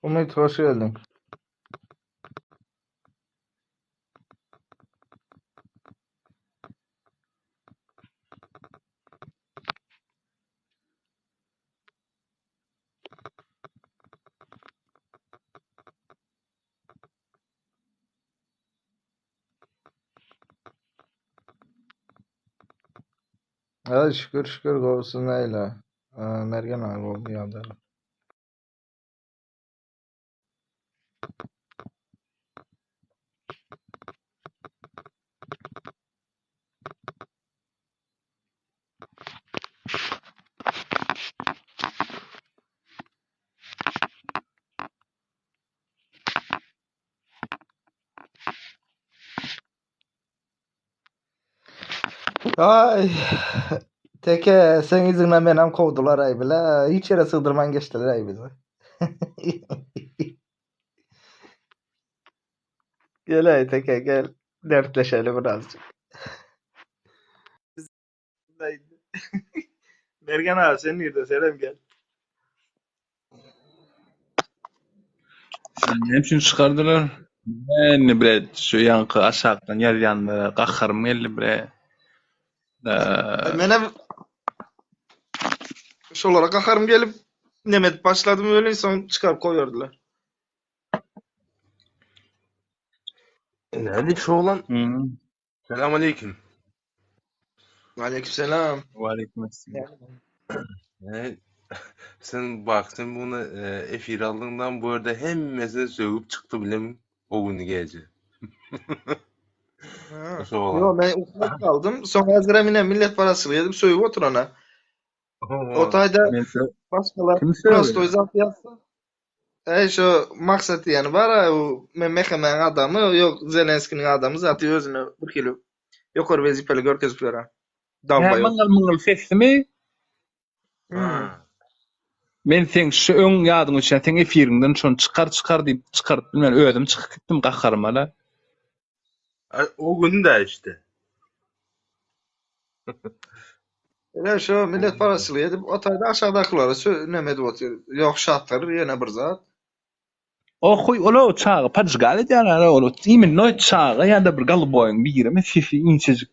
Umyt hoş geldiň. Ay şükür şükür gowusy näle. Mergen aga gowy ýagdaýlar. Ay teke sen yüzünden menem kovdular ay bile. Hiç yere sığdırman geçtiler ay bizi. Gel ay teke gel. Dertleşelim birazcık. Mergen abi sen nerede? Selam gel. Näme üçin çykardylar? Men bre şu ýaňky aşakdan ýazýanlara gaharym geldi bre. Ay, Menem şolara gaharym gelip neme edip başladym öyle soň çıkarıp koyardılar. Näme şu oglan? Hmm. Selam aleyküm. Aleykümselam. Waleýkim esselam. Ne? Sen bak sen bunu e, efir aldığından bu arada hemmesini sögüp çıktı bilim o günü gece. Ha. Şu oğlan. Yo ben ufak kaldım. Soň hazıra mine millet parasını yedim söýüp oturana. O taýda Men sö- başgalar Kim sögýär? prostoý zat ýazsa. Ey şu maksat diýeni bar ha, o men mehemäň adamy, ýok Zelenskiniň adamy zaty özüne bir hili ýokary wezipeli görkezip ýören. Hä, Dalbaýok. myňyl myňyl seslimi? Hmm. Ha. Men seň şu öň ýadyň üçin seň efiriňden şony çykar çykar diýip çykaryp bilmän özüm çykyp gitdim gaharyma la. Ay, O gün de işte. Ine şu millet parasçylyk edip o taýda aşakdakylara sö neme edip otyr. Ýok şatlar ýene bir zat. Ohuý ol çaga pajgal edýärler ol iminno çaga ýa-da bir golboýyň birimi sesi inçejik.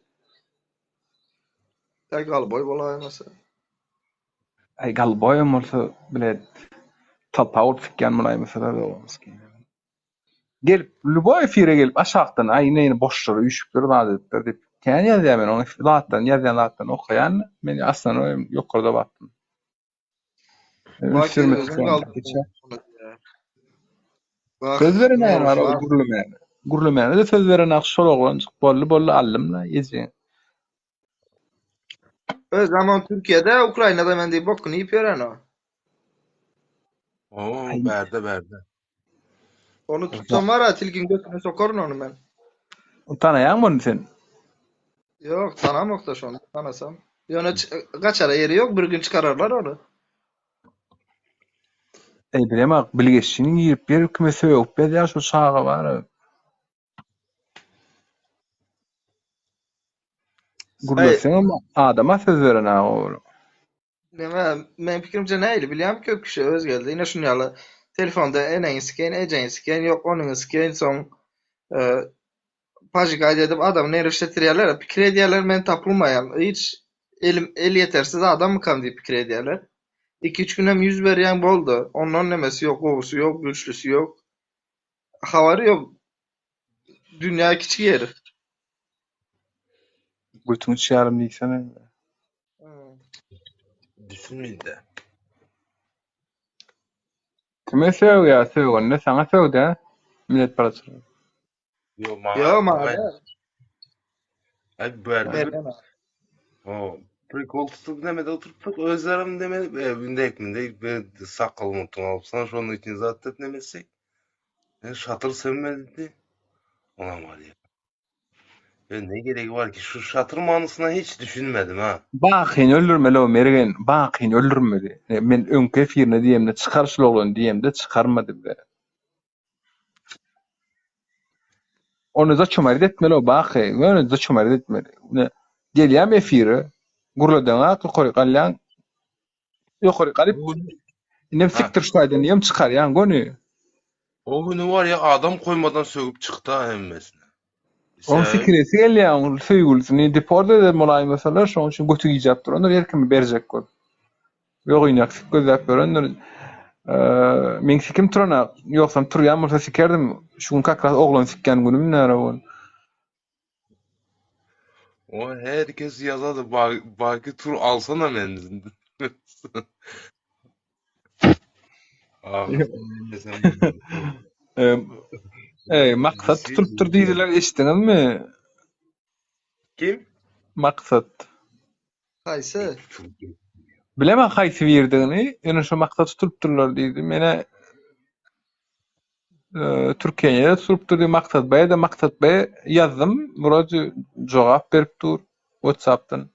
Aý golboý bolaýmasa. Aý golboýam bolsa bilet talpa bolup sikýän bolaýmasalar Gelip lýuboý efire gelip aşakdan aý ine ine boşlar üýşüpdir zat edipdir diýip kän ýazýar men oň zatlaryny ýazýan zatlaryny okaýan men aslanam ýokarda bakdym. Bak özüm galdym. Bak, Söz beren Merw var o var. gürlemäne. Gürlemäne de söz beren ak şol oglanjyk boldy boldy aldym la eje. Öz zaman Türkiye'de Ukrayna'da men diýip bokunu iýip ýören o. Oo, Ay. berde berde. Onu tutsam var ha tilkin götüne sokaryn onu men. Tanaýaň muny sen? Ýok, tanamok da şony, tanasam. Ýöne gaçara ýeri ýok, bir gün çykararlar ony. Eý bilemok, bilgeşini girip ýer kime sögüp ýazýar şu çaga bar. Gürleseňem adama söz beren aga ol. Neme, meň pikirimçe nähili bilýäňmi köp kişi öz geldi. Ine şuny ýaly telefonda eneňi sikeýin, ejeňi sikeýin, ýok onyňy sikeýin, soň e, pažikayt edip adamy nerwişletirýärler. Pikir edýärler men tapylmaýan, hiç elim elýetersiz adammykam diýip pikir edýärler. 2-3 günem ýüz berýäň boldy. Ondan nemesi ýok, gowusy ýok, güýçlüsi ýok. Habary ýok. Dünýä kiçi ýer. Götüňi çyarym diýsene. Düşünmedi. Kime sögýär? Sögende saňa sögdä. Millet parçalar. Yo maňa. Ýok, maňa däl. Ay berde. Mergen aga. O prikol tutup demedi oturttuk. Özlerim demedi. E, mündek mündek be, sakal mutun alıp şonun için zaten demesek. E, şatır sönmedi. Ulan var ya. Ya ne gerek var ki? Şu şatır manısına hiç düşünmedim ha. Bakyny öldürmeli o Mergen. Bakyny öldürmeli. E, Men öňki efirine diýemde çykar şul oglan diýemde çykarmady be. Ony zaçumarit etmeli o Baky. Ýöne zaçumarit etmeli. Ne gelýän efire gürledeňak ýokary galýan. Ýokary galyp inem sikdir şu taýdan diýem çykarýan göni. O günü var ya adam koymadan sögüp çykdy ha hemmesine. Oň Sebäbi sikiresi gelýär, oň söýgülisini deport eden bolaýmasalar, şoň üçin göti gijäp durandyr, her kime berjek bolup. Ýok sik gözläp ýörendir. Meň sikim turanak, ýogsam turýan bolsa sikerdim. Şu gün kak raz oglan sikýän günüm näre bu gün. o herkes yazardı Ba- Baki tur alsana men. Ah sen Eý, maksat tutulypdyr diýdiler, eşitdiňizmi? Kim? Maksat. Haýsy? Bilemän haýsy birdigini, ýöne şu maksat tutulypdyrlar diýdi. Menä Türkiýede tutulypdyr diýip Maksat Beýe de Maksat Beýe ýazdym. Wrode jogap berip dur WhatsApp-dan.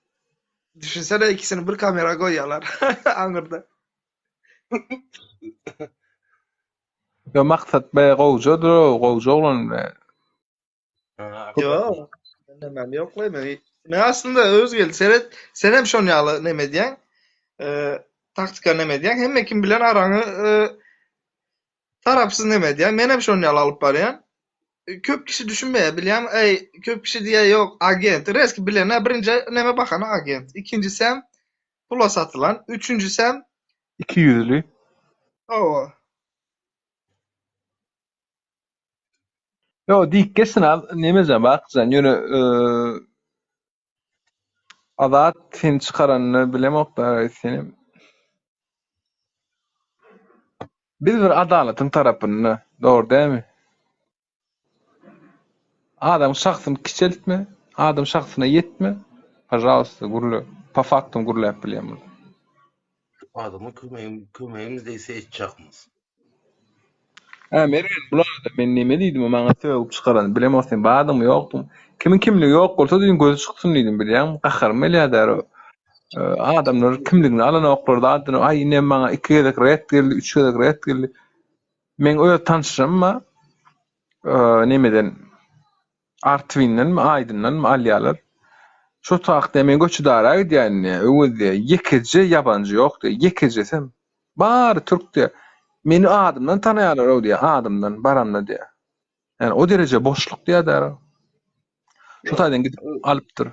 Düşünsene ikisini bir kamera goýýarlar aňyrda. Ýa Maksat Beý gowjadyr, gowja oglan be. Ýok. Nemem ýok-laý men. Men aslynda Özgeldi seret, senem şon ýaly neme edýäň. Taktika neme edýäň. Hemme kim bilen araňy tarapsyz neme edýäň. Menem şon ýaly alyp barýan. Köp kişi düşünmeýär bilýäňmi? Eý, köp kişi diýýär ýok agent. Reski bilenä birinji neme bahana agent. Ikinjisem pula satylan. Üçünjisem Ikiýüzli. Hawa. Ýo, diýip geçsin az nemejan Bakyjan ýöne Azat seni çykaranyny bilemok-da senem. Biz bir adalatyň tarapynda, dogry dälmi? Adam şahsyny kiçeltme, adam şahsyna ýetme, pažalsta gürle, po faktum gürläp bilýän bol. Adama kömegim, kömegimiz degse etjakmyz. Hä Mergen bularda men neme diýdim maňa sögüp çykaran bilemok sen bardyňmy ýokduňmy kimiň kimligi ýok bolsa diýdim gözi çyksyn diýdim bilýäňmi gaharym gelýär däro adamlar kimligini alanoklar zadyny aý inem maňa iki gezek ret geldi üç gezek ret geldi meň öz tanşym bar nemeden Artwindenmi, Aýdyndanmy alýarlar. Şo takda men Göçüdara gidýän diýýär, Öwez diýýär, ýekeje ýabanjy ýok diýýär, ýekejesem. Bary türk diýýär. Meni adymdan tanaýarlar-ow diýýär, adymdan baramda diýýär. Ýani o dereje boşluk diýýär däro. Şo taýdan gidip alypdyr.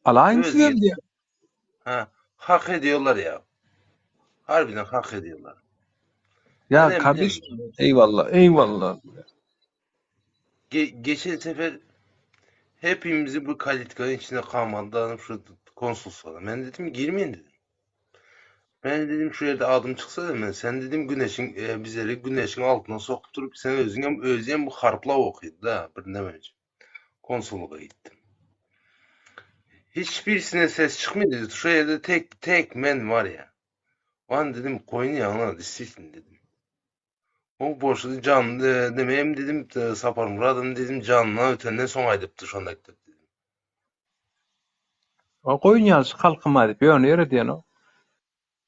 Alaýyň sizem diýýär. Ha, hak ediyorlar ya. Harbiden hak ediyorlar. Ya kardeş, eyvallah, eyvallah. Ge geçen sefer hepimizi bu kalitkanın içine kalmadı şu konsolosluğa. Ben dedim girmeyin dedim. Ben dedim şu yerde adım çıksa dedim. Ben, sen dedim güneşin e, bizleri güneşin altına sokturup sen özün özün bu harpla okuydu da bir ne önce. Konsolluğa gittim. Hiçbirisine ses çıkmıyor Şu yerde tek tek men var ya. Lan dedim koyun yanına dissin dedim. O boşlugy jan demem dedim Saparmyradam dedim janyna ötenden soň aýdypdy şonda dedim. O goýun ýaly halkym aýdyp ýöne ýere diýen o.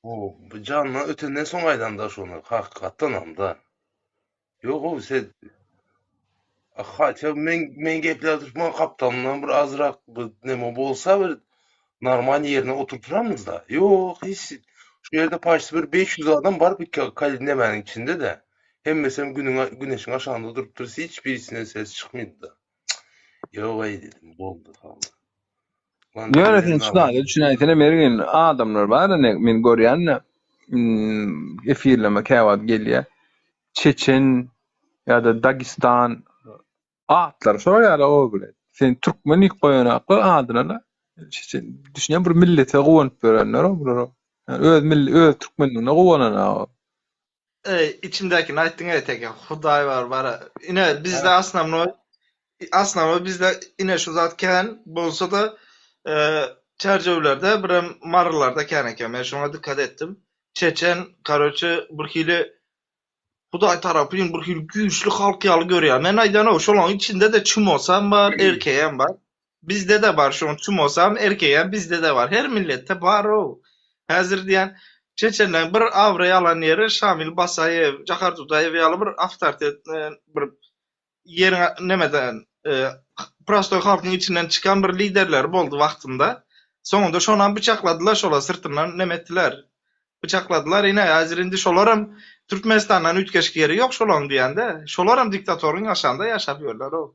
O janyna ötenden soň aýdanda şony hakykatdanam da. Ýok o sen Haça men men gepläp durman gapdalyndan bir azrak bir neme bolsa bir normal ýerine oturtyramyz da. Ýok hiç şu ýerde paçdy bir 500 adam bar bir nemäniň içinde de. Hemmesem günüň güneşiň aşagynda durup dursa hiç birisine ses çykmady da. Ýok aý dedim, boldy kaldy. Lan Ýöne sen şu zada düşünäýsene Mergen, adamlar bar ine men görýän-de, hmm, efirleme käwagt gelýär. Çeçen ýa-da Dagestan atlary şolar ýaly o bile. Sen türkmen diýip goýanaklar adyna-da çeçen düşünýän bir millete guwanyp ýörenler o bular. Yani öz milli öz türkmenligine guwanan o. Ey, içimdäkini aýtdyň ey teke. Hudaý bar bara. Ine bizde asnamnoý asnamnoý bizde ine şu zat kän bolsa-da e, çerjewlerde birem marylarda kän eken. Men şoňa dikkat etdim. Çeçen, karoçe, bir hili Hudaý tarapyn bir hili güýçli halk ýaly görýär. Men aýdýan-ow, şolaryň içinde-de çumosam bar, erkegem bar. Bizde-de bar şoň çumosam, erkegem bizde-de bar. Her milletde bar-ow. Häzir diýýän, çeçenleň bir abraý alan ýeri Şamil Basaýew, Jahar Dudaýew ýaly bir awtoritet bir ýeriň nemeden prostoý halkyň içinden çykan bir liderleri boldy wagtynda. Soňunda şonam bıçakladylar, şolar syrtyndan neme etdiler. Pyçakladylar ine häzir indi şolaram Türkmenistandan üýtgeşik ýeri ýok şolaň diýende. Şolaram diktatoryň aşagynda ýaşap ýörler-ow.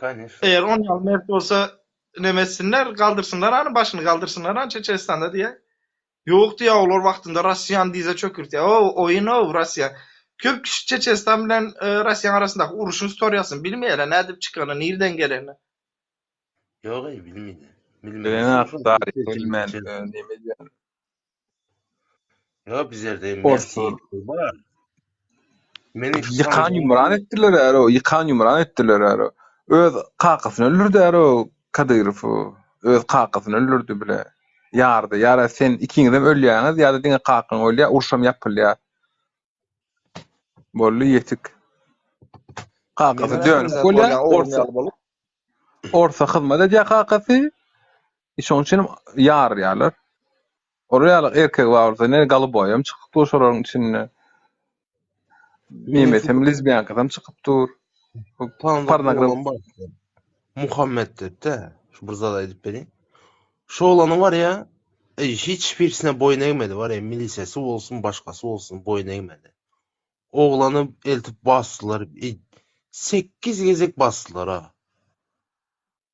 Koneşno. Eger on ýaly mert bolsa neme etsinler, galdyrsynlar hany başyny galdyrsynlar hany Çeçenistanda diýýär. Ýok diýýär olar wagtynda Russiýany dyza çökürtýär. Ow oýun-ow Russiýa. Köp kişi Çeçenistan bilen Russiýanyň arasyndaky uruşyň istoriýasyny bilmeýärler, nädip çykanyny, nirden gelenini. Ýok eý bilmedi. Bilen Bilmedi. akdar bilmän neme edýän. Ýok bizlerde mert Orslar. ýigitler bar. Meniň şu Ýykan tanşym ýumran etdiler äro, ýykan ýumran etdiler äro. Öz kakasyny öldürdi äro Kadyrow. Öz kakasyny öldürdi bile. Ýardy. Ýara sen ikiňizem ölýäňiz ýa-da diňe kakaň ölýär, urşam ýapylýar. Boldy ýetik. Kakasy Meniň dönük zat bolýar, bolýan oglum orsa ýaly bolup. orsa hyzmat edýär kakasy. Şonuň üçin ýarýarlar. Olar ýaly erkek bar bolsa, ne goluboýam çykyp dur şolaryň içinde. Meniň şu Nemesem, lezbiýankasam çykyp dur. tanıdık Pornogra oğlan bar. Muhammed diýip de, şu bir zat aýdyp bereyim. Şu oğlany var ya, e, hiç birisine boýun egmedi var ya, milisesi olsun, başkası olsun boýun egmedi. Oğlanı eltip basdylar. E, 8 gezek basdylar ha.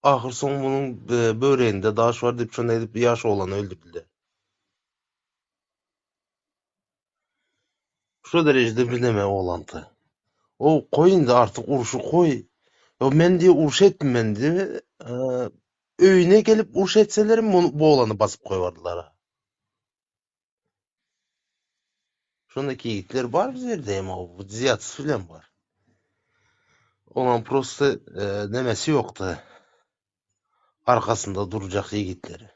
Ahyr soň bunun e, böreğinde daş var diýip şonda edip ýaş oğlanı öldürdüler. Şu derejede bir neme oğlandy. O koy indi artık uruşu koy. Ya men diye uruş ettim men diye. E, öýüne gelip uruş etselerim bunu, bu oğlanı basıp koyardılar ha. Şondaki yiğitler var bizlerde ama bu ziyatsız filan var. Olan prosto e, nemesi yoktu. Arkasında duracak yiğitleri.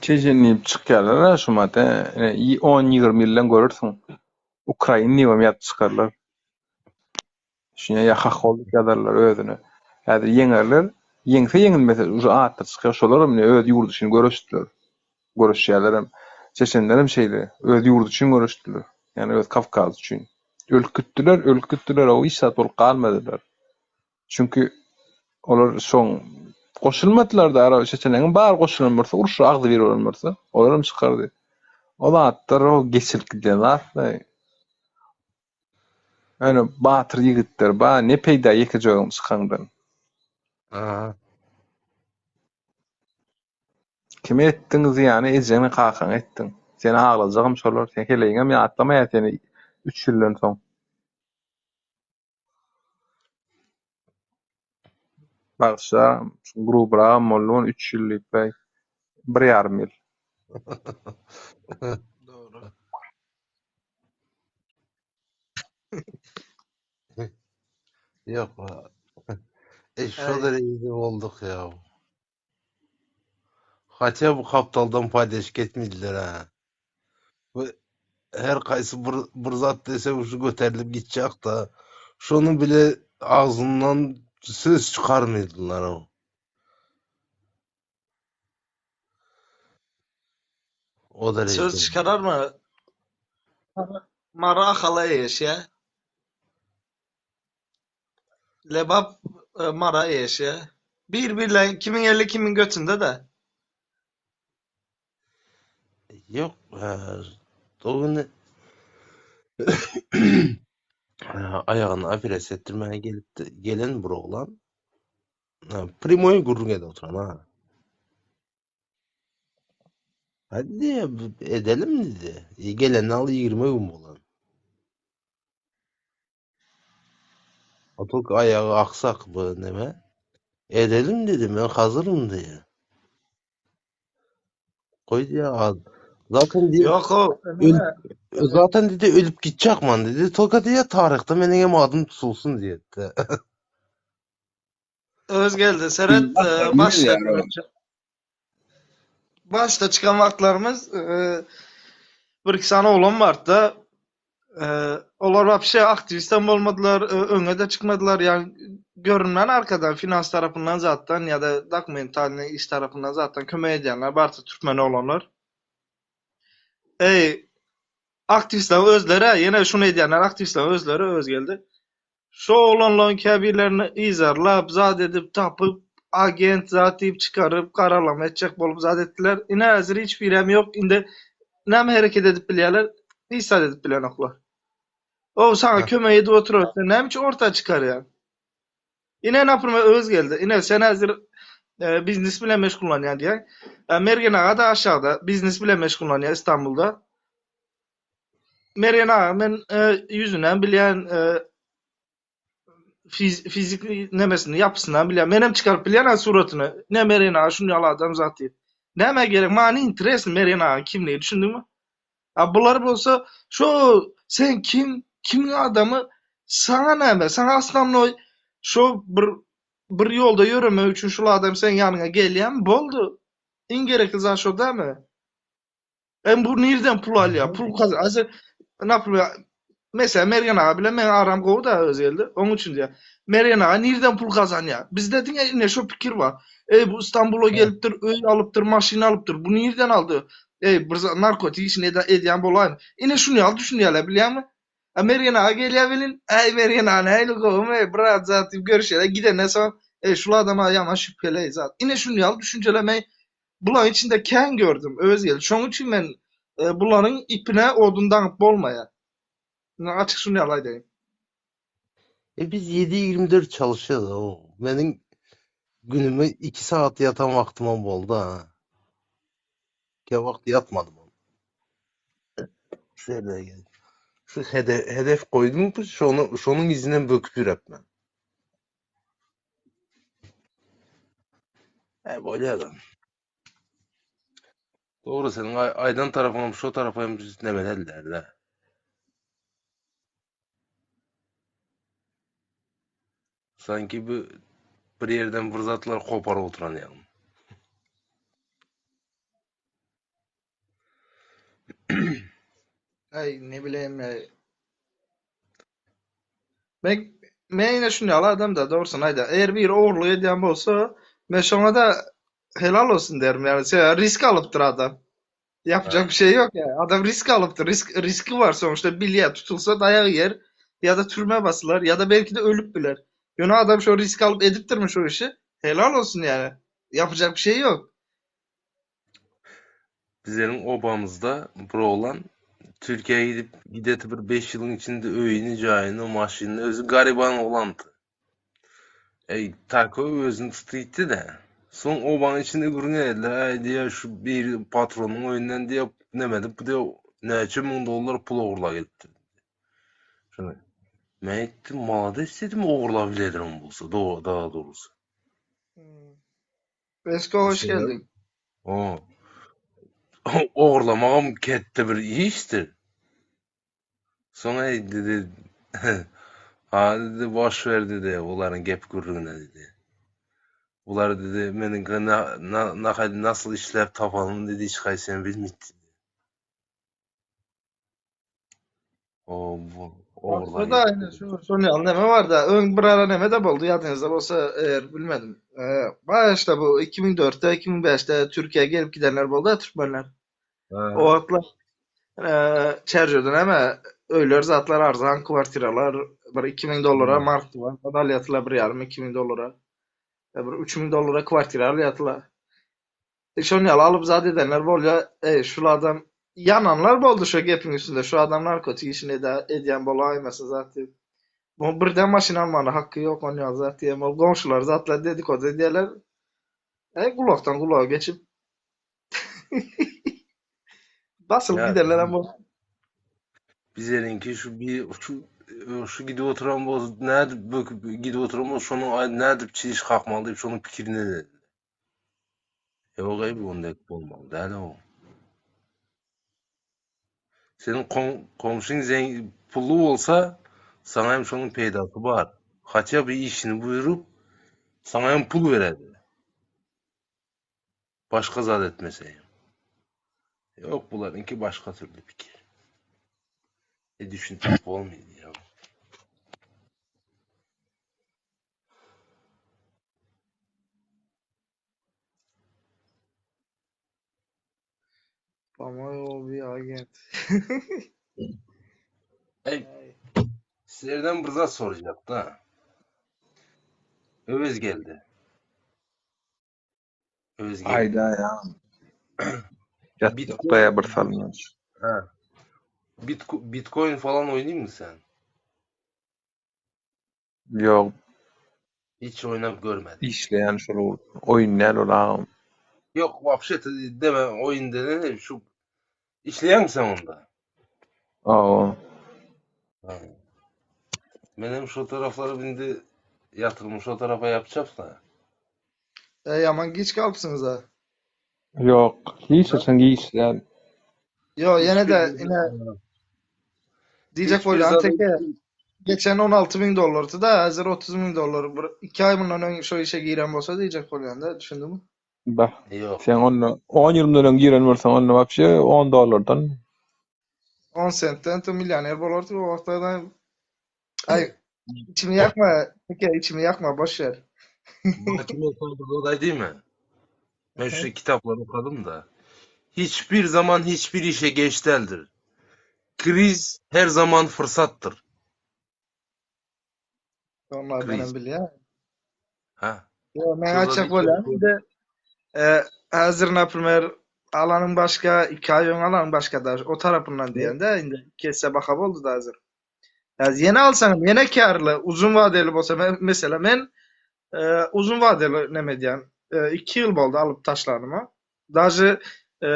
Çeçen diýip çykýarlar-a şu mata. 10-20 ýyldan görersiň. Ukrain diýibem ýazyp çykarlar. Şuňa ýa hahol diýip ýazarlar özüne. Häzir ýeňerler. Ýeňse ýeňilmese uje atlar çykýar. Şolaram ine öz ýurdy üçin göreşdiler. Göreşýärlerem. Çeçenlerem şeýle. Öz ýurdy üçin göreşdiler. Ýagny öz Kawkazy üçin. Ölüp gitdiler, ölüp gitdiler, o hiç zat bolup galmadylar. Çünki olar şoň goşulmadylar-da ara çeçenleriň bary goşulan bolsa, urşa agzybir bolan bolsa, olaram çykardy. O zatlar o geçilip gidýän zatlar. Ýöne batyr ýigitler bar, ne peýda ýekeje özüň çykaňdan. Aha. Kime etdiň zyýany ejeňe kakaňa etdiň. Seni aglajagam şolar, sen heleýiňem ýatlamaýar seni üç ýyldan soň. Bagyşla, grubragam boldy ony üç ýyl diýip, bir ýarym ýyl. Dogry. Yok. E şu Aý. derecede olduk ya. Haça bu kaptaldan paydaş etmediler ha. Bu her kaysı bir, bir zat dese şu göterilip gidecek da şunu bile ağzından söz çıkarmadılar o. O derece. Söz çıkararmy? Mara Ahala eýeşýär. Lebap e, Mara eýeşýär. Bir birle kimin eli kimin götünde de. Yok. E, o gün ayağını operasiya ettirmeye gelip gelen bir oğlan primoy gürrüň edip oturan ha. Hadi diye edelim dedi. E, gelen al 20 gün bolan. Atok ayağı aksak bu neme. Edelim dedi ben hazırım diye. Koy diye ad. Zaten diye Yok o. öl, zaten dedi ölüp gidecek man dedi. Toka diye tarihte benim hem adım tutulsun diye. Öz geldi. Seret e, başta başta çıkan wagtlarymyz e, bir iki sany oglan bardy da e, olar wapşe aktiwistem bolmadylar, e, öňe de çykmadylar. Yani görünmän arkadan finans tarapyndan zatdan ýa-da dokumentalny iş tarapyndan zatdan kömek edýänler bardy türkmen oglanlar. Ey aktiwistler özleri ýene şuny edýänler aktiwistler özleri öz geldi. Şo oglanlaryň käbirlerini yzarlap, zat edip, tapyp, agent zat diýip çykaryp garalama etjek bolup zat etdiler. Ine häzir hiç birem ýok. Indi näme hereket edip bilýärler? Hiç zat edip bilenoklar. O saňa kömek edip oturan sen näme üçin orta çykarýaň? Ine naprimýer öz geldi. Ine sen häzir e, biznes bilen meşgullanýan diýýäň. E, Mergen aga da aşagda biznes bilen meşgullanýar Istanbulda. Mergen aga men e, ýüzünden bilýän e, fizik nemesini ýapysyndan bilýän. Menem çykaryp bilýän ha suratyny. Ne Mergen aga şuny ýaly adam zat diýip. Nämä gerek? Maňa interesno Mergen aga kimligi düşündiňmi? A bular bolsa şo sen kim, kimiň adamy saňa näme? Saňa osnownoý şo bir bir ýolda ýöremek üçin şul adam seň ýanyňa gelýärmi? Boldy. Iň gerekli zat şo dälmi? Hem bu nirden pul alýar? Pul gaz Häzir naprimýer meselem Mergen aga bilen meň aram gowy da öz geldi. Oň üçin diýýär. Mergen aga nirden pul gazanýar? Bizde diňe ine şo pikir bar. Eý bu Istanbula gelipdir, öý alypdyr, maşyn alypdyr. Bu nirden aldy? Eý bir zat narkotik işini edýän bolaýmy? Ine şuny ýaly düşünýärler bilýäňmi? A Mergen aga gelýär welin, äý Mergen aga nähili gowumy, bir zat diýip görüşýärler. Gidenden soň, eý şul adama ýaman şübheli zat. Ine şuny ýaly düşünjeler men Bularyň içinde kän gördüm öz gelip. Şoň üçin men e, bularyň ipine odun daňyp bolmaýar. Ine açyk şuny ýaly aýdaýyn. E biz 7-24 çalışýas o. Meniň günüme 2 saat ýatan wagtymam boldy ha. Kä wagt ýatmadym. Şu ýerde gel. Şu hede hedef goýdum, şonu şonuň izinden böküp ýürep men. E bolýar-da. Dogry seniň aýdan tarapyň hem şo tarapa hem neme däldir-de. Sanki bu bir ýerden bir zatlar koparyp oturan ýaly. Aý, ne bileýin, Men men ýene şuny ýaly adam-da, dogrusyny aýdaý. Eger biri ogurlyk edýän bolsa, men şoňa-da helal bolsun derim. Ýagny sebäbi risk alypdyr adam. Ýapjak bir şey ýok ýa. Adam risk alypdyr. Risk riski bar sonuçta bilýär. Tutulsa daýak ýer ýa-da türmä basylar ýa-da belki-de ölüp biler. Ýöne adam şo risk alyp edipdirmi şo işi? Helal bolsun ýagny. Ýapjak bir şey ýok. Bizleriň obamyzda bir oglan Türkiýä gidip gideti bir 5 ýylyň içinde öýüni, jaýyny, maşynyny özi gariban oglandy. Ey tako özüni tutdy gitdi de. Soň obanyň içinde gürrüň etdiler. Äý diýýär şu bir patronyň öýünden diýýär neme edip bu diýýär näçe müň dollar pul ogurlap gelipdir. Şony. Men aýtdym, malades dedim ogurlap biledir bolsa, daha doğrusu. Besko hoş geldiň. O. Ogurlamagam ketde bir işdir. Soň ey dedi, ha dedi boş ver dedi olaryň gep gürrüňine dedi. Bular dedi meniň na, na, na, nasıl işläp tapanymy dedi hiç haýsyny bilmedi dedi. O bu ogurlar Da ine şu şony ýaly neme bar-da, öň bir ara neme de boldy ýadyňyzda bolsa eger bilmedim. Başda bu 2004-de, 2005-de Türkiýä gelip gidenler boldy türkmenler. O wagtlar Çärjewde näme öýler zatlar arzan kwartiralar bir 2000 dollara mark bar, alýardylar bir ýarym 2000 dollara. Bir 3000 dollara kwartira alýardylar. Şony ýaly alyp zat edenler bolýa, eý şul adam ýananlar boldy şo gepiň üstünde şu adam narkotik işini edýän bolaýmasyn zat diýip. Muň birden maşyn almana haky ýok ony ýaly zat diýen bolup goňşular zatlar dedikody edýärler. Eý gulakdan gulaga geçip basylyp gidenler hem boldy. Bizleriňki şu bir şu şu gidip oturan bolsa nädip böküp gidip oturan bolsa şonuň nädip çiş kakmaly diýip şonuň pikirini ederdi. Ýok eý bu ondek bolmaly däl o. Seniň komşyň pully bolsa saňa hem şonuň peýdasy bar. Haçja bir işini buýrup saňa hem pul beredi. Başga zat etmese hem. Ýok bularyňky başga türlü pikir. E düşündirip bolmaýar ýa. Pamay o bir agent. Ey, sizlerden bir zat soracak da. Öwez geldi. Özge. Aýdaý agam. Ýatjakdaýa bir salym. Ha. Bitcoin falan oýnaýmyň sen? Ýok. Hiç oýnap görmedim. Işleýän şol ugurda. Oýun däl ol agam. Ýok, wapşe deme oýun dene şu işleýäňmi sen onda? Hawa. Menem şo taraflara indi ýatyrym şo tarapa ýapjak-da. E, ýaman giç galypsyňyz-a. Ýok, hiç haçan giç däl. Ýok, ýene-de ine diýjek bolýan teke geçen 16 müň dollardy-da, häzir 30 müň dollar. Bir iki aý mundan öň şo işe giren bolsa diýjek bolýan-da, düşündiňmi? Bah. Ýok. Sen onda 10 ýyl mundan öň giren bolsaň onda wapşe 10 dollardan 10 sentden to millioner bolardy o wagtlarda. Aý, içimi ýakma, teke içimi ýakma, boş ber. Baki men sana bir zat aýdaýmy? Men şu kitaplary okadym-da. Hiçbir zaman hiçbir işe geç däldir. Kriz her zaman fırsatdyr. Onlar Kriz. menem bilýän. Ha. Ýok, men Şurada aýtjak bir bolýan şey- indi e, häzir naprimer alanyň başga, iki aý öň alanyň başga da o tarapyndan diýende indi kesse baha boldy da häzir. Häzir ýene alsaň ýene karly, uzun wadeli bolsa me- mesela men e, uzun wadeli neme diýen, 2 ýyl boldy alyp taşlanyma. Daže e,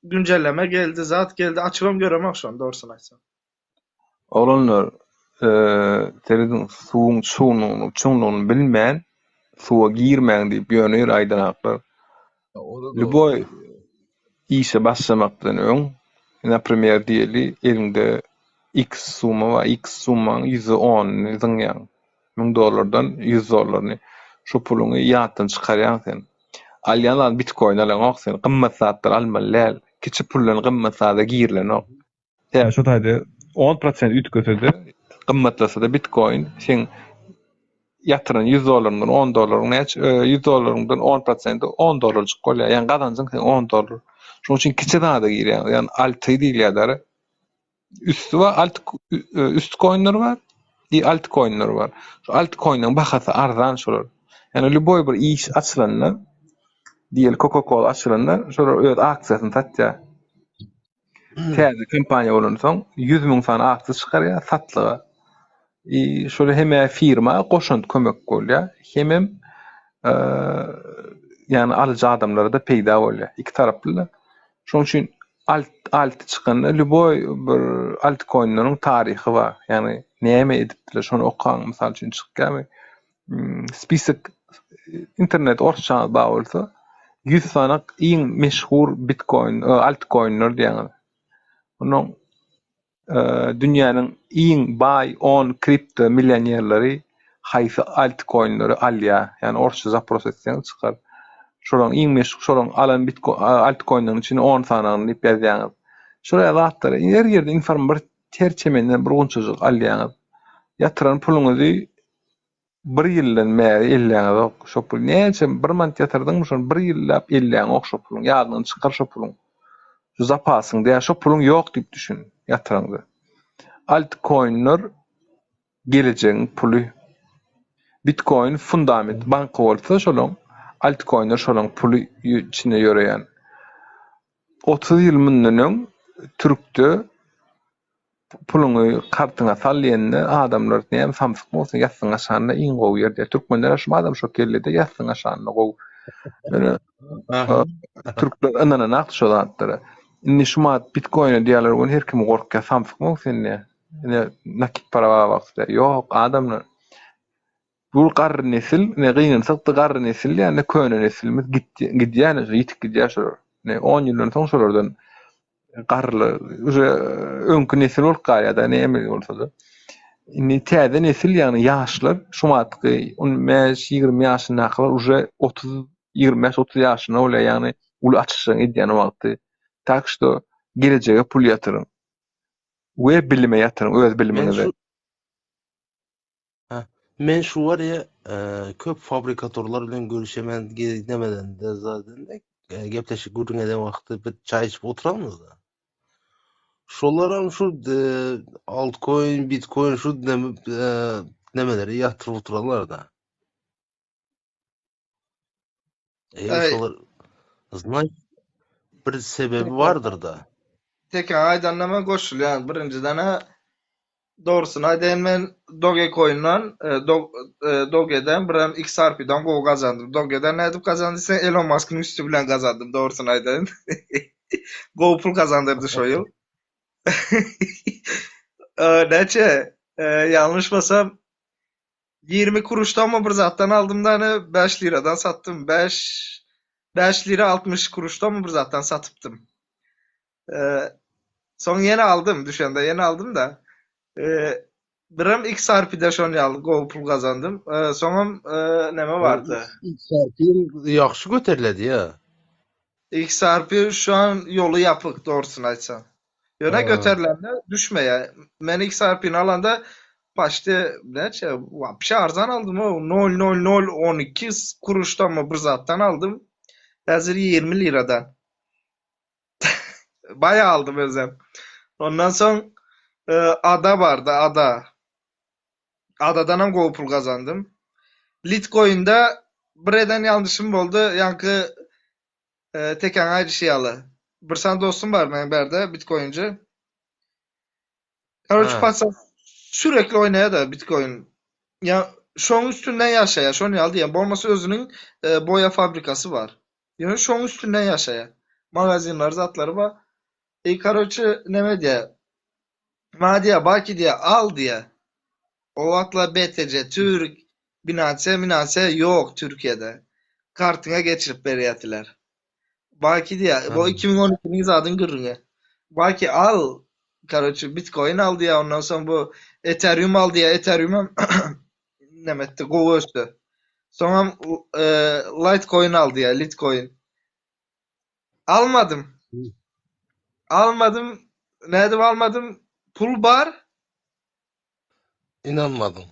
güncelleme geldi, zat geldi, açybam göremok şony dogrusyny aýtsam. Oglanlar, serediň, suwuň çuňlugyny, çuňlugyny bilmän suwa girmäň diýip ýöne ýere aýdanaklar. Lýuboý işe başlamakdan öň, naprimer diýeli, eliňde X summa bar, X summaň ýüzde onuny zyňýaň. Müň dollardan ýüz dollaryny. Şo puluňy ýatdan çykarýaň sen. Alýan zadyň bitkoin alaňok sen, gymmat zatlar almaly däl. Kiçi puldan gymmat zada girilenok. Sebäbi şo taýda on prosent üýtgese-de, gymmatlasa-da bitkoin seň ýatyran ýüz dollaryňdan on dollaryň näçe, ýüz dollaryňdan on prosenti on dollarjyk bolýar. Ýagny gazanjyň seň on dollar. Şonuň üçin kiçi zada girýäň. Ýagny alty diýilýär dara. Üsti bar, alt üst koinler bar, i alt koinler bar. Şu alt koinleriň bahasy arzan şolar. Ýagny lýuboý bir iş açylanda, diýeli Coca-Cola açylanda, şolar öz aksiýasyny satýar. Täze kompaniýa bolansoň 100 000 sany aksiýa çykarýar satlyga. I şol hem-ä firma goşant kömek bolýar, hemem ýagny alyjy adamlara-da peýda bolýar. Iki taraply-da. Şonuň üçin alt alty çykanda lýuboý bir altkoinleriň taryhy bar. Ýagny näme edipdiler şony okaň mysal üçin çykýarmy? Spisok internet orsçaňyz bar bolsa 100 sany iň meşhur bitkoin altkoinler diýýäňiz. Onuň dünýäniň iň baý 10 kripto millionerleri haýsy altkoinleri alýar? Ýagny orsça zapros etseňiz çykar. Şolaryň iň meşhur şolaryň alan bitko altkoinleriň içinde 10 sanyny diýip ýazýaňyz. Şol ýaly zatlary her ýerde inform bir her çemenden bir gunçajyk alýaňyz. Ýatyran puluňyzy Bir ýyldan bäri elläňizok şo pul. Näçe bir manat ýatyrdyňmy şony bir ýyllap elläňok şo puluň. Ýadyňdan çykar şo puluň. Şu zapasyň däl şo puluň ýok diýip düşün ýatyraňda. Altkoinler gelejegiň puly. Bitkoin fundament banky bolsa şolaň altkoinler şolaň puly içinde ýöreýän. 30 ýyl mundan öň türkde Puluňy kartyňa sal diýende adamlar näme samsyk bolsa ýassygyň aşagynda iň gowy ýer diýýär. Türkmenler şu adam şo kellede ýassygyň aşagynda gowy. Ýöne türkler ynananakdy şo zatlara. Indi şu mat bitkoine diýýärler welin her kim gorkýar samsykmy ol sen diýýär. Ine nakit para bar wagty diýýär. Ýok adamlar bu garry nesil ine gynansakda garry nesil ýa-da köne nesilimiz gitdi gidýär ýitip gidýär şolar. Ine 10 ýyldan soň şolardan garrylar uje öňki nesil bolup galýar-da näme bolsa-da. Indi täze nesil ýagny ýaşlar şu wagtky 15-20 ýaşyndakylar uje 30 25-30 ýaşynda bolýar ýagny uly açyşlaryň edýän wagty. Tak şto gelejege pul ýatyryň we bilime ýatyryň öz bilimiňize. Men şu var ya köp fabrikatorlar bilen görüşemen demeden de zaten de gepleşik gürrüň eden wagty bir çaý içip oturamyz da. Şolaram şu e, altcoin, bitcoin şu dem, e, nemeleri ýatyryp oturanlar da. E, Ay, şolar. Znaýt bir sebebi bardyr-da. Tekäň aýdanyna men goşulýan. Birinjiden-ä dogrusyny aýdaýyn men Dogecoin-dan, Dogeden birem XRP-dan gowy gazandym. Dogeden nädip gazandym diýseň Elon Muskyň üsti bilen gazandym dogrusyny aýdaýyn. Gowy pul gazandyrdy şo ýyl. Näçe? Ýalňyşmasam 20 kuruşdanmy bir zatdan aldym da ony 5 liradan satdym. 5 5 lira 60 kuruşdanmy bir zatdan satypdym. Soň ýene aldym, düşende ýene aldym da. Birem XRP-de şon ýaly gowy pul gazandym. Soňam neme bardy? XRP ýagşy göteriledi ýa. XRP şu an ýoly ýapyk dogrusyny aýtsam. Ýöne göterilende düşmeýär. Men XRP-ni alanda paçti näçe wapşe arzan aldym o nol nol nol 12 kuruşdanmy bir zatdan aldym. Häzir 20 liradan. Baýa aldym özem. Ondan soň ada bardy ada. Adadanam gowy pul gazandym. Litcoin-de bir eden ýalňyşym boldy, ýaňky Tekäň aýdyşy ýaly. Bir sany dostum bar meň bärde bitcoinci. Karoçi paçan sürekli oýnaýar-da bitcoin. Ýa şoň üstünden ýaşaýar, şony ýaly diýen. Bolmasa özüniň boýa fabrikasy bar. Ýöne şoň üstünden ýaşaýar. Magazinleri zatlary bar. E karoçi neme diýýär. Maňa diýýär, Baki diýýär, al diýýär. O wagtlar BTC Türk, Binance, Minance ýok Türkiýede. Kartyňa geçirip berýärdiler. Baki diýýär, bu 2012-niň zadyň gürrüňi. Baki al, karoçi bitcoin al diýýär, ondan soň bu Ethereum al diýýär, Ethereum hem neme etdi, gowy ösdi. Soňam Litecoin al diýýär, Litecoin. Almadym. Almadym. Nädip almadym? Pul bar. Ynanmadyň.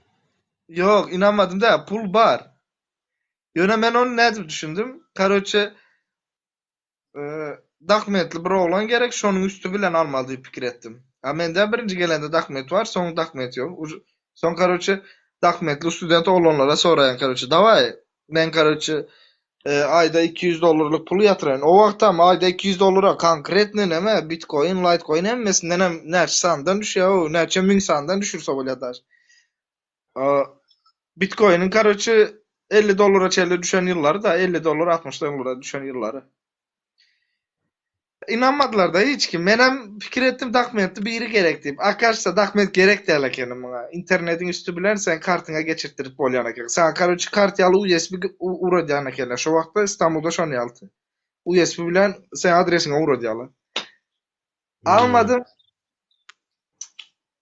Ýok, ynanmadym däl, pul bar. Ýöne men ony nädip düşündim? Karoçe, dokumentli bir oglan gerek, şonuň üsti bilen almaly diýip pikir etdim. A mende birinji gelende dokument bar, soň dokument ýok. Soň karoçe, dokumentli student oglanlara soraýan karoçe, dawaý, Men karoçe aýda 200 dollarlyk pul ýatyraýyn. O wagtam aýda 200 dollara konkretny neme bitcoin, litecoin hemmesinden hem näçe sandan düşýär o, näçe müň sandan düşürse bolýar daş. Bitcoiniň karoçe 50 dollara çenli düşen ýyllary da 50 dollar 60 dollara düşen ýyllary. Ynanmadylar-da hiç kim. Menem pikir etdim dokumentli biri gerek diýip. Akaşsa dokument gerek däl ekeni muňa. Internetiň üsti bilen sen kartyňa geçirtdirip bolýan eken. Saňa karoçi kart ýaly USB ugradýan ekenler. Şo wagtda Istanbulda şony ýalydy. USB bilen seň adresiňe ugradýarlar. Almadym.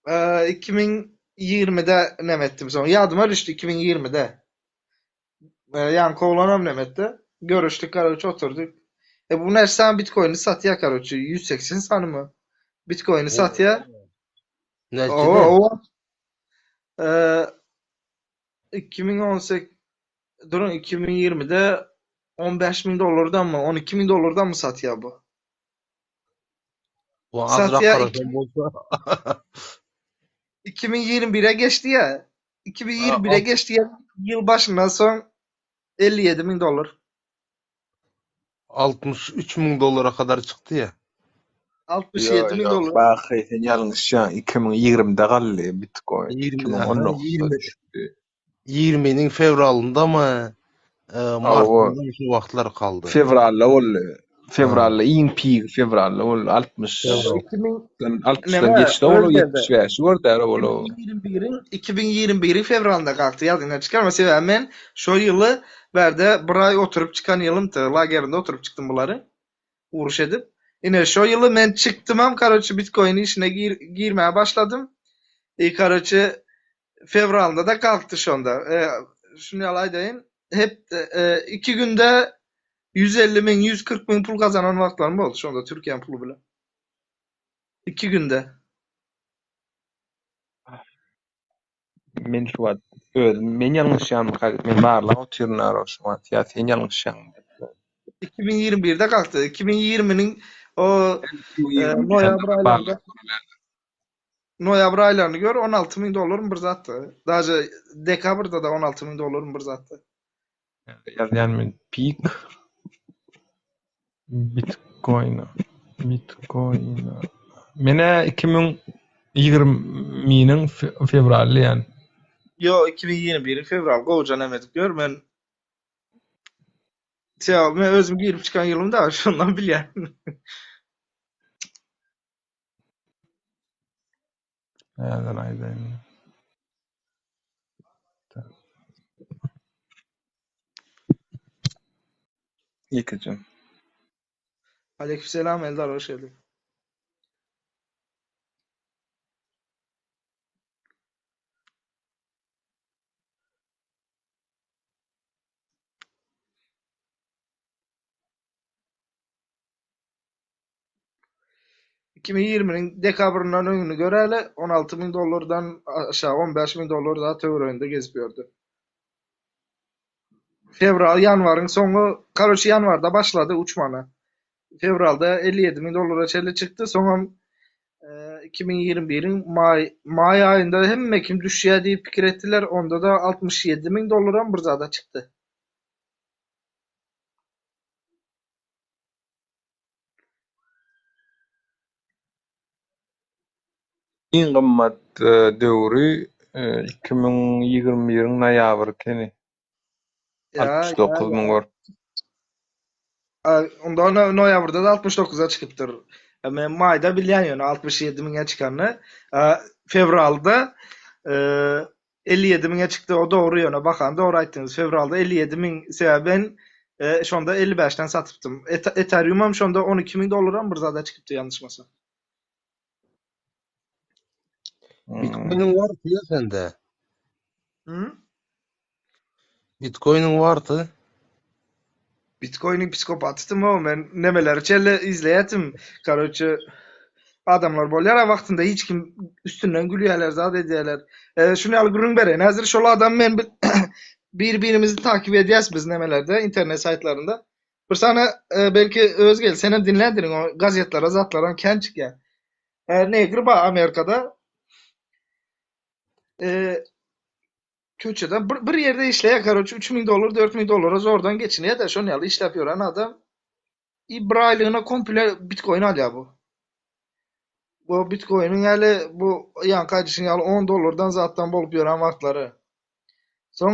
2020-de neme etdim soň. Ýadyma düşdi 2020-de. Ýaňky oglanam neme etdi. Görüşdik karoçe oturdyk. E bu näçe bitcoini satýar karoçe 180 sanymy? Bitcoini satýar. Näçede? O e, 2018 durun 2020-de 15 ming dollardan mı 12 ming dollardan mı satýar bu? Bu azrak Satýar garaşan bolsa. 2021'e geçdi ya. 2021'e geçdi ya. Ýyl başyndan soň 57 ming dollar. 63 müň dollara kadar çykdy ya. 67 ming dollar. Baky sen ýalňyşýaň 2020-de galdy bitcoin. 20, aha, 2019-da 20. düşdi. 20-niň fewralynda mı e, martynda mı şu wagtlar kaldy. Fewralda boldy. Fewralda iň pigi fewralda boldy. 60 Fewral. 2000 60-dan Neme, geçdi ol öz geldi. 75 gördi ol. 2021-iň 2021-iň fewralynda galkdy ýadyňdan çykarma sebäbi men şo ýyly bärde bir aý oturyp çykan ýylymdy lagerinde oturyp çykdym bulary uruş edip ine şo ýyly men çykdymam karoçe bitcoin işine gir, girmäge başladym i karoçe fewralynda da galkdy şonda e, şuny ýaly aýdaýyn hep e, iki günde 150 müň 140 müň pul gazanan wagtlarym boldy şonda Türkiýäniň puly bilen iki günde Men şu wagt özüm men ýalňyşýanmy men barlap otyryn ara şu wagt ýa sen ýalňyşýaň. 2021'de kalktı. 2020'nin o e, noýabr aýlarynda noýabr aýlaryny gör 16 ming dollarmy bir zatdy. Daže dekabrda da 16 ming dollarmy bir zatdy. Ýazýan men pik. Bitcoin. Bitcoin. Menä 2020-niň fewraly diýýän. Ýo, 2021-iň fewraly gowja näme edip ýör men. Sebäbi men özüm girip çykan ýylym da şondan bilýän. Häzir aýdaýyn. Ýekeje. Aleykümselam Eldar hoş geldin. 2020-niň dekabryndan öňüni göräli 16 müň dollardan aşagy 15 müň dollar zat töwereginde gezip ýördi. Fewral, ýanwaryň soňy, karoçe ýanwarda başlady uçmana. Fewralda 57 müň dollara çenli çykdy, soňam 2021-iň maý maý aýynda hemme kim düşýär diýip pikir etdiler, onda-da 67 müň dollaram bir zada çykdy. Iň gymmat döwri 2021-iň noýabry ekeni. Ýa, 69 müň bor. Onda noýabrda-da 69-a çykypdyr. Men maýda bilýän ýöne 67 müňe çykanyny. Fewralda 57 müňe çykdy, o dogry ýöne bahany dogry aýtdyňyz. Fewralda 57 müň, sebäbi ben şonda 55-den satypdym. Ethereum-am şonda 12 müň dollaram bir zada çykypdy ýalňyşmasam. Bitcoin-iň bardy ya sende. Hı? Bitcoin-iň bardy. Bitcoin-iň psikopatytym o men nemeleri çelle izleýätim. Karoçe adamlar bolýar a wagtynda hiç kim üstünden gülýärler zat edýärler. E, şuny ýaly gürrüň bereýin. Häzir şol adam men bir birimizi takip edýäs biz nemelerde internet saýtlarynda. Bir sany e, belki öz gel senem dinländirin o gazetlere zatlaram kän çykýar. E, negr bar Amerikada. E, köçede bir, bir ýerde işleýär, karoçe 3000 dollar, 4000 dollara zordan geçinýär-de, şon ýaly işläp ýören adam. I bir aýlygyna komple bitcoin alýar bu. Bu bitcoiniň ýaly bu ýaňky aýdyşyň ýaly 10 dollardan zatdan bolup ýören wagtlary. Soň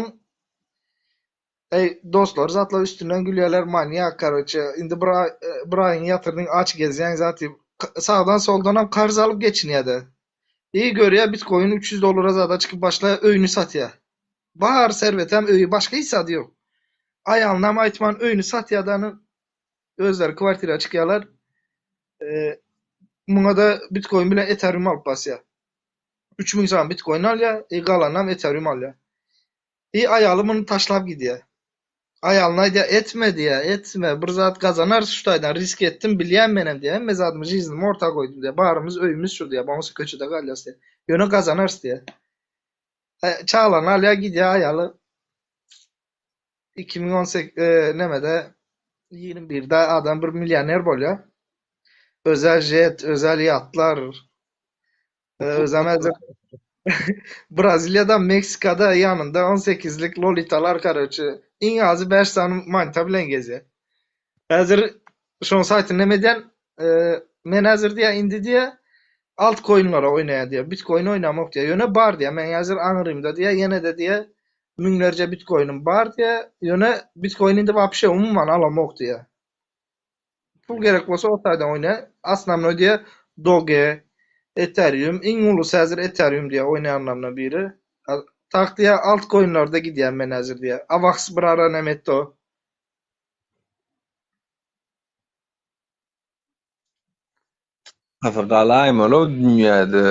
Eý, dostlar zatlar üstünden gülýärler, manýak, karoçe, indi bir aý, bir aýyňy ýatyrdyň, aç gezýäň zat diýip, sagdan soldanam karz alyp geçinýär-de. I görýär bitkoin 300 dollara zada çykyp başlaýar, öýüni satýar. Bar serwetem öýi, başga hiç zady ýok. Aýalynam aýtman öýüni satýar-da, özleri kwartira çykýarlar. Muňa-da bitkoin bilen eterium alyp basýar. 3000 sany bitkoin alýar, i galanynam eterium alýar. I aýaly muny taşlap gidýär. Aýalyna aýdýar, etme diýýär, etme, bir zat gazanarys şu taýdan, risk etdim, bilýän menem diýýär, hemme zadymy, žiznimi orta goýdum diýýär, barymyz öýümiz şu diýýär, bolmasa köçede galýas diýýär. Ýöne gazanarys diýýär. Çagalaryny alýar, gidýär aýaly 2018 e, nemede 21-de adam bir millioner bolýar. Özel jet, özel ýatlar, Özem häzir Braziliýada, Meksikada ýanynda 18-lik lolitalar karoçe iň azy 5 sany manta bilen gezýär. Häzir şoň saýtyny näme edýän? Men häzir diýýär, indi diýýär, altcoinlara oýnaýan diýýär. Bitcoin oýnamok diýýär. Ýöne bar diýýär. Men häzir aňrymda diýýär, ýene-de diýýär, müňlerje bitcoinim bar diýýär. Ýöne bitcoin indi wapşe umuman alamok diýýär. Pul gerek bolsa o taýdan oýna. Osnownoý diýýär Doge, Ethereum, iň ulusy häzir Ethereum diýýär oýnaýanlaryndan biri. Tak diýýär altcoinlerde gidýän men häzir diýýär. Avax bir ara näme etdi o. Asyl galaýmaly dünýäde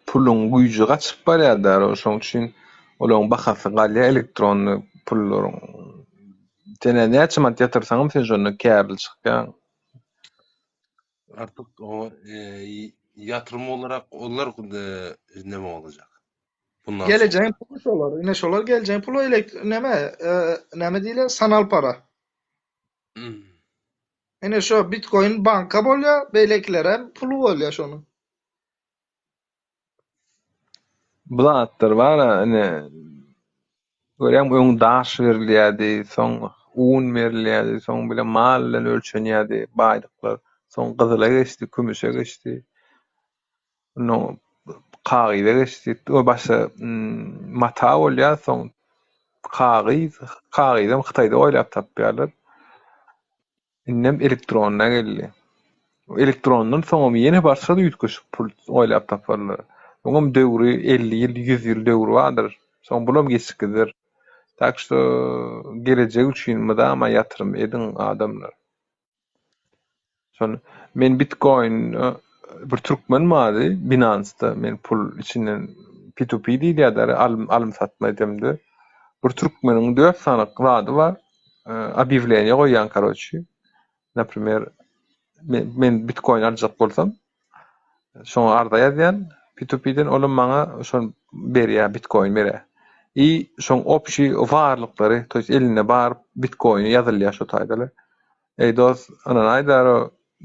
puluň güýji gaçyp barýar da, şoň üçin olaryň bahasy galýar elektronny pullaryň. Sen näçe manat ýatyrsaňam sen şonda kärli çykýaň. Artyk o e, ýatyrym olarak olar e, neme olacak. Bundan soňra. Geleceğin puly şolar. Ine şolar geleceğin puly elekt neme e, näme diýilýär? Sanal para. Hmm. Ine şo bitcoin banka bolýar, beýlekilerem puly bolýar şonuň. Bu zatlar bar-a, ine, görýäňmi, öň daş berilýärdi, soň Un berilýärdi, soň bile mal bilen ölçenýärdi baýlyklar. Soň gyzyla geçdi, kümüşe geçdi. Ondan kagyza geçdi. O başda mata bolýar, soň kagyz, kagyzam Hytaýda oýlap tapýarlar. Indem elektronyna geldi. Elektrondan soňam ýene başga-da üýtgeşik pul oýlap taparlar. Oňam döwri 50 ýyl, 100 ýyl döwri bardyr. Soň bulam geçip gider. Tak şto gelejek üçin mydama ýatyrym ediň adamlar. Şony men bitcoin bir türkmen bardy Binance-da men pul içinden P2P diýilýär alym alym satma edemde. Bir türkmeniň 4 sany zady bar. Obýawleniýe goýýan karoçi. Naprimer men bitcoin aljak bolsam şoňa arza ýazýan P2P-den olam maňa şony berýär bitcoin berýär. I şoň obşi barlyklary to ýest elinde bar bitcoini ýazylýar şo taýdaly. Eý dos ynanaýdar o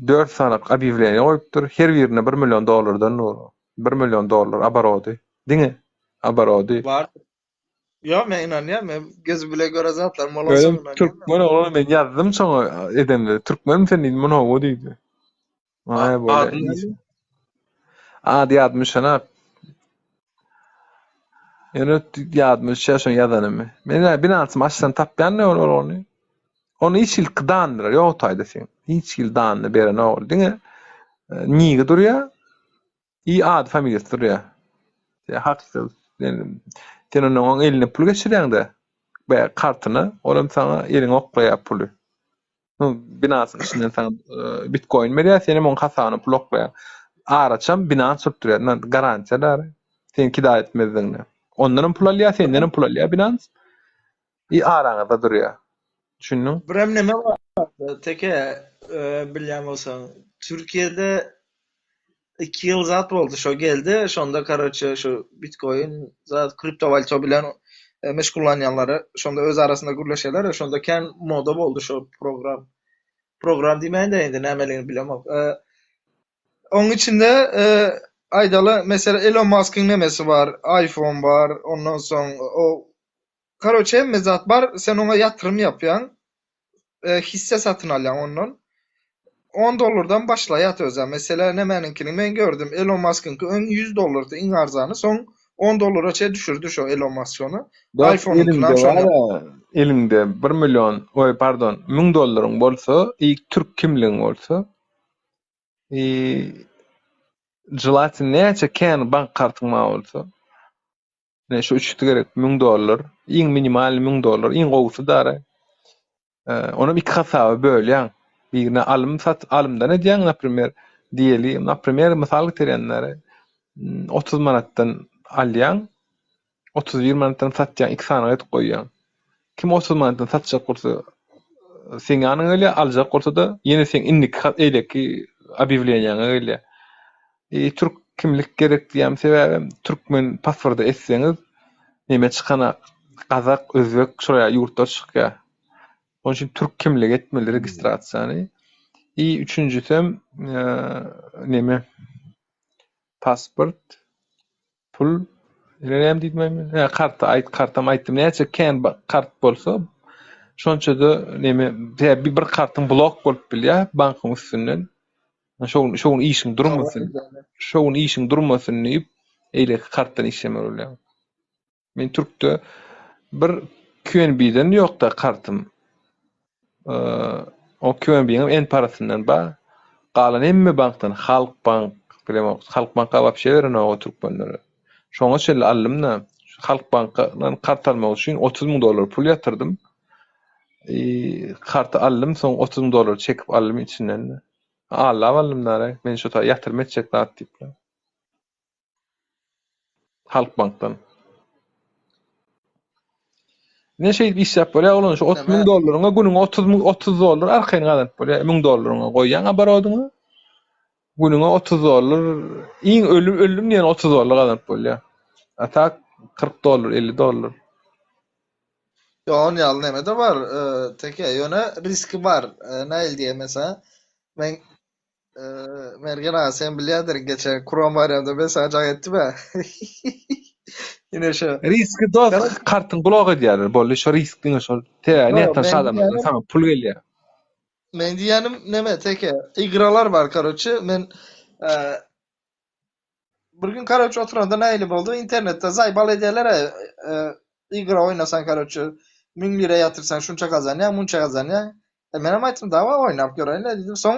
4 sany obýawleniýe goýupdyr her birine 1 million dollardan dur. 1 million dollar oborody. Diňe oborody. Bar. Ýok men ynanýan men gözi bile gören zatlarym bolansoň Özüm ynanýan. türkmen oglan men ýazdym şoňa edemde türkmenmi sen diýdim muny hawa diýdi. Aý bolýa. Ady näme? Ady ýadyma düşenak. Ýöne ýadyma düşýär şoň ýazanymy. Men ýa Binance-ymy açsam tapýan ol ony. Ony hiç hili dandylar ýok taýda seň. Hiç hili dandy berenok ol. Diňe nigi durýar. I ady familiýasy durýar. Sen hakyky sen sen ondan oň eline pul geçirýäňde be kartyna olam saňa eliňe oklaýar puly. Binance-yň içinden saňa e, bitcoin berýär, senem oň hasabyna pul oklaýar. Araçam Binance bolup durýar. Garantiýa dary. Sen kida etmezligiňe. Ondanam pul alýar, sendenem pul alýar Binance. I araňyzda durýar. Düşündiň? Birem neme bar teke e, bilýän bolsaň Türkiýede 2 ýyl zat boldy şo geldi şonda karoçe şu bitcoin zat kriptowalyuta bilen e, meşgullanýanlary şonda öz arasynda gürleşýärler şonda kän moda boldy şo program program diýmäýin-de indi nämeligini bilemok. E, oň içinde e, aýdaly mesela Elon Muskyň nemesi bar iPhone bar ondan soň o Karoçe hemme zat bar, sen oňa ýatyrym ýapýaň, e, hisse satyn alýaň ondan. 10 dollardan başlaýat özä. Mesela nemäniňkini men gördüm. Elon Muskyňky öň 100 dollardy iň arzany, soň 10 dollara çe düşürdi şo Elon Musk şony. Dost iPhone-yňkynam eliňde şony bar-a, eliňde 1 million, oý pardon, 1000 dollaryň bolsa, i türk kimligiň bolsa, i želatin näçe kän bank kartyň bar bolsa, Ine şu üçüsi gerek. 1000 dollar. Iň minimal 1000 dollar. Iň gowusy dara. Onam iki hasaba bölýäň. Birine alym sat, alymdan edýäň, naprimer, diýeli, naprimer, mysal getirýän dara. 30 manatdan alýaň, 31 manatdan satýaň, iki sany edip goýýaň. Kim 30 manatdan satjak bolsa, seň ýanyňa gelýär, aljak bolsa-da, ýene seň indiki eýleki obýawleniýaňa gelýär. E, türk kimlik gerek diýýän sebäbem türkmen pasporty etseňiz neme çykanak gazak, özbek şol ýaly ýurtlar çykýar. Onuň üçin türk kimligi etmeli registrasiýany. I üçünjisem e, neme pasport pul ýene näme diýdim men? Hä, karta aýt, kartam aýtdym. Näçe kän kart bolsa şonça-da neme bir kartyň blok bolup bilýär bankyň üstünden. Şo gün, şo gün işiň durmasyn. Şo gün işiň durmasyn diýip, eýleki kartdan işlemeli bolýar. Men Türkde bir QNB-den ýokda kartym. O QNB-niň en parasyndan bar. Galan hemme bankdan, Halk bank, bilemok, Halk banka wapşe berenok o türkmenlere. Şoňa çenli aldym-da, Halk bankdan kart almak üçin 30 müň dollar pul ýatyrdym. Karty aldym, soň 30 müň dollar çekip aldym içinden. Allap aldym dara. Men şu ta ýatyrym etjek zat diýip. Halk bankdan. Ne şeýdip işläp bolýar oglan şu 30 müň dollaryňa günüňe 30 müň 30 dollar arkaýyn gazanyp bolýar. 1000 dollaryňa goýýaň oborodyňa. Günüňe 30 dollar iň ölüm öldüm diýen 30 dollar gazanyp bolýar. A tak 40 dollar 50 dollar. Ýok, on ýaly neme-de bar, e, teke, ýöne riski bar. E, nähili diýeýin meselem, men e, Mergen aga sen bilýändirin geçen Kurban baýramda men saňa jaň etdim-ä. Ine şu. Riski dost kartyň blok edýärler boldy şo risk diňe şol. Sebäbi Ýok, nätanyş men adamlardan diýýänim saňa pul gelýär. men diýýänim neme teke igralar bar karoçe men e, bir gün karoçe oturanda nähili boldy internetde zaýbal edýärler e, e, igra oýnasaň karoçe 1000 lira ýatyrsaň şunça gazanýaň munça gazanýaň e, menem aýtdym dawa oýnap göräýin diýdim soň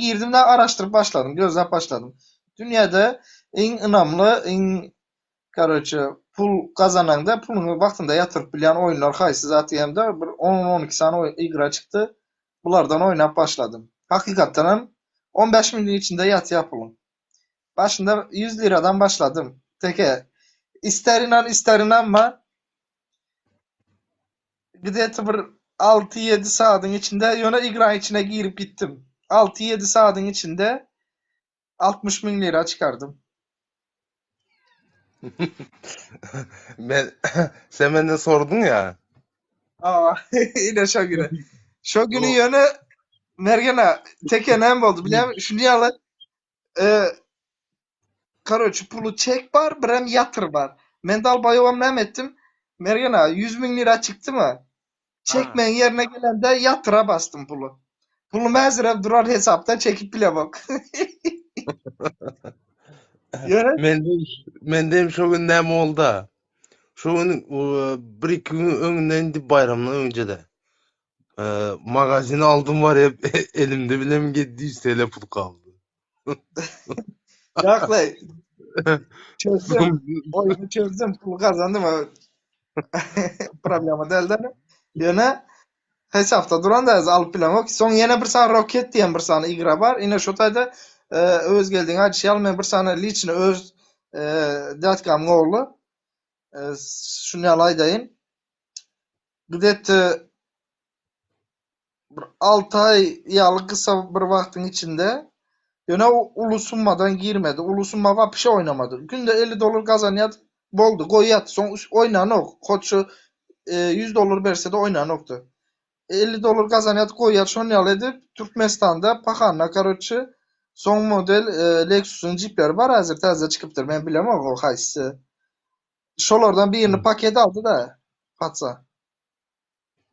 girdim de araşdyryp başladym gözläp başladym dünýäde iň ynamly iň Karoçe, pul gazanaňda puluňy wagtynda ýatyryp bilýän oýunlar haýsy zat diýemde bir on-on iki sany oý igra çykdy. Bulardan oýnap başladym. Hakykatdanam 15 minutiň içinde ýatýar puluň. Başynda 100 liradan başladym. Teke, ister inan ister inanma gde-to bir 6-7 sagadyň içinde ýöne igraň içine girip gitdim. 6-7 sagadyň içinde 60 müň lira çykardym. Men sen menden sordun ya. Aa, ine şo güni. Şo güni ýöne Mergen aga, teke näme boldy bilýäňmi? Şuny ýaly e, karoçe puly çek bar, birem ýatyr bar. Men dalbaýowam näme etdim? Mergen aga 100 müň lira çykdymy? Çekmegiň ýerine gelende ýatyra basdym puly. Pulum häzirem duran hesapda çekip bilemok. Ýöne Mende mende şo gün näme boldy? Şo gün bir iki gün öňünden indi baýramdan önce de. Magazini aldym var ya elimde bile mi 700 TL pul kaldy. Ýaklay çözdüm. Oýuny çözdüm, pul gazandym. Problema däl däl. Ýöne hesapda duran da alyp bilemok. Soň ýene bir sany Rocket diýen bir sany igra bar. Ine şu taýda e, öz geldiň aýdyşy ýaly men bir sany liçni öz e, dätkamyň ogly. E, şuny ýaly aýdaýyn. Gde-to bir 6 aý ýaly gysa bir wagtyň içinde ýöne uly summadan girmedi. Uly summa wapşe oýnamady. Günde 50 dollar gazanýardy. Boldy, goýýardy. Soň oýnanok. Hot şu 100 dollar berse-de oýnanokdy. 50 dollar gazanýardy, goýýardy. Şon ýaly edip Türkmenistanda pahana karoçe soň model Lexus-yň jipleri bar häzir täze çykypdyr. Men bilemok o haýsy. Şolardan birini paket aldy-da, patsa.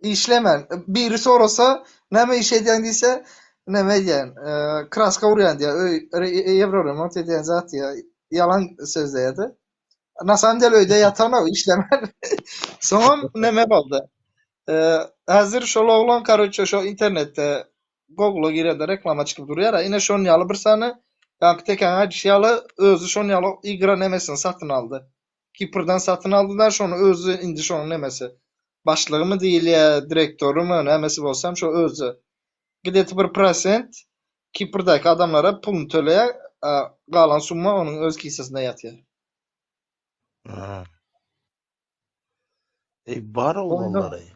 Işlemän. Biri sorasa, näme iş edýäň diýse, näme edýän, kraska urýan diýýär, öý, ýewro remont edýän zat diýýär. Ýalan sözleýärdi. Na samym dele öýde ýatanok, işlemän. Soňam näme boldy? Häzir şol oglan, karoçe, şo internetde Google-a girende reklama çykyp durýar-a. Ine şon ýaly bir sany, ýaňky tekäň aýdyşy ýaly, özi şon ýaly igra nemesini satyn aldy. Kiprden satyn aldylar şony özi indi şonuň nemesi. Başlygymy diýilýä, direktorymy, nämesi bolsam şo özi. Gideti bir prosent Kiprdäki adamlara puluny töleýär, a galan summa onuň öz kisesinde ýatýar. Ha. Ey bar oglanlar ey.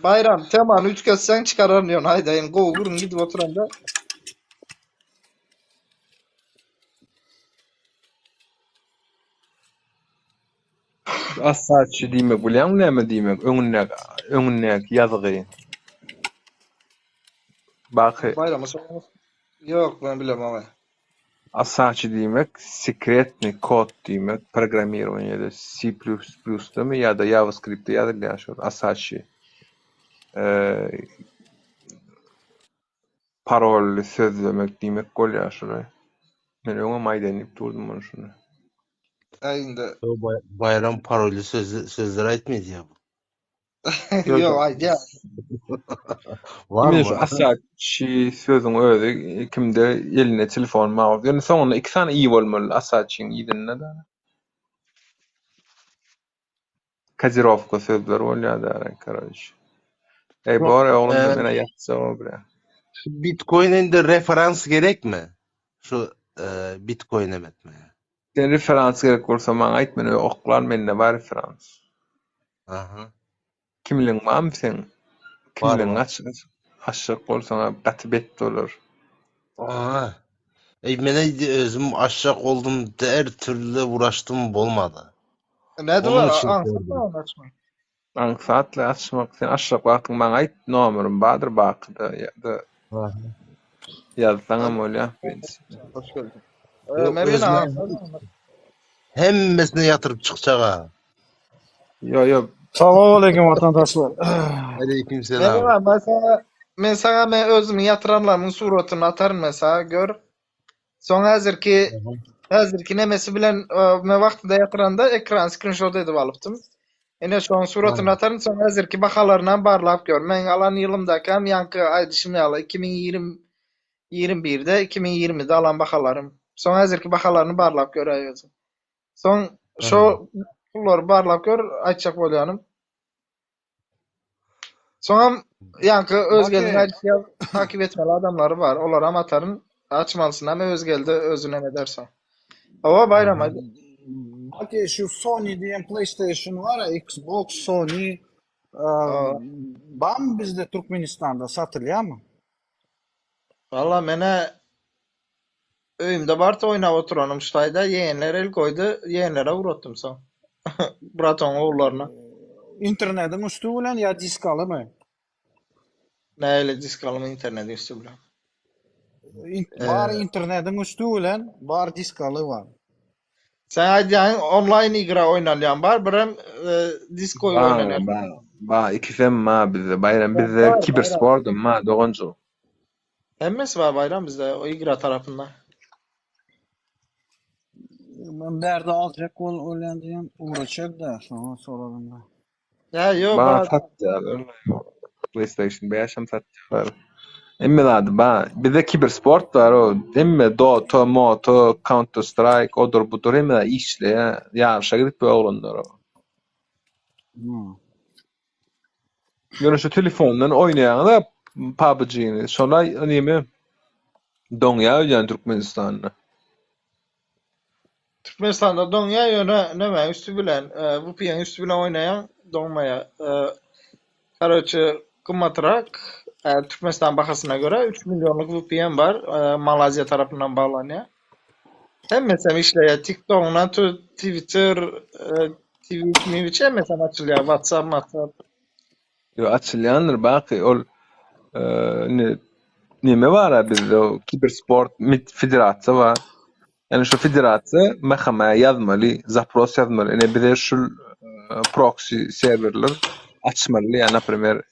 Baýram, temany üýtgetseň çykararyn ýöne aýdaýyn, gowy gürrüň gidip oturanda. Assaçy diýmek bilýäňmi näme diýmek? Öňündäki öňündäki ýazgy. Baky. Baýrama soraň. Ýok, men bilemok. Asaçy diýmek sekretnyý kod diýmek programmirowaniýede C plus plusdamy ýa-da JavaScriptde ýazylýar şol asaçy parolly sözlemek diýmek bolýar şuny. Men öňem aýdaýyn diýip durdum muny şuny. Aý indi. Baýram parolly sözler aýtmaýdy ýa bu. Ýok, aýdýar. Ine şu Asaçi sözüň özi kimde elinde telefon bar bolsa, ýöne soňunda iki sany i bolmaly Asaçiň yzynda-da. Kodirowka sözler bolýar-da, karoç. Eý, bor oglanlar, men ýatjak bire. Şu bitcoin indi referans gerekmi? Şu bitcoin emetme. Sen referans gerek bolsa maňa aýt men oklan mende bar referans. Aha. Kimligiň barmy seň? Bar Kimligiň bar. aç açjak bolsaň gaty bet bolar. Aha. Ey men özüm açjak oldum her türlü uğraştım bolmady. Näde Onun bar? için Aňsat sordum. ony açmak. Aňsatly açmak sen açjak wagtyň maňa aýt nomerim bardyr bakyda ýa-da Aha. ýazsaňam bolýar w prinsipe. Hoş geldin. Yok Mergen özüme aňsat. Hemmesini ýatyryp çykjak-a. Ýo ýo. Salowmaleýkim watandaşlar. Aleýkim selam. Merhaba, men sana men sana men özümiň ýatyranlarymyň suratyny ataryn men sana gör. Soň häzirki häzirki nemesi bilen e, men wagtynda ýatyranda ekran skrinşot edip alypdym. Ine şoň suratyny ataryn, soň häzirki bahalarynam barlap gör. Meň alan ýylymdakam ýaňky aýdyşym ýaly 2020 21-de, 2020-de alan bahalarym. Soň häzirki bahalaryny barlap göräý özüň. Soň şo pullary barlap gör, aýtjak bolýanym. Soňam ýaňky Özgeldiň aýdyşy ýaly takip etmeli adamlary bar. Olaram ataryn. Açmalysynam Özgeldi özünem eder soň. Hawa Baýram aýt. Baki şu Sony diýen PlayStation bar, Xbox, Sony barmy bizde Türkmenistanda satylýarmy? Walla menä öýümde bardy oýnap oturanym şu taýda ýegenler el goýdy ýegenlere ugratdym soň. Bratoň ogullaryna. Internediň üsti bilen ýa diskalymy? Nähili diskalymy internediň üsti bilen. Bar internediň üsti bilen, bar diskaly bar. Sen aýdýaň onlaýn igra oýnalýan bar, birem disk goýup Ba, oýnalýan. ba, ba, ikisem ba bizde. Baýram bizde Bar, kibersportam ba doganjyk. Hemmesi bar Baýram bizde o igra tarapynda. Men bärde aljak bol bolýan diýen ugraçak da şoňa soradym da. Ýa ýok Ba bar. satýarlar. PlayStation 5 hem satýarlar. Hemme zady ba. Bizde kibersport bar o. Hemme Dota, Moto, Counter Strike, odur budur hemme zat işleýär. Ýaryşa gidip bu oglanlar o. Hmm. Ýöne şu telefondan oýnaýaňyz-a PUBG-ni. Şola neme doňýar öýdýän Türkmenistanda. Türkmenistanda doňýar ýöne näme üsti bilen VPN üsti bilen oýnaýaň doňmaýar. Karoçe gymmatrak Türkmenistan bahasyna görä 3 millionlyk VPN bar Malaziýa tarapyndan baglanýar. Hemmesem işleýär TikTok'dan tut Twitter Twitch miwiç hemmesem açylýar WhatsApp WhatsApp. Ýok açylýandyr baky ol indi neme bar-a bizde o kibersport federasiýa bar. Ýani şu federasiýa MHM-ä ýazmaly, zapros ýazmaly. Ine bize şul proksi serwerler açmaly, ýa naprimer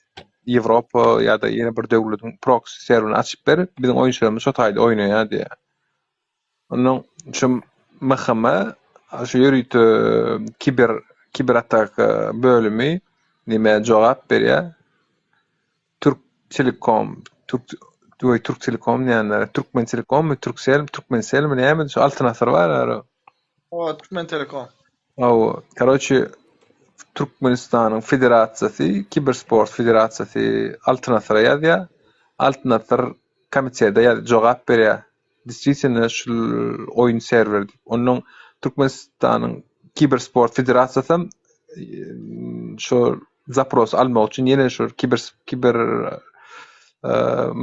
Ýewropa ýa-da ýene bir döwletiň proksi serwerini açyp ber, biziň oýunçylarymyz şo taýda oýnaýar diýýär. Ondan şu MHM şu ýörite kiber kiberataka bölümi nime jogap berýär. Türk Telekom, Türk we Türk Telekom diýenler, Türkmen Telekommy, Türksel, Türkmenselmi näme şu Altyn Asyr bar ara. O Türkmen Telekom. Hawa, karoçe Türkmenistanyň Federasiýasy, Kibersport Federasiýasy Altyn Asyra ýazýar. Altyn Asyr komitete ýaz jogap berýär. Действительно şul oýun serwer diýip. Ondan Türkmenistanyň Kibersport Federasiýasam şo zapros almak üçin ýene şo kiber kiber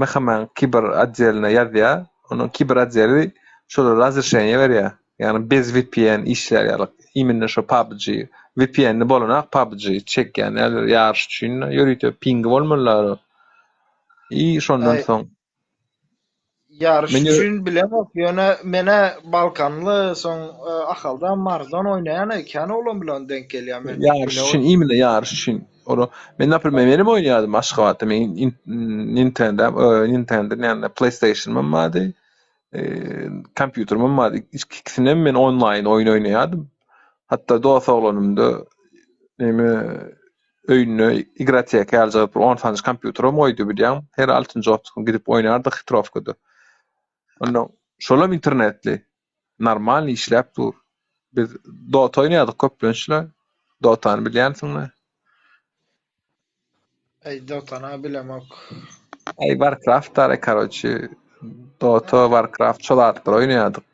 MHM-niň kiber otdeline ýazýar. Ondan kiber otdeli şolara razrešeniýe berýär. Ýagny bez VPN işlär ýaly. Imенно şo PUBG. VPN-li bolanak PUBG çekýän ýaryş üçin ýörite pingi bolmalylar. I şondan soň Ýaryş Men üçin bilemok, ýöne menä Balkanly, soň Ahaldan, Marydan oýnaýan kän oglan bilen deň gelýän men. Ýaryş üçin, imенно ýaryş üçin. Ora men naprimer menem oýnaýardym Aşgabatda men Nintendo, Nintendo näme PlayStation-ym bardy, kompýuterimem bardy. Ikisinem men onlaýn oýun oýnaýardym. Hatda dos oglanymda neme Öýünde igroteka ýalyjak bir on sanyjyk kompýuteram goýdy bilýäň. Her altynjy otgun gidip oýnardyk hitrowkada. Onda şolam internetli. Normalny işläp dur. Biz Dota oýnaýardyk köplençle. Dotany bilýänsiň-le. Aý Dotany bilemok. Aý Warcraft dara karoçi. Dota, Warcraft şo zatlary oýnaýardyk.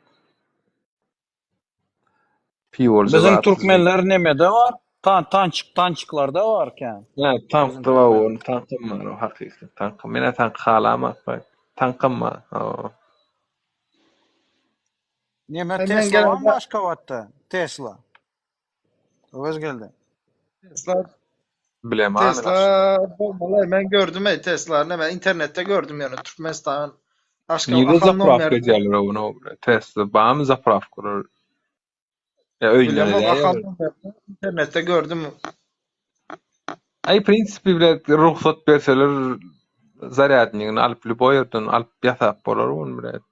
Piwolja Biziň zatly. türkmenler nemede bar? Tan tançik tançiklarda bar kän. Hä, Biziň tankda bar, türkmen. ony tankam bar, o hakyky tankam. Men-ä tanky halamok, baý. Tankam bar, hawa. Neme Ay men Tesla gelen barmy Aşgabatda? Tesla. Öwezgeldi. Tesla Bilemok men Tesla bolmaly. Men gördüm ey Tesla neme internetde gördüm ýöne Türkmenistan Aşgabat Nirede Ahal zapravka nomer edýärler ony? Tesla barmy zapravkalar? Ýa öýünden Bilemok edäýer. Ahal internetde gördüm. Aý prinsipi bilen rugsat berseler zarýadnigini alyp lýuboý ýerden alyp ýasap bolar ony bilet.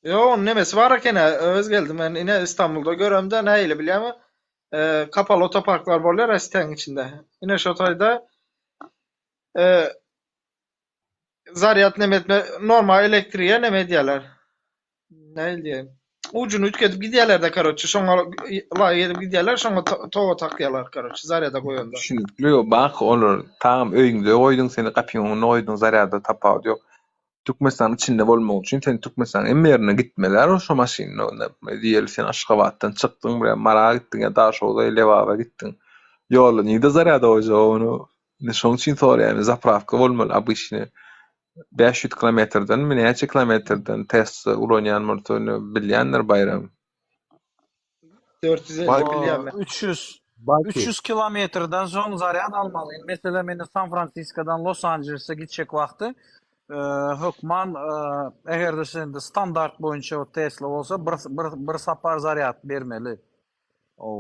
Ýok, onuň nemesi bar eken-ä, Özgeldi men ine Istanbulda göremde nähili bilýäňmi? Kapaly otoparklar bolýar siteň içinde. Ine şo taýda zarýad neme etme normal elektrige neme edýärler. Nähili diýeýin? Ujuny üýtgedip gidýärler-de karoçe, şoňa laýyk edip gidýärler, şoňa toga takýarlar karoçe, zarýada goýanda. Düşünikli, bak olar tagam öýüňde goýduň seni gapyň öňünde goýduň zarýada tapawudy ýok. Türkmenistanyň içinde bolmak üçin sen Türkmenistanyň hemme ýerine gitmeli şo maşynda onda diýeli sen Aşgabatdan çykdyň bir Mara gitdiň ýa Daşoguza ýa Lebaba gitdiň. Ýolda nirde zarýada goýjak ony? Indi şoň üçin soraýan zaprawka bolmaly obyçny 500 kilometrdenmi näçe kilometrden Tesla ulanýan bolsa indi bilýändir Baýram. 450 Bak bilýän men. 300 Baki. 300 kilometrden soň zarýad almaly. Indi meselem indi San Fransiskodan Los Anjelese gitjek wagty e, hökman e, eger-de sende standart boýunça o Tesla bolsa bir, bir, bir sapar zarýad bermeli. O.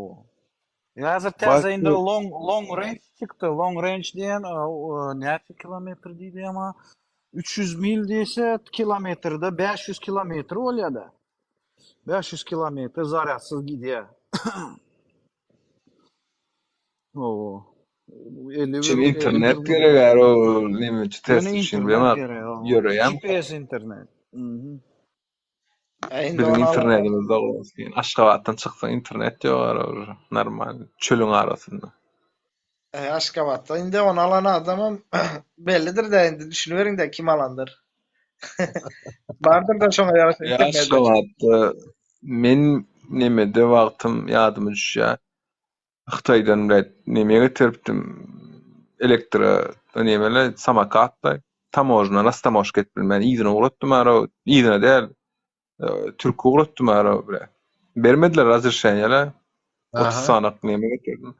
Häzir täze indi Baki long long range çykdy. Long range diýen e, o, näçe kilometr diýdi ama 300 mil diýse kilometrde 500 kilometr bolýar-da. 500 kilometr zarýadsyz gidýär. Owo. Üçin 51 internet 51 gerek är o neme üçin Ýöne Tesla üçin internet bilemok gerek. owo. ýöreýän GPS internet. Mhm. E, indi biziň ony alan internetimiz dogry Aşgabatdan çyksaň internet ýok ara normal çölüň arasynda. E, Aşgabatda indi ony alan adamam bellidir de indi düşüniberiň de kim alandyr. Bardyr da şoňa ýaraşan Ýa interneti. Aşgabatda men nemede wagtym ýadyma düşýär. Hytaýdan bilet neme getiripdim. Elektro nemeli samokatla tamožna rastamožka edip bilmän yzyna ugratdym ara yzyna däl türke ugratdym ara bile. Bermediler razrešeniýe 30 Aha. sanak neme getirdim.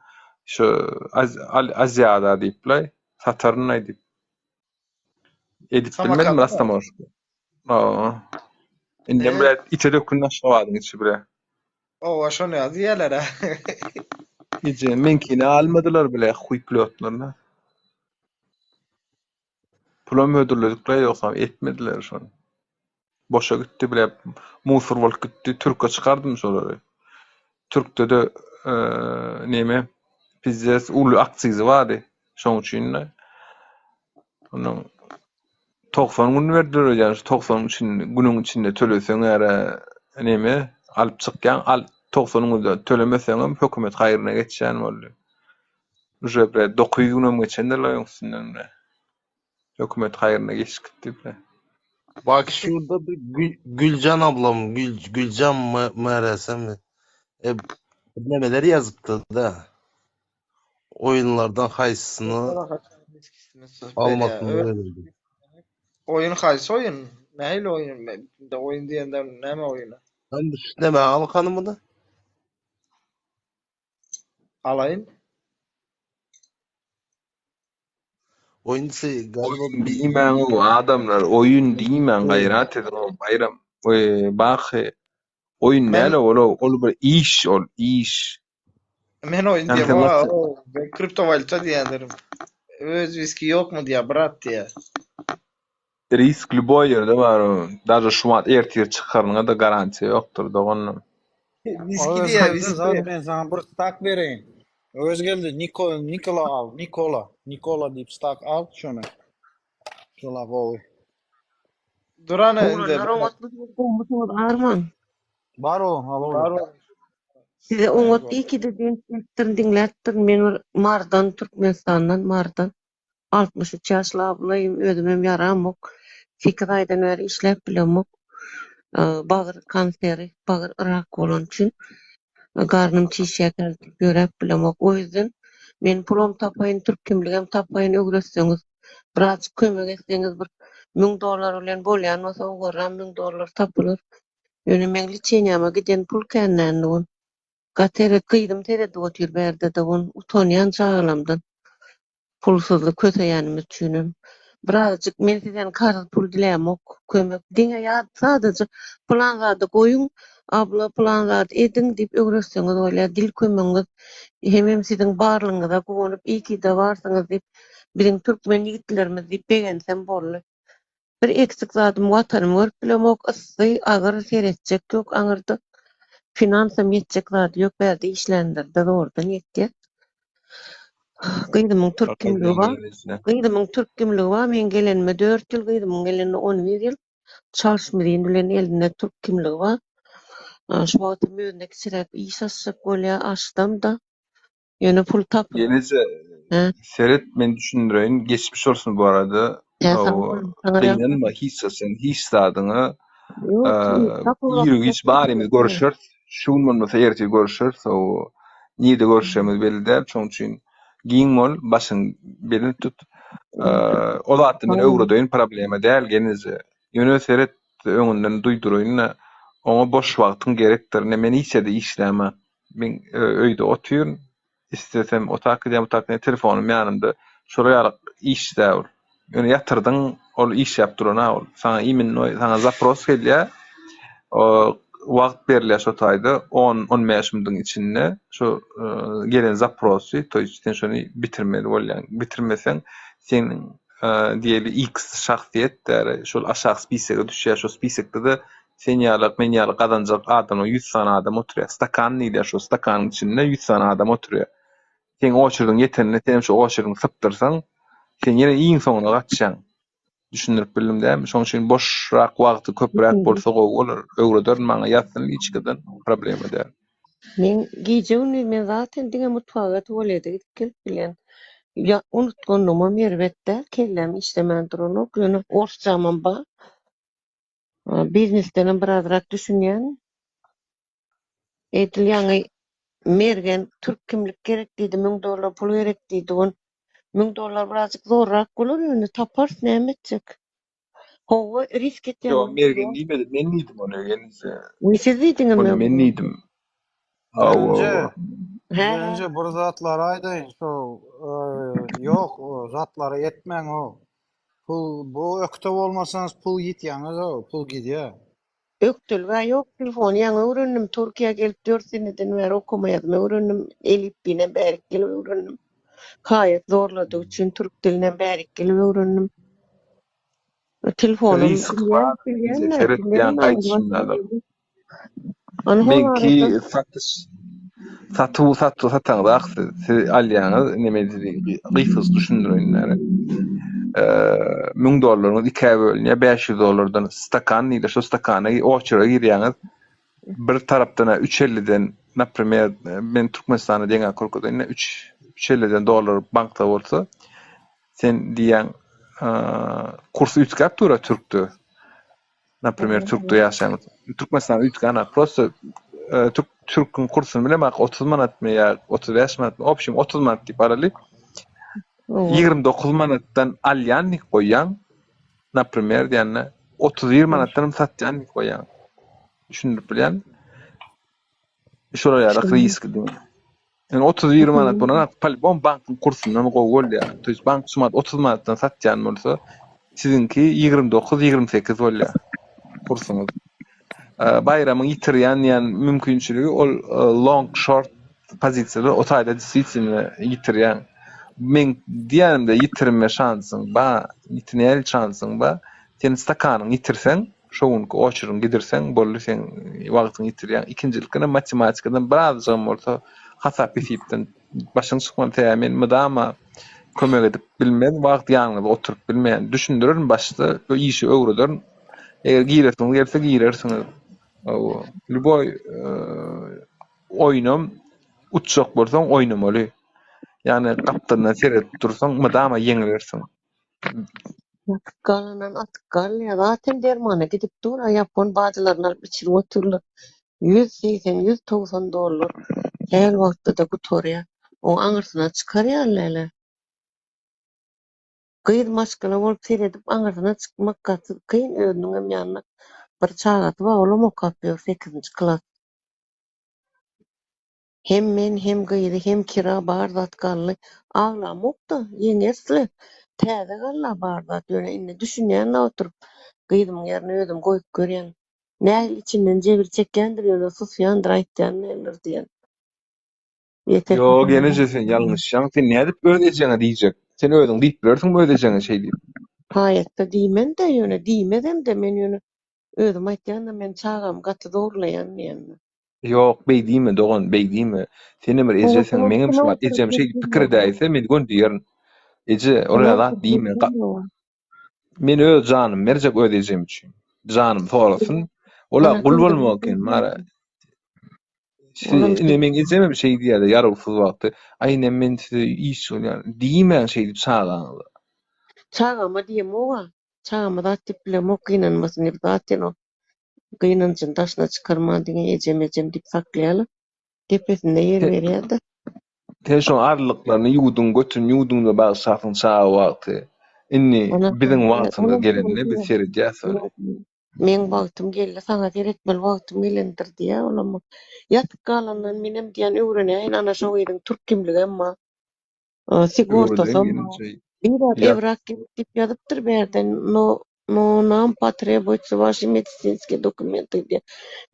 Şu Aziýada diýipler, sataryn diýip. Edip bilmedim Samokat. rastamožka. Aa. Indem E, bile içe dökün Aşgabadyň içi bile. owa şony ýaz diýerler. Gije meňkini almadylar bile huý pilotlaryna. Pulam hödürledikler ýogsam etmediler şony. Boşa gitdi bile musur bolup gitdi. Türke çykardym şolary. Türkde-de e, neme pizzes uly aktsizi bardy. Şoň üçin de onuň 90 gün berdiler öýdýän. Şu 90 için günüň içinde töleseň ere neme alyp çykýaň, al 90 günde tölemeseňem hökümet haýryna geçýän boldy. Uje bre 900 günem geçendirler öň üstünden bre. Hökümet haýryna geçip gitdi bre. Bak şurada bir Gül, Gülcan ablam Gül, Gülcan mı meğersem e, nemeleri yazıptı da oyunlardan haýsysyny almasyny öğrendim. Oýun haýsy oýun? Nähili oýun? De oýun diýende näme oýuny? Ben bu neme al kanımını? Alaýyn. Oyun şey galiba Oýun bir diýmäň o adamlar, oýun diýmäň oyun. gaýrat ediň o Baýram. Oý, baky oýun Men däl ol, ol bir iş ol, iş. men oýun Yani diýem. sen O, nasıl o, ben kriptovalyuta diýendirim. Öz riski ýokmy diýä, brat diýä. risk lýuboý ýerde bar o. Daže şu wagt ertir çykaryňa da garantiýa ýokdur doganym. Viski Öz diýä, geldi viski. zat men sana bir stak bereýin. Öz geldi Niko Nikola al, Nikola, Nikola diýip stak al şony. Şola gowy. Durany indi. Oglanlar oňatmy gowmysyňyz arman. Bar o, alo. Bar ol. Size oňat iyi ki de denk gelipdirin diňläpdirin. Men bir Mardan Türkmenistandan Mardan 63 ýaşly ablaýym özümem ýaramok. 8 aýdan bäri işläp bilemok. Ee, Bagyr kanseri, bagyr rak bolan üçin garnym çişýär ýöräp bilemok. O ýüzden men pulum tapaýyn, türk kimligem tapaýyn öwretseňiz, birazjyk kömek etseňiz bir 1000 dollar bilen bolýan bolsa ogarram 1000 dollar tapylar. Ýöne meň liçeniýama giden pul känländi on. Gatere gyzym seredip otyr bärde de on utanýan çagalamdan. Pulsuzlyk köseýänimiz üçinem. Birazjyk men sizden karz pul dilämok, kömek diňe ýa sadaja plan zady goýuň. Abla pylan zat ediň diýip öwretseňiz bolýar, dil kömegiňiz hemem siziň barlygyňyza guwanyp iýkide barsyňyz diýip biziň türkmen ýigitlerimiz diýip begensem boldy. Bir eksik zadym watanymy görüp bilemok, yssy, agyr, seretjek ýok aňyrda. Finansam ýetjek zady ýok, bärde işlänlerde zordan ýetýär. Gyzymyň türk kimligi bar. Gyzymyň türk kimligi bar, meň gelenime dört ýyl, gyzymyň gelenine 11 ýyl. Çalşmyzyn bilen elinde türk kimligi bar. Şu wagtam özüne kiçiräk iş açjak bolýar, açdam-da. Ýöne pul tapyp. Ýeneje Hä? seret men düşündireýin geçmiş bolsun bu arada. Hä, sag bol. Saňa ýagşy. Gynanma hiç haçan hiç zadyňa. Ýok, tapyp Ir giç barymyz görüşeris. Şu gün bolmasa ertir görüşeris. O nirde görüşjegimiz belli däl. Şonuň üçin giň bol, başyňy belent tut. O zatda men öwredeýin problema däl gelneje. Ýöne seret öňünden duýduraýyn-da oňa boş wagtyň gerekdir. Ine men hiç ýerde işläme. Men öýde otyryn. Islesem otak gidýän, bu tak gidýän, telefonym ýanymda. Şolar ýaly iş däl ol. Ýöne ýatyrdyň, ol işläp duran-a ol. Saňa imennoý, saňa zapros gelýär. O wagt berilýär şo taýda on, 15 minutiň içinde şo gelen zaprosy, to ýest sen şony bitirmeli bolýaň. Bitirmeseň seniň diýeli X şahsyýet däl, şol aşak spisege düşýär. Şo spisekde-de Sen ýaly, men ýaly gazanjak adamlar 100 sany adam oturýar. Stakan diýilýär, şo stakanyň içinde 100 sany adam oturýar. Seň oçerdiň ýetende senem şo oçerdiňi sypdyrsaň, sen ýene iň soňuna gaçýaň. Düşündirip bildim dämi? Şoň üçin boşrak wagty köpräk bolsa gowy bolar. Öwrederin maňa ýazsyn liçkadan, problema däl. Men gije-gündiz men zaten diňe mutfaga tualete gidip gelip bilýän. Ýa unutganlygymam erbet däl, kelläm işlemän duranok, ýöne orsçamam bar. Biznesdenem birazrak düşünýän. Edil ýaňy Mergen türk kimlik gerek diýdi, 1000 dollar pul gerek diýdi. On 1000 dollar birazjyk zorrak bolar ýöne taparys näme etjek. Hawa, risk etýän. Ýok, Mergen diýmedi, men diýdim ony, gelneje. We siz diýdiňmi? Ony men diýdim. Hawa, Gelinje, hawa. Hä? gelinje bir zatlary aýdaýyn, şo ýok, zatlary etmäň o. Pul bu ökde bolmasaňyz pul ýitýäňiz-ow, pul gidýär. Ökdelgä ýok, telefony ýaňy öwrendim. Türkiýä gelip 4 seneden bäri okama ýazma öwrendim. Elipbiýinem bärik gelip öwrendim. Haýat zorladygy üçin türk dilinem bärik gelip öwrendim. Telefonum Risk bilýän, bar, bilýän-de, seret, bilýän gaýdyşynda-da. Ony hol Meňki arada satyş satuw satuw sataňyzak siz siz alýaňyz indi men sizi gysgaça düşündireýin näme. Eee 1000 dollaryňyz ikä bölünýär 500 dollardan stakan diýilýär şo stakana oçura girýäňiz bir tarapdan 3.50-den naprimer men Türkmenistanda deňäp görkezeýin 3 3.50-den dollar bankda bolsa sen diýýäň kurs üýtgäp dur türkde. Naprimer, Türkde ýaşaýan Türkmenistan üýtgän prosta e, Türk Türküň kursuny bilemak 30 manatmy ýa 35 manatmy, obşim 30 manat diýip alaly. 29 manatdan alýan diýip goýýaň. Naprimer diýende 31 manatdan hem satýan diýip goýýaň. Düşündirip bilýän. Şolar ýaly risk diýip. Yani 31 manat bolan polibom bankyň kursundan gowy bolýar. To есть bank şu manat 30 manatdan satýan bolsa, siziňki 29-28 bolýar kursuňyz. Baýramyň ýitirýän diýen mümkinçiligi ol long short pozisiýada o taýda действительно ýitirýän. Men diýenimde ýitirme şansyň ba, ýitirme şansyň ba. Sen stakanyňy ýitirseň, Şo günki oçuryňy gidirseň boldy seň wagtyňy ýitirýäň. Ikinjilikden matematikadan birazjygam bolsa hasap-hesipden başyň çykmaly. Sebäbi men mydama kömek edip bilmez, wagt ýanyňyzda oturyp bilmeýän. Düşündirerin başda, bu işi öwrederin. Eger giresiňiz gelse girersiňiz. Hawa, lýuboý oýnam utjak bolsaň oýnamaly. Ýagny gapdalyndan seredip dursaň mydama ýeňilersiň. Ýatyp galandan atyp galýar. Zaten dermana gidip dur, a ýapon bajylaryny alyp içirip otyrlar. 180, 190 dollar. Her wagtda-da gutarýar. Oň aňyrsyna çykarýar läle. Gyz maşgala bolup seredip aňyrsyna çykmak gaty kyn özüniňem ýanynda bir çagasy bar, olam okap ýör 8-nji klas. Hem men, hem gyzy, hem kira bar zat gally. Aglamok-da, ýeňeris-le. Täze galla bar zat. Ýöne indi düşünýän-de oturyp, gyzymyň ýerine özüm goýup görýän. Nähili içinden jebir çekýändir ýöne susýandyr aýtýan däldir diýen. Ýeter Ýok eneje sen ýalňyşýaň sen nädip öz ejeňe diýjek sen özüň diýip bilersiňmi öz ejeňe şeý diýip. Haýatda diýmen-de ýöne diýmezem-de men ýöne özüm aýtýan-da men çagamy gaty zorlaýan diýen-de. Ýok beý diýme dogan beý diýme senem bir ejesiň meňem şu wagt ejem şeý diýip pikir edäýse men göni diýerin eje ol ýaly zat diýme Men öz janymy berjek öz ejem üçin. Janym sorasyn. Ola gul bolmak eken mara. Ine meň ejem hem şeý diýýärdi ýarawsyz wagty. Aý ine men size iş bolýan. Diýmäň şeýdip çagaňyza. Çagama diýemog-a. Çagama zat diýip bilemok gynanmasyn diýip zaten o gynanjyny daşyna çykarman diňe ejem ejem diýip saklaýarlar. Depesinde ýer berýär-de. Sen şoň arlyklaryny ýuwduň, götüni ýuwduň-da bagyşlarsyň çaga wagty. Indi biziň wagtymyz gelende biz seredýäs ony. Meň wagtym geldi, saňa seretmeli wagtym gelendir diýýär olam. Ýatyp galandan menem diýýän öwrenäýin, ana şo gyzyň türk kimligem bar. Sigortasam bar. Bir evrak gerek diýip ýazypdyr bärden, no No nam potrebujtsa waşi medisinskiý dokumenty diýýär.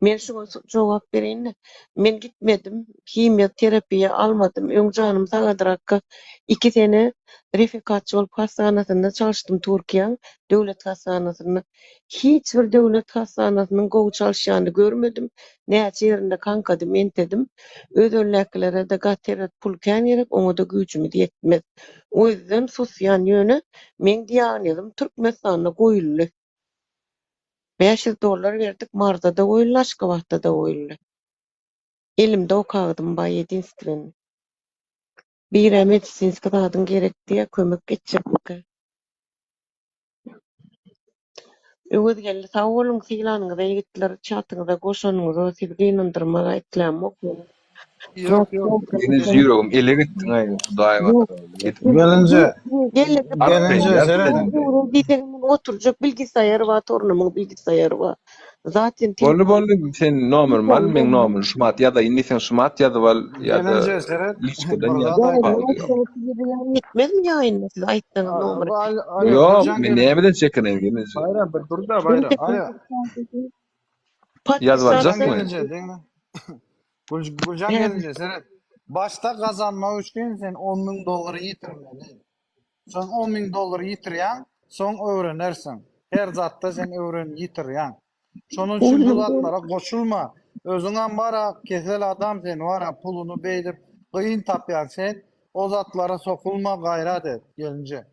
Men şuňa jogap bereýin-de. Men gitmedim, himiýa terapiýa almadym. Öň janym sagadrakka iki sene refekatçy bolup hassanasynda çalyşdym Türkiýäň döwlet hassanasynda. Hiç bir döwlet hassanasynyň gowy çalyşýanyny görmedim. Näçe ýerinde kaňkadym, entedim. Özeldäkilere-de gaty erbet pul kän gerek, oňa-da güýjümiz ýetmez. O ýüzden susýan ýöne meň diagnozym Türkmenistanda goýuldy. 500 dollar berdik Maryda-da goýuldy, Aşgabatda-da goýuldy. Elimde o kagyzym bar ýedinstwenny. Birä medisinski zadyň gerek diýýä kömek etjekmikä? Öwezgeldi sag boluň sylanyňyza ýigitler çatyňyza goşanyňyza sizi gynandyrmaga islämok ýöne. Ýok ýok. Gelinje ýüregim ele gitdiň aý Hudaý Git. Gelinje. Gelinje seret. Diýseň men oturjak bilgisaýary bar torunymyň bilgisaýary bar. Zaten Boldy boldy sen nomerim al meň nomerim şumat ýazaýyn diýseň şumat ýazyp al ýa-da Gelinje seret. liçkadan ýaz. Ýetmezmi ýaýynda siz aýtsaňyz nomeri. Ýok men nämeden çekineýin gelinje. Baýram bir dur-da Baýram. Ýazyp aljakmy? Gelinje diňle. Güljan gelinje seret. Başda gazanmak üçin sen 10 müň dollary ýitirmeli. Soň 10 müň dollary ýitirýäň, soň öwrenersiň. Her zatda sen öwren ýitirýäň. Şonuň üçin bu zatlara goşulma. Özüňem bara kesel adam sen bara puluny beýdip gyn tapýaň sen. O zatlara sokulma gaýrat et gelinje.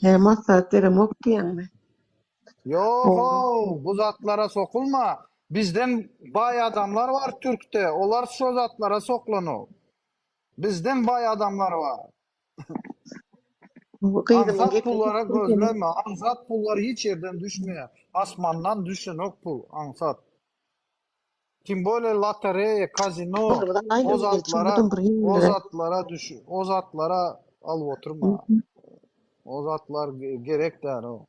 He maslahat beremok diýýäňmi? Ýogow bu zatlara sokulma. Bizden baý adamlar bar türkde olar şo zatlara soklanok. Bizden baý adamlar bar. Gyzymyň Aňsat gepi pullara gözleme. Aňsat pullar hiç ýerden düşmeýär. Asmandan düşenok pul aňsat. Tim bolее lotereýa, kazino o zatlara o zatlara düş o zatlara alyp oturma. O zatlar gerek däl o.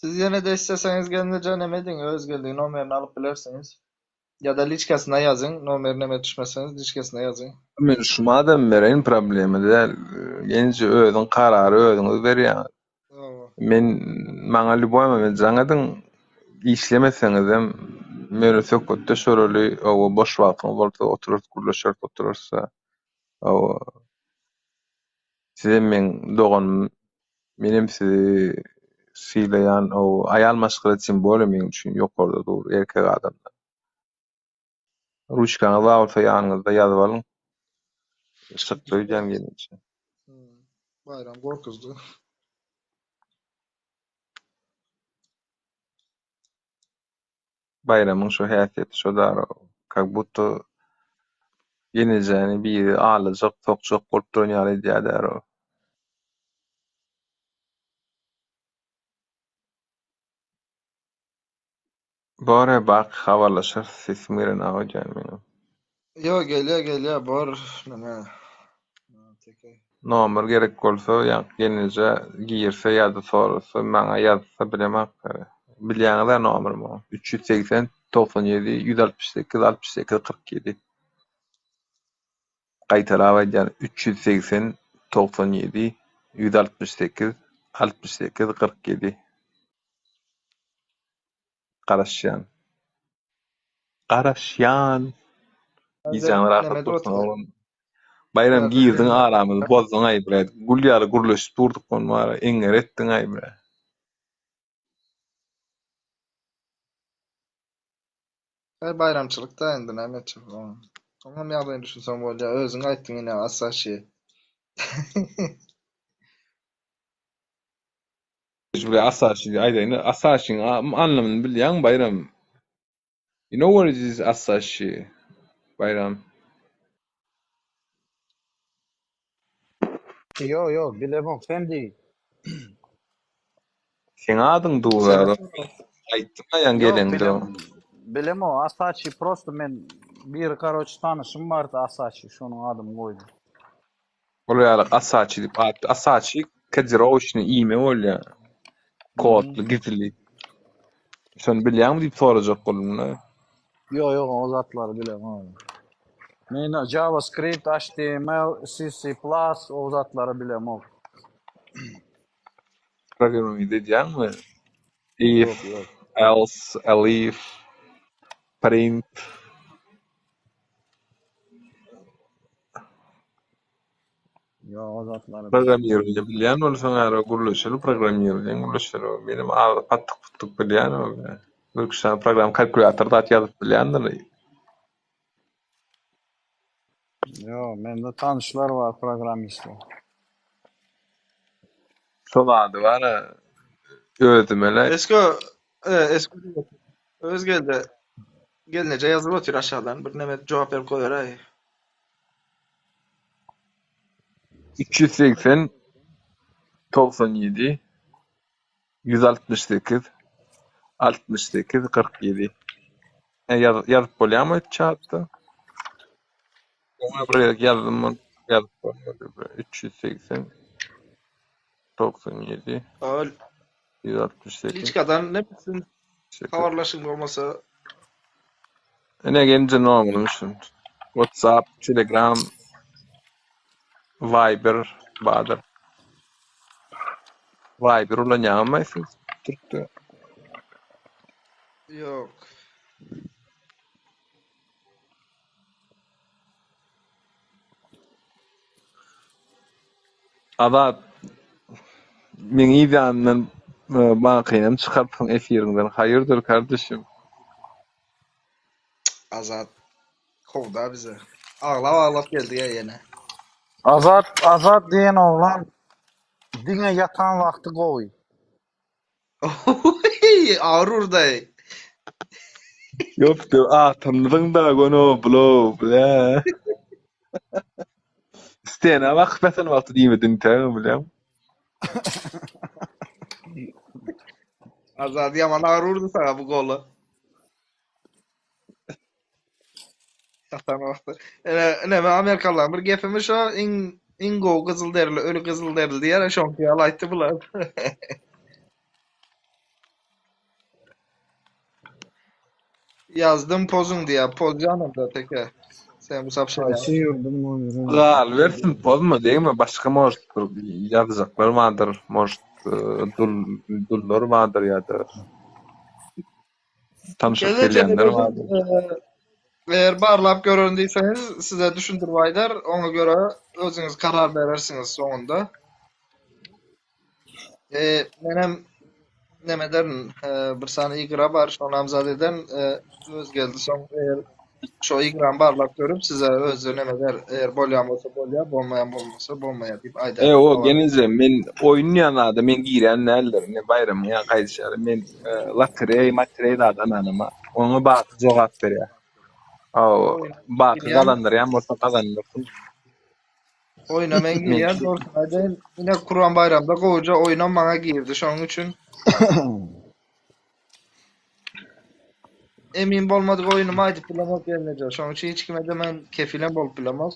Siz ýene-de isleseňiz gelneje neme ediň, Öwezgeldiň nomerini alyp bilersiňiz. Ýa-da liçkasyna ýazyň, nomer neme düşmeseňiz liçkasyna ýazyň. Men şumadam bereýin problema däl. Gelinje özüň karary özüňiz berýäňiz. Men maňa lýuboý moment jaň ediň. Işlemeseňizem meni söhbetdeş boraly, owa boş wagtyňyz bolsa oturarys gürleşeris oturarys-da. Owa. Sizem meň doganym, menem sizi sylaýan, o aýal maşgala tim bolýa meň üçin ýokarda dur erkek adamdan. Ruçkaňyz bar bolsa ýanyňyzda ýazyp alyň. Çykdy öýdýän gelinçe. Baýram gorkuzdy. Baýramyň şo häsiýeti şo dara, kak budto gelnejäni biri aldajak, sokjak bolup duran ýaly edýär däro. Bor-a baky habarlaşarys, sesim gelenok öýdýän meňem. Ýok gelýä gelýä bor neme teke. Nomer gerek bolsa ýaňky gelneje girse ýa-da sorasa maňa ýazsa bilemok bilýäňiz-ä nomerimi 380 97 168 68 47. Gaýtalap aýdýan, 380 97 168 68 47. Garaşýan. Garaşýan. Gijäň rahat bolsun oglan. Baýram girdiň aramyzy bozduňaý bre. Gül ýaly gürleşip durduk bolmara eňňer etdiňaý bre. Her baýramçylykda indi näme etjek oň. Oňam ýagdaýyny düşünseň bolýar. Özüň aýtdyň ine Asaşi. Şu Asaşi aýdaýyn. Asaşiň anlamyny bilýäňmi Baýram? You know what is Asaşi Baýram? Ýok, ýok, bilemok, sen diý. Seň adyň Duwara. Aýtdym aýan Ýok, geleňde. bilem, bilemok, Asaçi prosto men biri karoç tanyşym bardy Asaçi, şonuň adyny goýdum. Ol ýaly Asaçi diýip at, Asaçi kodirowoçny iýme bolýar. Kodly, gizli. Şony bilýäňmi diýip sorajak boldum-da. Ýok, ýok, o zatlary bilemok. Men JavaScript, HTML, C, C+, o zatlary bilemok. Programming edýäňmi? If, Ýok, ýok. else, elif, print. Ýok, o zatlary Programmirowaniýe bilýän bolsaň ara gürleşeli programmirowaniýe gürleşeli. Menem az patdyk-putdyk bilýän. Bir iki sany program kalkulýator zat ýazyp bilýändir. Ýok, mende tanyşlar bar programmistler. Şo zady bar-a özümele. Esko, e, Esko öz geldi. Gelneje ýazyp otyr aşagydan bir neme jogap berip goýaraý. 380 97 168 68 47 E, ýaz, ýazyp bolýarmy chatda? Oňa bir gezek ýazdym, ony ýazyp bolmady. 380 97 Ol 168 Liçkadan ne bilsin 8. habarlaşyň bolmasa Ine gelince nomerim şu. WhatsApp, Telegram, Viber bardyr. Viber ulanýaňmy siz Türkde? Ýok. Azat, meň yz ýanymdan e, bankynam çykarypsyň efiriňden. Haýyrdyr kardeşim? Azat kowda bize. Aglap aglap geldi ya ýene. Azat, Azat diýen oglan diňe ýatan wagty gowy. Agyr urdy. Ýok, atamyzyň da göni blo, bile. Stena bakyp ýatan wagty diýmedin tägin bilýän. Azat ýaman agyr urdy saňa bu goly. Ýatan wagty. Ene, ene Amerikalylaryň bir gepimi şo iň iň gowy gyzyl derili öli gyzyl derili diýer, şoňky ýaly aýtdy bular. Ýazdym pozuň diýýär, pozýanam da teke. Sen bu Haýsy sapşenýaňy. ýurduň nomerini? Galybersin, pozma degme, başga может bir ýazjaklar bardyr, может e, dul dullar bardyr ýa-da tanşyp Gelneje gelýänler bardyr. Eger barlap görerin diýseňiz, size düşündirip aýdar, oňa görä özüňiz karar berersiňiz soňunda. E, menem neme ederin, e, bir sany igra bar, şony namzat ederin, e, öz geldi soň eger şo igrany barlap görüp size özi neme eder, eger bolýan bolsa bolýar, bolmaýan bolmasa bolmaýar diýip aýdar. E, o Habar. gelince men oýnaýan zada men girýän däldir. Ne baýramyň ýa gaýdyşary men e, lotereý, matereý zada ynanama. Oňa baky jogap berýär. Aw, Oýna baky girýän, gazandyrýan bolsa gazandyrsyn. oýna men Men girýän, dogrusyny aýdaýyn, ine Kurban baýramda gowuja oýnam maňa girdi, şonuň üçin Emin bolmadyk oýnumy aýdyp bilemok gelneje. Şonuň üçin hiç kime-de men kefilem bolup bilemok.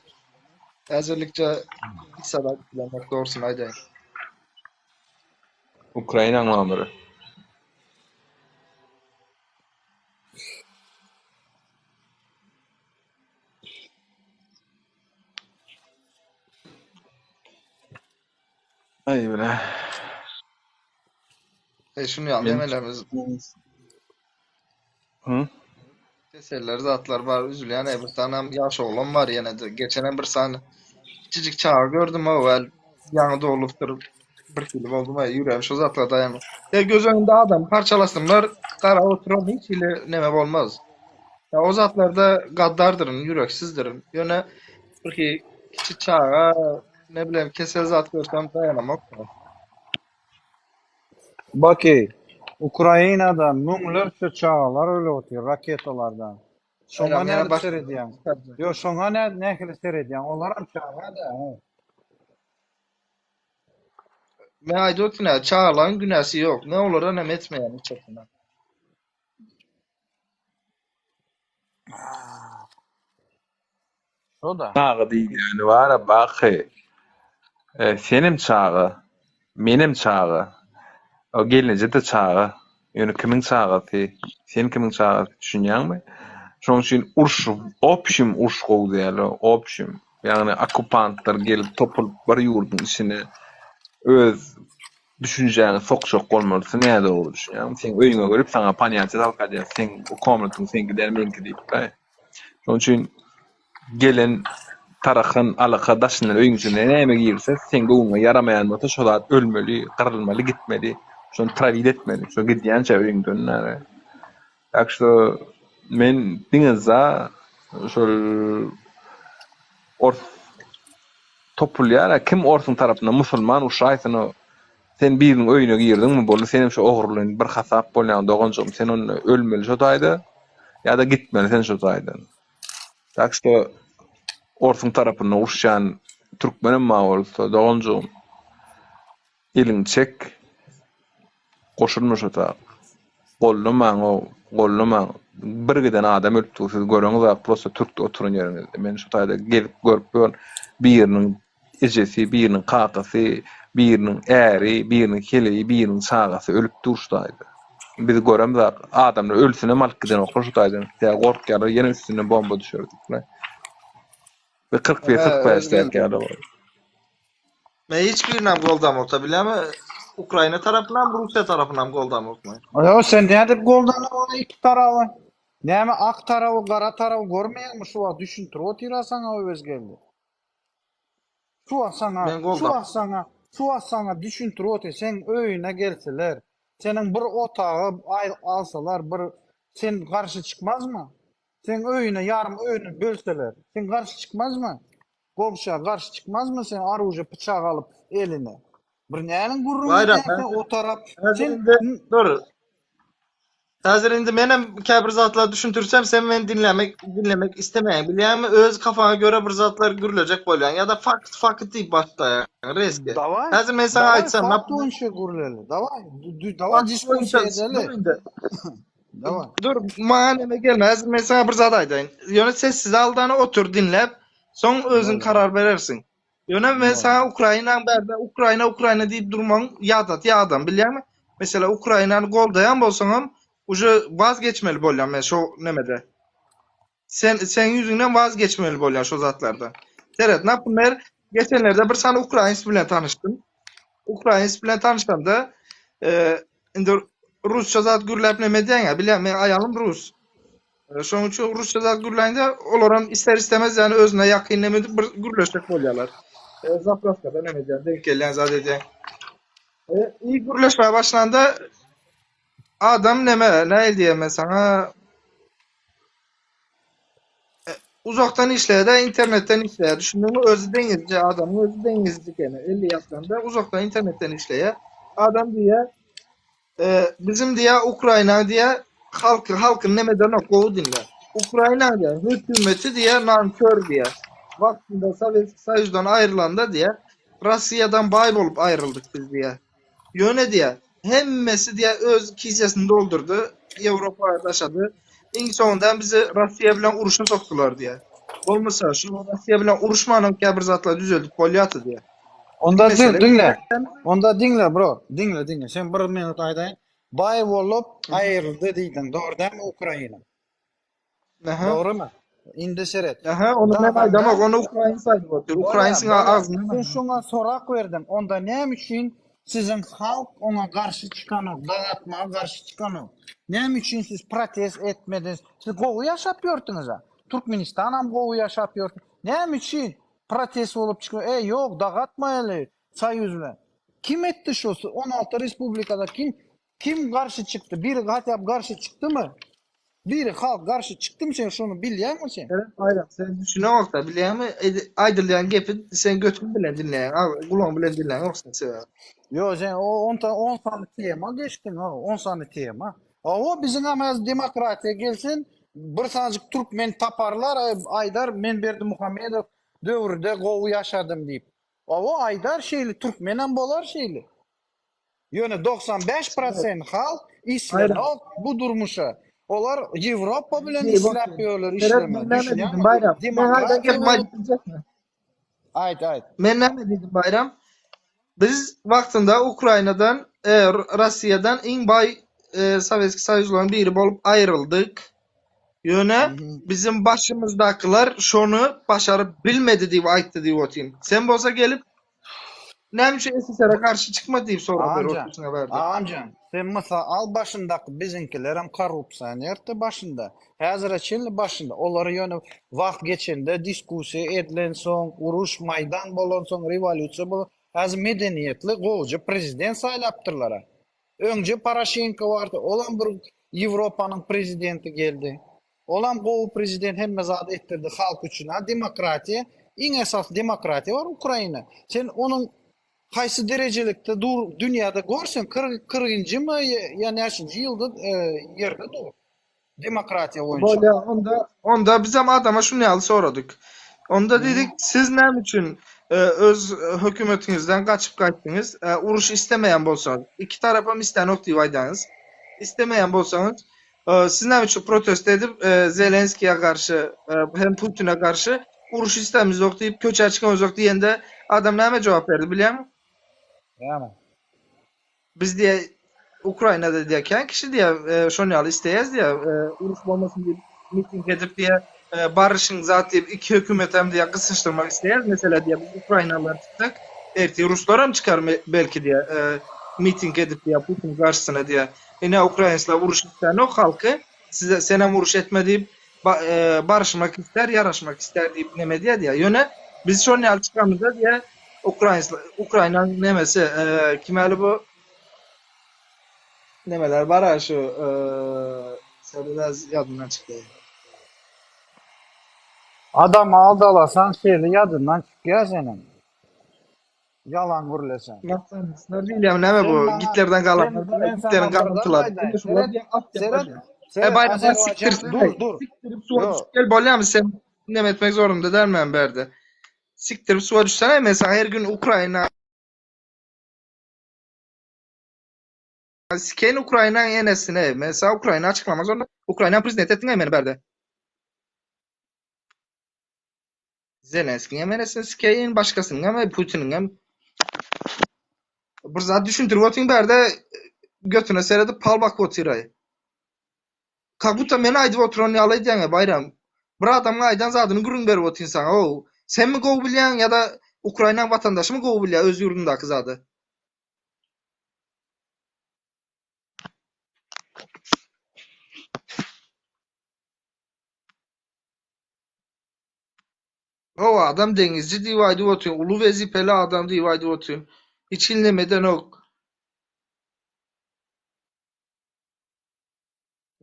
Häzirlikçe hiç zat aýdyp bilemok, dogrusyny aýdaýyn. Ukrainaň nomeri. Aý bile. Eý şuny ýaly Men nemelerimiz Hı? keseller zatlar bar üzülýän eý bir sanam ýaş oglan bar ýene-de geçenem bir sany kiçijik çaga gördüm o el ýaňy doglupdyr bir hili boldum eý ýüregim şo zatlara daýanmaz. Eý göz öňünde adam parçalasynlar garap oturan hiç hili neme bolmaz. Ýa o zatlarda gaddardyryn ýüreksizdirin ýöne bir hili kiçi çaga Ne bileyim kesel zat görsem daýanamok. Baki, Ukrainada müňlerçe çagalar ölüp otyr raketalardan. Şoňa Bayram ýene nädip başga seredýäň? Ýok, şoňa nä nähili seredýäň? Olaram çaga-da. Men aýdyp otyryn ýa, çagalaryň günäsi ýok. Men olara näme etmeýän hiç haçan. Şo-da. Çaga diýilýäni bar-a Baky. Senem çaga, menem çaga, o gelneje-de çaga. Ýöne kimiň çagasy, sen kimiň çagasy düşünýäňmi? Şonuň üçin uruş, opşim uruş gowy däl, opşim. Ýagny okkupantlar gelip topulyp bir ýurduň içine öz düşünjäňi sokjak bolmalysy nädogry düşünýäňmi? Seň öýüňe gelip saňa ponýatiýa talkadýar, seň komnatyň seňki däl meňki diýip-de. Şonuň üçin gelen tarakan alaka daşyndan öýüň içine näme girse, seň göwnüňe ýaramaýan bolsa şo zat ölmeli, gyrylmaly, gitmeli. Şony trawit etmeli. Şo gidýänçä öýüňden nare. Tak şo men diňe za şol ors topulýar-a kim orsuň tarapynda musulman urşaýsyn o sen biriniň öýüne girdiňmi boldy senem şo ogry bilen bir hasap bolýaň doganjygym sen onda ölmeli şo taýda ýa-da gitmeli sen şo taýdan. Tak şo orsuň tarapynda uruşýan türkmenem bar bolsa doganjygym eliňi çek Goşulma şo tak. Gollamaň ow, gollamaň. Bir giden adam ölüp dur, siz göreňizak prosta türkde oturan ýeriňizde. Men şo taýda gezip görüp ýörün. Biriniň ejesi, biriniň kakasy, biriniň äri, biriniň heleýi, biriniň çagasy ölüp dur şu taýda. Biz göremzak, adamlar ölsünem alyp gidenoklar şu taýdan. Sebäbi gorkýarlar ýene üstünden bomba düşer diýip. Bir 41, He, 45 öz geldi. däki ýaly bor. Men hiç birinem goldamokda bilýärmi? Ukraina tarapynam, Russiýa tarapynam goldamok men. Ýok, sen nädip goldanyň ony iki taraby? Näme ak taraby, gara taraby görmeýäňmi şu wagt düşündirip otyra saňa Öwezgeldi. Şu wagt saňa, Men şu goldam. wagt saňa, şu wagt saňa düşündirip otyr. Seň öýüne gelseler, seniň bir otagy alsalar, bir sen garşy çykmazmy? Seň öýüne ýarym öýüni bölseler, sen garşy çykmazmy? Goňşa garşy çykmazmy sen oružie pyçak alyp eline? Bir näniň gürrüňini Baýram, edýäň sen o tarap häzir sen indi dur. Häzir indi menem käbir zatlary düşündirsem sen meni diňlemek diňlemek islemeýäň. Bilýäňmi öz kafaňa görä bir zatlar gürlejek bolýaň ýa-da fakt fakt diýip başlaýaň rezki. Daway, Häzir men saňa daway aýtsam, fakt naprimýer boýunça gürleli. Daway, daway fakt boýunça diskussiýa edeli. dur indi. Daway. Dur, maňa neme gelme. Häzir men saňa bir zat aýdaýyn. Ýöne sessiz aldany otur diňläp, soň özüň Bolýar. karar berersiň. Ýöne men Bolýar. saňa Ukrainaň bärde Ukraina Ukraina diýip durmaň ýadatýar adam bilýäňmi? Mesela Ukrainany goldaýan bolsaňam uje waz geçmeli bolýan men şo nemede. Sen seň ýüzüňden waz geçmeli bolýan şo zatlardan. Seret, naprimýer, geçenlerde bir sany ukrains bilen tanyşdym. Ukrains bilen tanyşamda, e, indi rusça zat gürläp neme edýäň-ä, bilýän, meň aýalym rus. E, şonuň üçin rusça zat gürläňde, olaram ister istemez ýani özüne ýakyn neme edip bir gürleşjek bolýarlar. E, zapravkada neme edýän, denk gelýän zat edýän. E, iyi gürleşmäge başlanda adam neme, nähili diýen men saňa, Uzakdan işleýär-de, internetden işleýär. Düşündiňmi? Özi deňizci, adamyň özi deňizci ekeni. 50 ýaşlarynda uzakdan internetden işleýär. Adam diýýär, e, bizim diýýär Ukraina diýýär, halky halky neme edenok, gowy diňle. Ukraina diýýär, hökümeti diýýär, nankör diýýär. Wagtynda Sowet Soýuzdan aýrylanda diýýär, Russiýadan baý bolup aýryldyk biz diýýär. Ýöne diýýär, hemmesi diýýär öz kisesini doldurdy, Ýewropa daşady. Iň soňunda hem bizi Russiýa bilen uruşa sokdular diýýär. Bolmasa şu Russiýa bilen uruşmanam käbir zatlary düzeldip bolýardy diýýär. Onda Mesele diňle. Onda diňle bro. Diňle diňle. Sen bir minut aýdaýyn. Baý bolup aýryldy diýdiň. Dogry dälmi Ukraina? Aha. Dogrymy? Indi seret. Aha, ony men Daganda aýdamok, ony ukrains aýdyp otyr. Bolýar, Ukrainsiň bolýar. agzyndan Sen aýdýan. şoňa sorak berdiň. Onda näme üçin siziň halk oňa garşy çykanok, dagatmaga garşy çykanok? Näme üçin siz protest etmediňiz? Siz gowy ýaşap ýördüňiz-ä. Türkmenistanam gowy ýaşap ýördi. Näme üçin protest bolup çykyp, eý, ýok, dagatmaýaly soýuz bilen. Kim etdi şu 16 respublikada kim kim garşy çykdy? Biri hatda garşy çykdymy? Biri halk garşy çykdymy sen şony bilýäňmi sen? Seret Baýram, sen düşüneňokda, bilýäňmi? Aýdylýan gepi sen götüň bilen diňleýäň, gulagyň bilen diňläňok sen sebäbi. Ýok, sen o on on sany tema geçdiň, o on sany tema. Hawa, biziň hem häzir demokratiýa gelsin, bir sanjyk türkmen taparlar, aýdar men Berdimuhamedow döwrüde gowy ýaşadym diýip. Hawa, aýdar şeýle türkmenem bolar şeýle. Ýöne 95 prosent halk islenok bu durmuşa. Olar Ýewropa bilen isläp ýörler işlemegi. Düşünýäňmi? Demokratiýa bolup Aýt, aýt. Men näme diýdim Baýram? Biz wagtynda Ukrainadan, e, Russiýadan iň baý e, Sowetski Soýuzlaryň biri bolup aýryldyk. Ýöne biziň başymyzdakylar şony başaryp bilmedi diýip aýtdy diýip otyryn. Sen bolsa gelip Näme üçin SSR-e garşy çykmady diýip sorag berip Agamjan, otyrsyň bärde. agamjan, sen mysal al başyndaky biziňkilerem korrupsionerdi başynda. Häzire çenli başynda. Olary ýöne wagt geçende diskussiýa edilensoň, uruş, maýdan bolansoň, rewolýusiýa bolan, häzir medeniýetli gowuja prezident saýlapdyrlar-a. Öňje Poroşenko bardy, olam bir Ýewropanyň prezidenti geldi. Olam gowy prezident hemme zady etdirdi halk üçin a demokratiýa iň esasy demokratiýa bar Ukraina. Sen onuň haýsy derejelikde dur dünýäde gör sen kyrkynjymy ýa näçinji ýylda ýerde dur demokratiýa boýunça. Bolýa onda onda bizem adama şuny ýaly soradyk. Onda diýdik siz näme üçin öz hökümetiňizden gaçyp gaýtdyňyz uruş istemeýän bolsaňyz iki tarapam istänok diýip aýdaňyz istemeýän bolsaňyz Siz näme üçin protest edip Zelenskiýe garşy hem Putine garşy uruş islämizok diýip köçä çykamyzok diýende adam näme jogap berdi bilýäňmi? Näme? Biz diýe Ukrainada diýe kän kişi diýe şon ýaly isleýäs diýe uruş bolmasyn diýip miting edip diýe baryşyň zat diýip iki hökümetem diýe gysyşdyrmak isleýäs mesele diýe biz ukrainalylar çyksak ertir ruslaram çykar belki diýe miting edip diýe Putin garşysyna diýe Ine ukrainsler uruş islänok halky size senem uruş etme diýip baryşmak ister ýaraşmak ister diýip neme diýýär diýýär. Ýöne biz şon ýaly çykamyzda diýýär ukrainsler Ukrainanyň nemesi kim äli bu nemeler bar şu biraz ýadymdan çykdy. Adamy aldalasaň şeýle ýadyndan çykýar seniň. Ýalan gürleseň. Nasionalistler diýilýär näme bu? Gitlerden galanlar bar, Gitleriň galyntylary. Seret, seret, E Baýram sen sikdirsin. Dur, dur. Sikdirip suwa düşüp gel bolýamy sen neme etmek zorunda däl men bärde. Sikdirip suwa düşsene men saňa her gün Ukraina Sikeýin Ukrainaň enesini. Men saňa Ukraina açyklamak zorunda. Ukrainaň prezidenti etdiň meni bärde. Zelenskiňem enesini sikeýin, başgasynyňam, Putiniňem. Bir zat düşündirip otyň bärde götüne seredip pal bakyp otyraý. Как будто men aýdyp oturan ýaly edýäňä Baýram. Bir adamyň aýdan zadyny gürrüň berip otyryn saňa ow. Senmi gowy bilýäň ýa-da Ukrainaň watandaşymy gowy bilýär öz ýurdundaky zady? Hawa adam deňizci diýip aýdyp otyryn, uly wezipeli adam diýip aýdyp otyryn. Hiç hili neme edenok.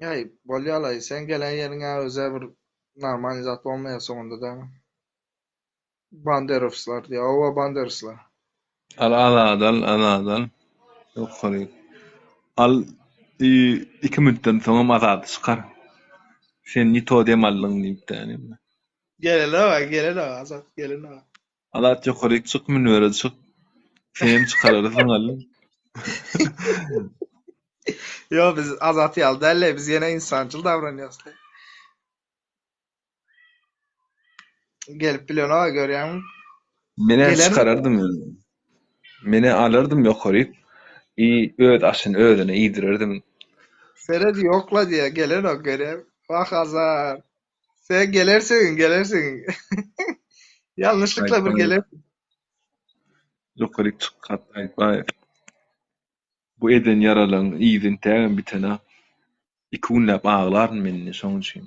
Äý, bolýalaý, sen gelen ýeriň-ä özä bir normalnyý zat bolmaýar soňunda da. Banderowslar diýýär, hawa banderowslar. Al Azadal, Azadal. Ýokary. Al iki minutdan soňam Azady çykar. Sen ne to dem aldyň diýip däni. Gelenok, gelenok Azat, gelenok. Azat ýokaryk çyk, münbere çyk. Senem çykararsyň al. Ýok, biz Azat ýaly däl-le, biz ýene insançyl davranýas. Gelip bilenok görýäňmi? Menä Gelermi? çykarardym ýöne. Menä alardym ýokaryk i öz aşyny özüne iýdirerdim. Seret ýokla diýýär, gelenok görýäňmi? Wah Azat. Sen gelersiň, gelersiň. Ýalňyşlykla bir Aýtbaýew. gelersiň. Ýokaryk çyk hatda Aýtbaýew. Bu eden ýaralaryň yzy entägem bitenok. Iki günläp aglaryn men indi şoň üçin.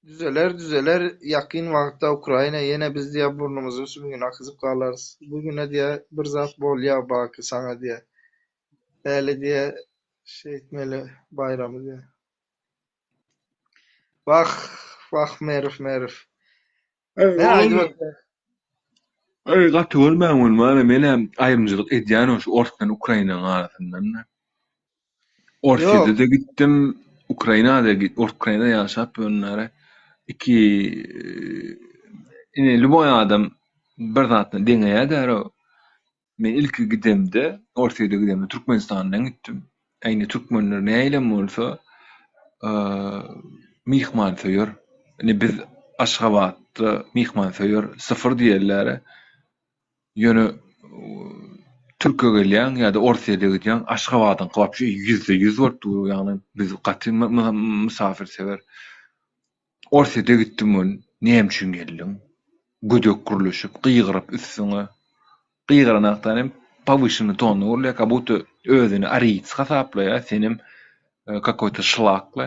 Düzeler düzeler ýakyn wagtda Ukraina ýene biz diýä burnumyzyň sümügini akyzyp galarys. Bu güne diýä bir zat bolýa Baky saňa diýä. Häli diýä şeýtmeli Baýramy diýä. Wah, wah Merw Merw. Eý, Ne aýdyp oglum. otyr? Eý, gaty görmäň ony, mana menem aýrymçylyk edýän şu ors bilen Ukrainanyň arasyndan. Ýok. Orsýede-de gitdim, Ukrainada Ukrainada ýaşap ýörün Iki ine lýuboý adam bir zatdan deňeýär-dä. Men ilki gidemde, Orsýede gidemde Türkmenistandan gitdim. Ä indi türkmenler nähilem bolsa myhmansöýer. Indi biz Aşgabatda myhmansöýer syfyr diýerler. Ýöne Türkiýä gelýäň ýa-da Orsýede gidýäň, Aşgabadyňky wapşe ýüzde ýüz bolup dur, ýagny biz gaty mysafirsewer. Orsýede gitdim welin, näme üçin geldiň? Gödek gürleşip, gygyryp üstüňe. Gygyranakdan hem powyşennyý tonda gürleýär, как будто özüni ariýc hasaplaýar, senem kakoý-to şlakly.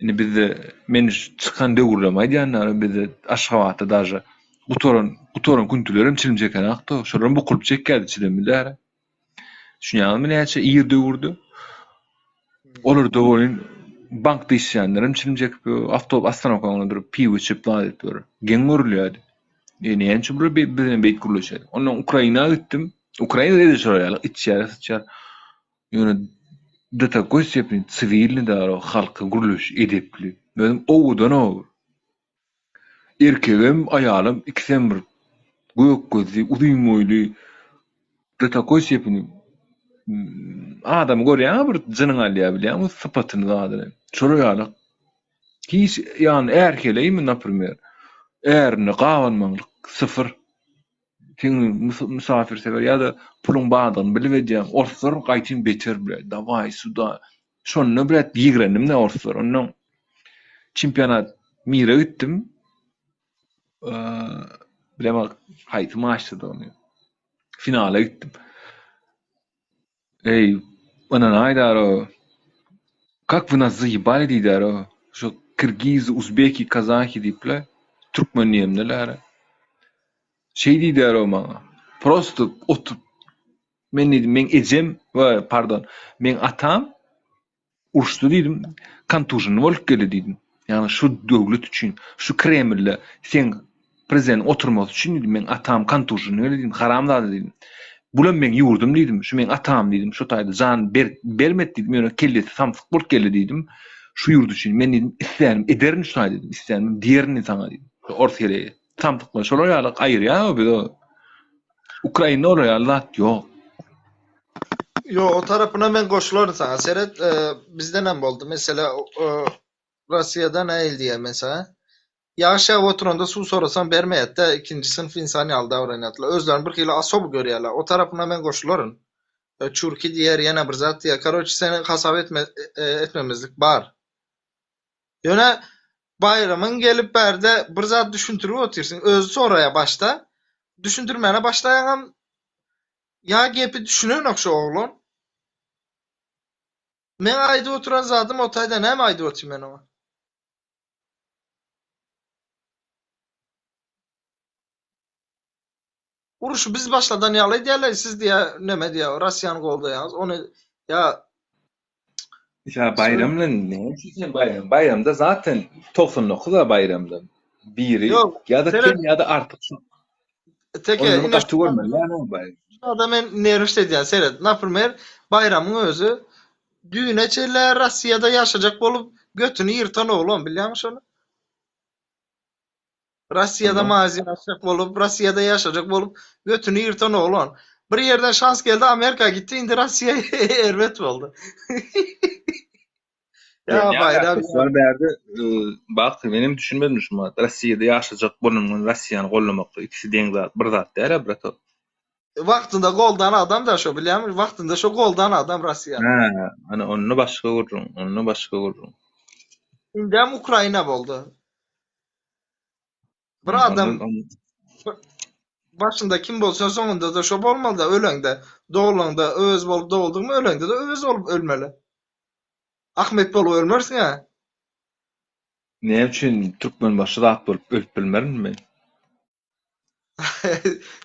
Indi bizde men çykan döwürlerimi aýdýan bizde Aşgabatda daže gutaran gutaran küntülerem çilim çekenakdy. Şolaram bukulyp çekýärdi çilimi däri. Düşünýäňizmi näçe ir döwürdi. Olarda welin bankda işleýänlerem çilim çekip awtobus ostanowkaňda durup piwo içip zat edip ýör. Geň görülýärdi. E näme üçin bular bizden beýik gürleşýär. Ondan Ukraina gitdim. Ukrainada edil şolar ýaly içýär, syçýar. Ýöne do takoý stepeni siwilnyý dara halky gürleşi edepli. Özem owadan oba. Erkegem, aýalam ikisem bir gök gözli, uzyn boýly do takoý stepeni adamy görýäň-ä bir jynyň alýar bilýäňmi sypatyny zadyny. Şolar ýaly hiç ýany är-heleými naprimer ärine gabanmaňlyk syfyr. Seň mysafirsewer ýa-da puluň bardygyny bilip edýäň. Orslar gaýtyn beter blýat, dawaý suda. Şonda blýat ýigrendim-dä orslary. Onnoň çempionat mira gitdim. Bilemok haýsy maçdadygyny. Finala gitdim. Eý, ynanaýdar-ow. Kak вы nas zaýebali diýdär-ow. Şo kirgiz, uzbeki, kazahi diýip-le, türkmen diýemde-läre. Şeý diýdär-ow maňa. Prosto oturyp, men diýdim, meň ejem, we pardon, meň atam Uruşda diýdim, kontužen bolup geldi diýdim. Ýagny şu döwlet üçin, şu Kremlde seň prezidentiň oturmasy üçin diýdim, meň atam kontužen geldi diýdim, haramzada diýdim. Bulam meň ýurdum diýdim, şu meň atam diýdim, şu taýda jan ber bermedi diýdim, ýöne kellesi samsyk bolup geldi diýdim. Şu ýurt üçin men diýdim, islänimi ederin şu taýda diýdim, islänimi diýerin saňa diýdim. Ors heleýi. Samsyklar şolar ýaly aýyrýar biz o. Ukrainada olar ýaly zat ýok. Ýok, o tarapyna men goşularyn saňa. Seret, e, bizdenem boldy. Mesela, e, Russiýada nähili diýýär men saňa. Ýagyş ýagyp oturanda suw sorasaň bermeýär-de, ikinji synp insan ýaly davranýardylar. Özlerini bir hili osoby görýärler. O tarapyna men goşularyn. E, Çurki diýer, ýene bir zat diýer. Karoçi, seni hasap etme, e, etmemezlik bar. Ýöne Baýramyň gelip bärde bir zat düşündirip otyrsyň. Özi soraýar başda. Düşündirmäne başlaýaňam ýa gepi düşünenok şu oglan. Meň aýdyp oturan zadym o taýda näme aýdyp otyryn men oňa. Uruşy biz başladan ýaly edýärler, siz diýýär neme diýýär, Russiýany goldaýaňyz. Ony ýa Ýa Baýram bilen näme üçin sen Baýram? Baýramda zaten 99 a Baýramda. Biri Ýok, ýa-da seret kem ýa-da artyk şu. Teke Ondan ine gaty görmeli ýa Baýram. Şurada men nerwş edýän seret. Naprimer, Baýramyň özi düýne çenli Russiýada ýaşajak bolup götüni ýyrtan oglan bilýäňmi şony? Russiýada Ondan magazin açjak bolup, Russiýada ýaşajak bolup götüni ýyrtan oglan. Bir ýerden şans geldi, Amerika gitdi, indi Russiýa erbet boldy. Ýa Ýöne Baýram ýa ýa. bärde e, bak menem düşünmedim şu Russiýada ýaşajak bolan Russiýany gollamak ikisi deň zat, bir zat däl-ä brato. Wagtynda goldan adam da şo bilýäňmi? Wagtynda şo goldan adam Russiýany. Hä, ana onda başga gürrüň, onda başga gürrüň. Indem Ukraina boldy. Bir adam başynda kim bolsa soňunda-da şo bolmaly-da öleňde. Doglaňda öz bolup doguldyňmy öleňde-de öz bolup ölmeli. Ahmet bolup ölmersiň-ä. Näme üçin Türkmenbaşy zat bolup ölüp bilmerin men?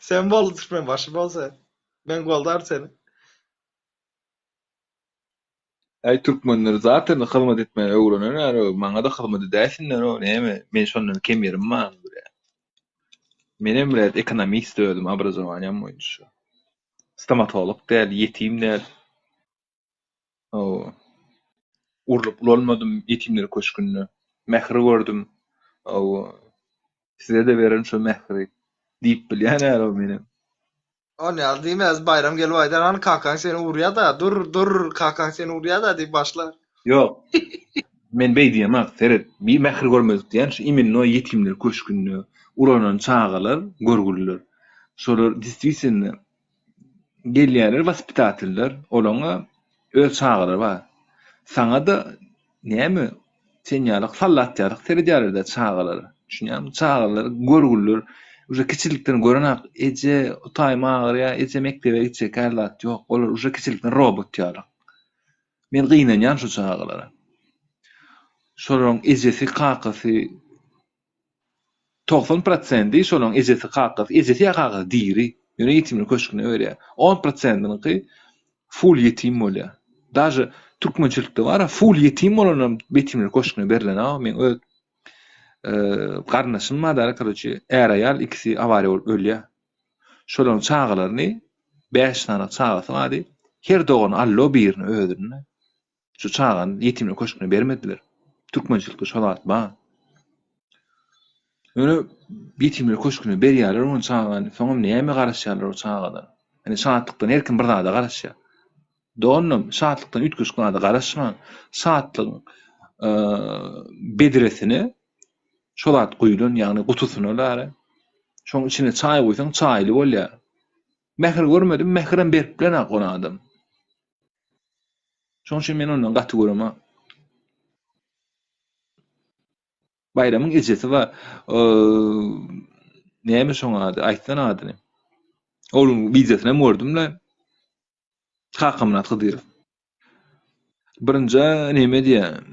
Sen bol Türkmenbaşy bol sen. Men goldar seni. Äý türkmenler zaten hyzmat etmäni öwrenen ýaly maňada hyzmat edäýsinler o näme men şondan kem ýerim barmy bir. Menem bilet ekonomist özüm obrazowaniýam boýunça. Stomatolog däl, ýetim däl. Hawa. Urlup ulalmadym ýetimler köşgünde. Mähir gördüm. Hawa. Size-de bererin şo mähri diýip bilýän ýaly menem. On ýaly diýmez, Baýram gelip aýdar, hany kakaň seni urýa-da, dur, dur, kakaň seni urýa-da diýip başlar. Ýok. Men beý diýemok, seret, bir mähir görmedik diýýän şu imenno ýetimler köşgünde ulanan çagalar görgüliler. Şolar distwitelno gelýärler waspitateller, olaňa öz çagalary bar. Saňa-da näme sen ýalyk sallat ýalyk seredýärler-dä çagalara. Düşünýäňmi? Çagalar görgüliler uje kiçilikden görenak eje utaýym agyrýar, eje mekdebe gitjek hä zat ýok. Olar uje kiçilikden robot ýalyk. Men gynanýan şu çagalara. Şolaryň ejesi, kakasy 90 prosendi şolaryň ejesi, kakasy, ejesi ýa kakasy diri, ýöne ýetimler köşgüne berýär. 10 prosendiniňki full ýetim bolýar. Daže türkmençilikde bar-a, full ýetim bolanam ýetimler köşgüne berlen-a, meň öz garyndaşym bar da, karoçe, är-aýal ikisi awariýa bolup ölýär. Şolaryň çagalaryny, bäş sany çagasy bardy, her dogany allo birini özüne. Şu çagany ýetimler köşgüne bermediler. Türkmençilikde şo zat bar. Ýöne ýetimler köşgüne berýärler ony çagany, soňam näme garaşýarlar o çagadan? Ýani şatlykdan her kim bir zada garaşýar. Doganam şatlykdan üýtgeşik zada garaşmaň. Şatlygyň bedresine şo zat guýlan, ýagny gutusyna dara. Şoň içine çaý guýsaň çaýly bolýar. Mähir görmedim, mähirem berip bilenok ol adam. Şoň üçin men ondan gaty göremok. Baýramyň ejesi bar. Näme şoň ady? Aýtsana adyny. Onuň wideosyny hem gördüm-le. Kakamyrat Hydyrow. Birinji neme diýýär?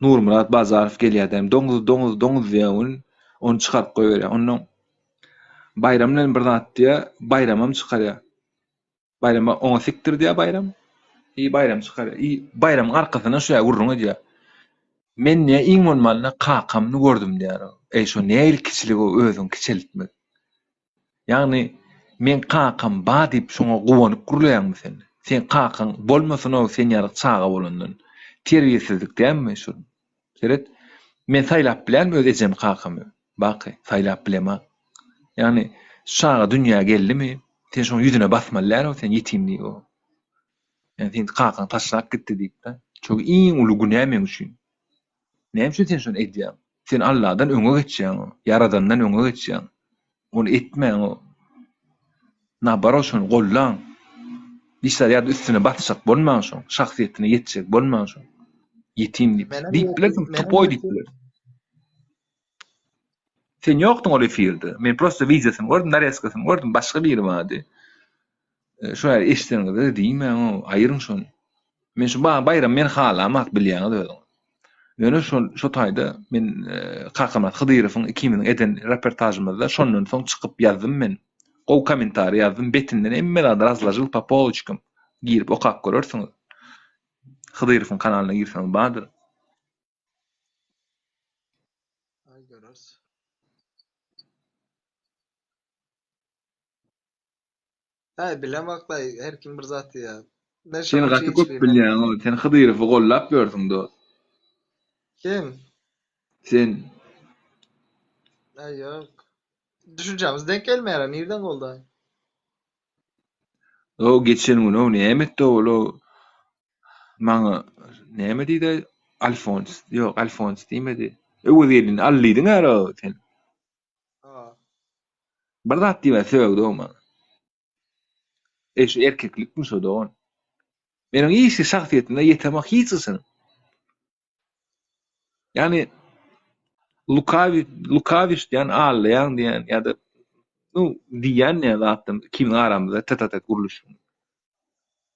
Nurmyrat Bazarow gelýär-de, doňuz, doňuz, doňuz diýýär ol. Ony çykaryp goýberýär. Ondan Baýram bilen bir zat diýýär, Baýramam çykarýar. Baýrama oňa sikdir diýýär Baýram. I Baýram çykarýar. I Baýramyň arkasyndan şu ýa gürrüň edýär. Men diýýär, iň bolmanda kakamny gördüm diýýär. Eý, şo nähili kiçilik o özüňi kiçeltmek. Ýagny meň kakam ba diýip şoňa guwanyp gürleýäňmi sen? Seň kakaň bolmasyn-ow sen ýaly çaga bolandan. Terbiýesizlik dälmi şul? Seret, men saýlap bilýänmi öz ejemi kakamy? Baky, saýlap bilemok. Ýagny şu çaga dünýä geldimi, sen şoň ýüzüne basmaly däl-ow sen ýetim diýip-ow. Ýagny seni kakaň taşlap gitdi diýip-de. Şol iň uly günä meň üçin. Näme üçin sen şony edýäň? Sen Alladan öňe geçýäň, Ýaradandan öňe geçýäň. Ony etmäň. Nabarot şony gollaň. Hiç zat ýa-da üstüne basjak bolmaň şoň, şahsyýetine ýetjek bolmaň şoň. Ýetim diýip. Diýip bilersiň, tupoý diýip bilersiň. Sen ýokduň ol efirde. Men prosta wideosyny gördüm, nareskasyny gördüm, başga biri bardy. Şu ýerde eşideniňizde diýmäň, aýyryň şony. Men şu Baýram men halamak bilýäňiz özüňiz. Ýöne şol şo taýda men Kakamyrat Hydyrowyň ikimiziň eden reportažymyzda şondan soň çykyp ýazdym men. Gowy kommentariý ýazdym, betinden hemme zady razložil po poloçkam. Girip okap görersiňiz. Hydyrowyň kanalyna girseňiz bardyr. Aý göreris. Aý bilemok-laý, her kim bir zat diýýär. Men Sen şonuň gaty üçin köp hiç birine bilýäň, sen Hydyrowy gollap ýörsüň dost. Kim? Sen. Aý ýok. Düşünjämiz denk gelmeýär-ä, nirden goldaýyn? O geçen gün o näme etdi ol o maňa näme diýdi Alfons ýok Alfons diýmedi. Öwez gelin al diýdiň ara sen. Ha. Bir zat diýmän sögdi o maňa. Eý şu erkeklikmi şo dogan? Meniň hiç şahsyýetime ýetemok hiç haçan. Ýagny lukawi lukawiş diýen allaýaň diýen ýa-da nu diýýän diýen zatdan ikimiziň aramyzda tet-a-tet gürleşiň.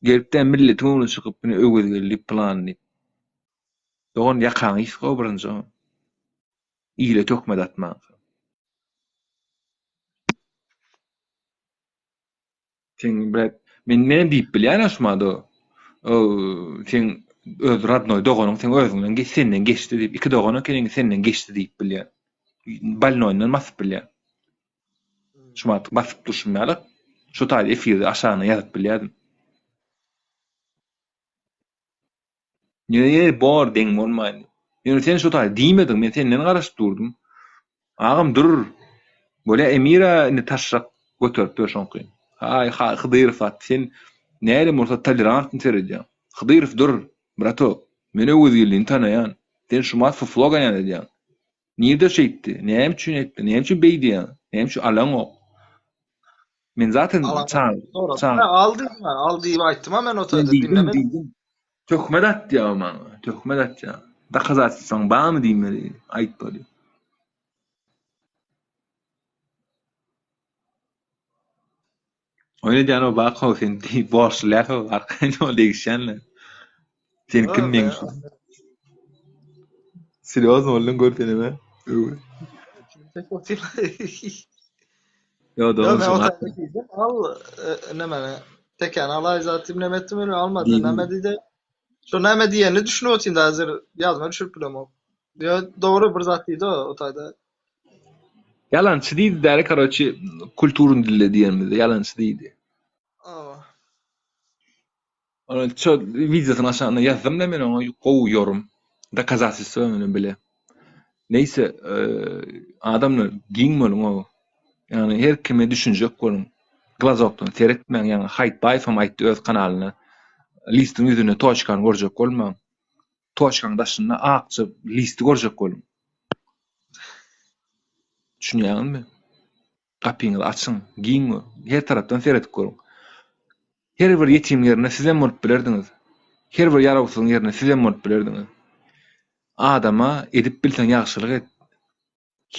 Gelip-de milletiň öňüne çykyp ine Öwezgeldi pylan diýip. Dogan ýakaňy ysga birinji. Ile töhmet atmaň. Seň brat men menem diýip bilýän-ä şumada o seň öz rodnoý doganyň seň özüňden geç senden geçdi diýip iki dogan ekeniň senden geçdi diýip bilýän. Bolnoýyndan basyp bilýän. Şumat basyp durşum ýaly şu taýda efirde aşagyna ýazyp bilýärdim. Ýöne bor deň bolmaýyn. Ýöne sen şo taý diýmediň, men senden garaşyp durdum. Agam dur. Bolýa Emira indi taşrak göterip ýör şoňky. Haý Hydyrow at sen nädem bolsa tolerantny seredýäň. Hydyrow dur, bratok. Men Öwezgeldini tanaýan. Sen şumat fuflo ganýan edýäň. Nirde şeýtdi? Näme üçin etdi? Näme üçin beý diýýäň? Näme üçin alaňok? Men zaten çag çag Al diýdim, al diýip aýtdym men o taýda dinlemedim. Diýdim. Töhmet atýar maňa. Töhmet atýar. Dokazatstwaň barmy diýmeli, aýtmaly. Oýun edýän o bak-ow sen diýip borçlulýar-ow arkaýyn ol degişýänler. Sen kim meň üçin? Serýozno bolduň gör senem hä? Ýo dogan şu Al näme tekäni alaý zat diýip näme etdim öyle almady näme diýdi. Şo näme diýenini düşünip otyryn da häzir ýadyma düşürip bilemok. Ýo dogry bir zat diýdi o taýda. Ýalançy diýdi däli karoçi kulturny dilde diýenimizde ýalançy diýdi. Hawa. Ony şo wideosynyň aşagynda ýazdym-da men oňa gowy ýorum. Dokazatelstwo bilen bile. Neýse, adamlar giň boluň o. Ýagny her kime düşünjek boluň. Glazokdan seretmäň, ýagny Haýtbaýewem aýtdy öz kanalynda. Listiň ýüzünde toçkany görjek bolmaň. Toçkaň daşynda akja listi görjek boluň. Düşünýäňizmi? Gapyňyzy açyň, giň her tarapdan seredip görüň. Her bir ýetimiň ýerinde sizem bolup bilerdiňiz. Her bir ýarawsyzyň ýerinde sizem bolup bilerdiňiz. Adama edip bilseň ýagşylyk et.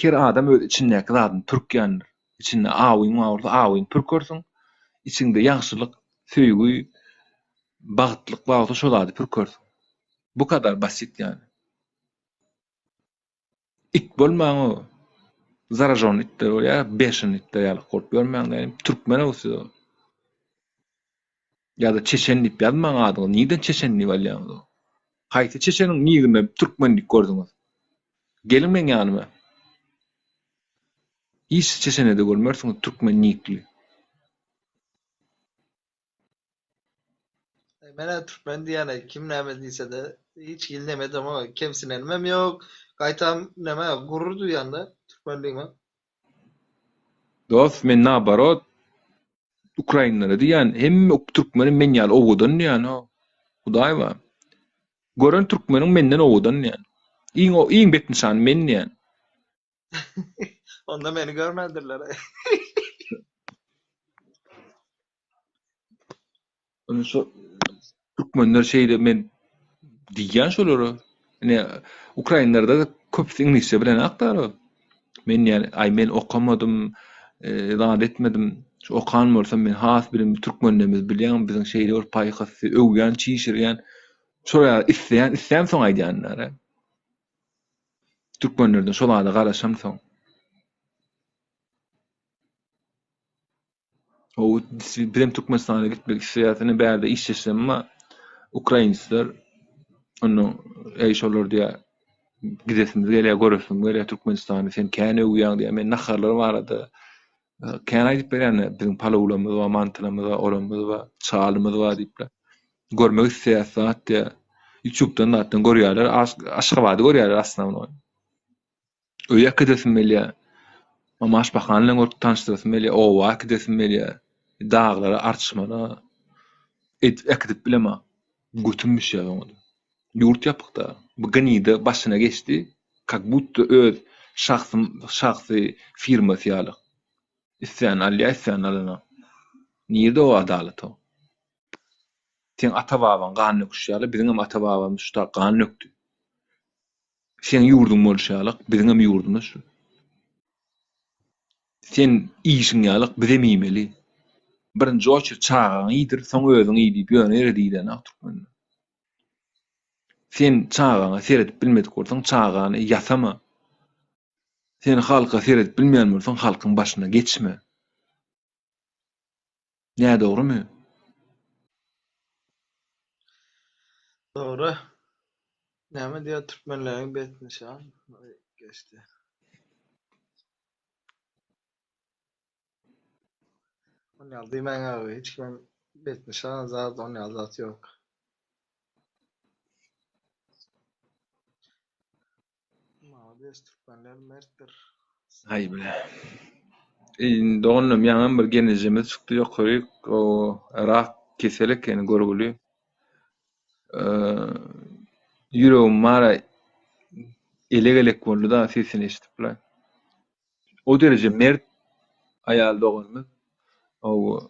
Her adam öz içindäki zadyny pürkýändir. Içinde awyň bar bolsa awyňy pürkersiň. Içiňde ýagşylyk, söýgi, bagtlyk bar bolsa şo zady pürkersiň. Bu kadar basit ýani. It bolmaň-ow. Zaražon itler bolýar, beşen itler ýaly bolup ýörmäň diýýän. Türkmen-ow siz. Ýa-da çeçen diýip ýazmaň adyňyzy. Nirden çeçen diýip alýaňyz? Haýsy çeçeniň niginde türkmen diýip gördüňiz? Geliň meň ýanyma. Hiç çeçenede görmersiňiz türkmen nikli. Menä türkmen diýýäne kim näme diýsede hiç hili neme edemok, kemsinenimem ýok, gaýtam neme gurur duýýanda türkmenligime. Dost men naborot Ukrainlere diýýän hemme türkmeni men ýaly owadan diýýän ho. Hudaý bar. Gören türkmeniň menden owadan diýýän. Iň iň bet nyşany men diýýän. Onda meni görmändirler. Ony şo türkmenler şeýle men diýýän şolara. Ine ukrainlerde köpüsi iňlisçe bilenakdar. Men diýýän, aý men okamadym, e, zat etmedim. Şu okan bolsam men has bilim türkmenlerimiz bilýän biziň şeýle bir paýhasly, öwýän, çişirýän. Şol ýaly isleýän, islämsoň aýdýanlar. Türkmenlerden şol zada garaşamsoň. Hawa, bizem Türkmenistana gitmek isleýäs. Ine bärde işleşsem emma ukrainsler onda eý şolar diýýär gidesimiz gelýär, göresimiz gelýär Türkmenistany. Sen kän öwýäň diýýär. Men naharlar barada kän aýdyp berýän biziň palawlamyz bar, mantylamyz bar, olamyz bar, çalymyz bar diýipler. Görmek isleýäs zat diýýär. Ýutubdan zatdan görýärler, Aşgabady görýärler aslynda. Öýe äkidesim gelýär. Mamaş bakan bilen görüp tanyşdyrasym gelýär. Oba äkidesim gelýär. Daglara, Arçmana edip äkidip bilemok. Götüm bişýär oňa-da. Ýurt ýapyk-da. Bu gnida başyna geçdi. Kak budda öz şahsy şahsy firmasy ýaly. Islän alýar, islän alanok. Nirde o adalat o? Seň ata-babaň gan döküşi ýaly biziňem ata-babamyz şu tak gan dökdi. Seň ýurduň bolşy ýalyk biziňem ýurdumyz şu. Sen iýşiň ýalyk bizem iýmeli. Birinji oçert çagaňy iýdir, soň özüň iý diýip ýöne ýere diýilenok türkmende. Sen çagaňa seredip bilmedik bolsaň çagany ýasama. Sen halka seredip bilmeýän bolsaň halkyň başyna geçme. Nädogrymy? Dogry. Näme diýýär türkmenleriň betnyşan geçdi. On ýaly diýmäň aga hiç kimem betnyşan zat on ýaly zat ýok. Malades türkmenler mertdir. Haý bile. Indi doganlarym ýaňam bir gelnejemiz çykdy ýokaryk. O rak kesel ekeni görgüli. Ýüregim bara elek-elek boldy-da sesini eşidip-le. O dereje mert aýal doganymyz. Hawa.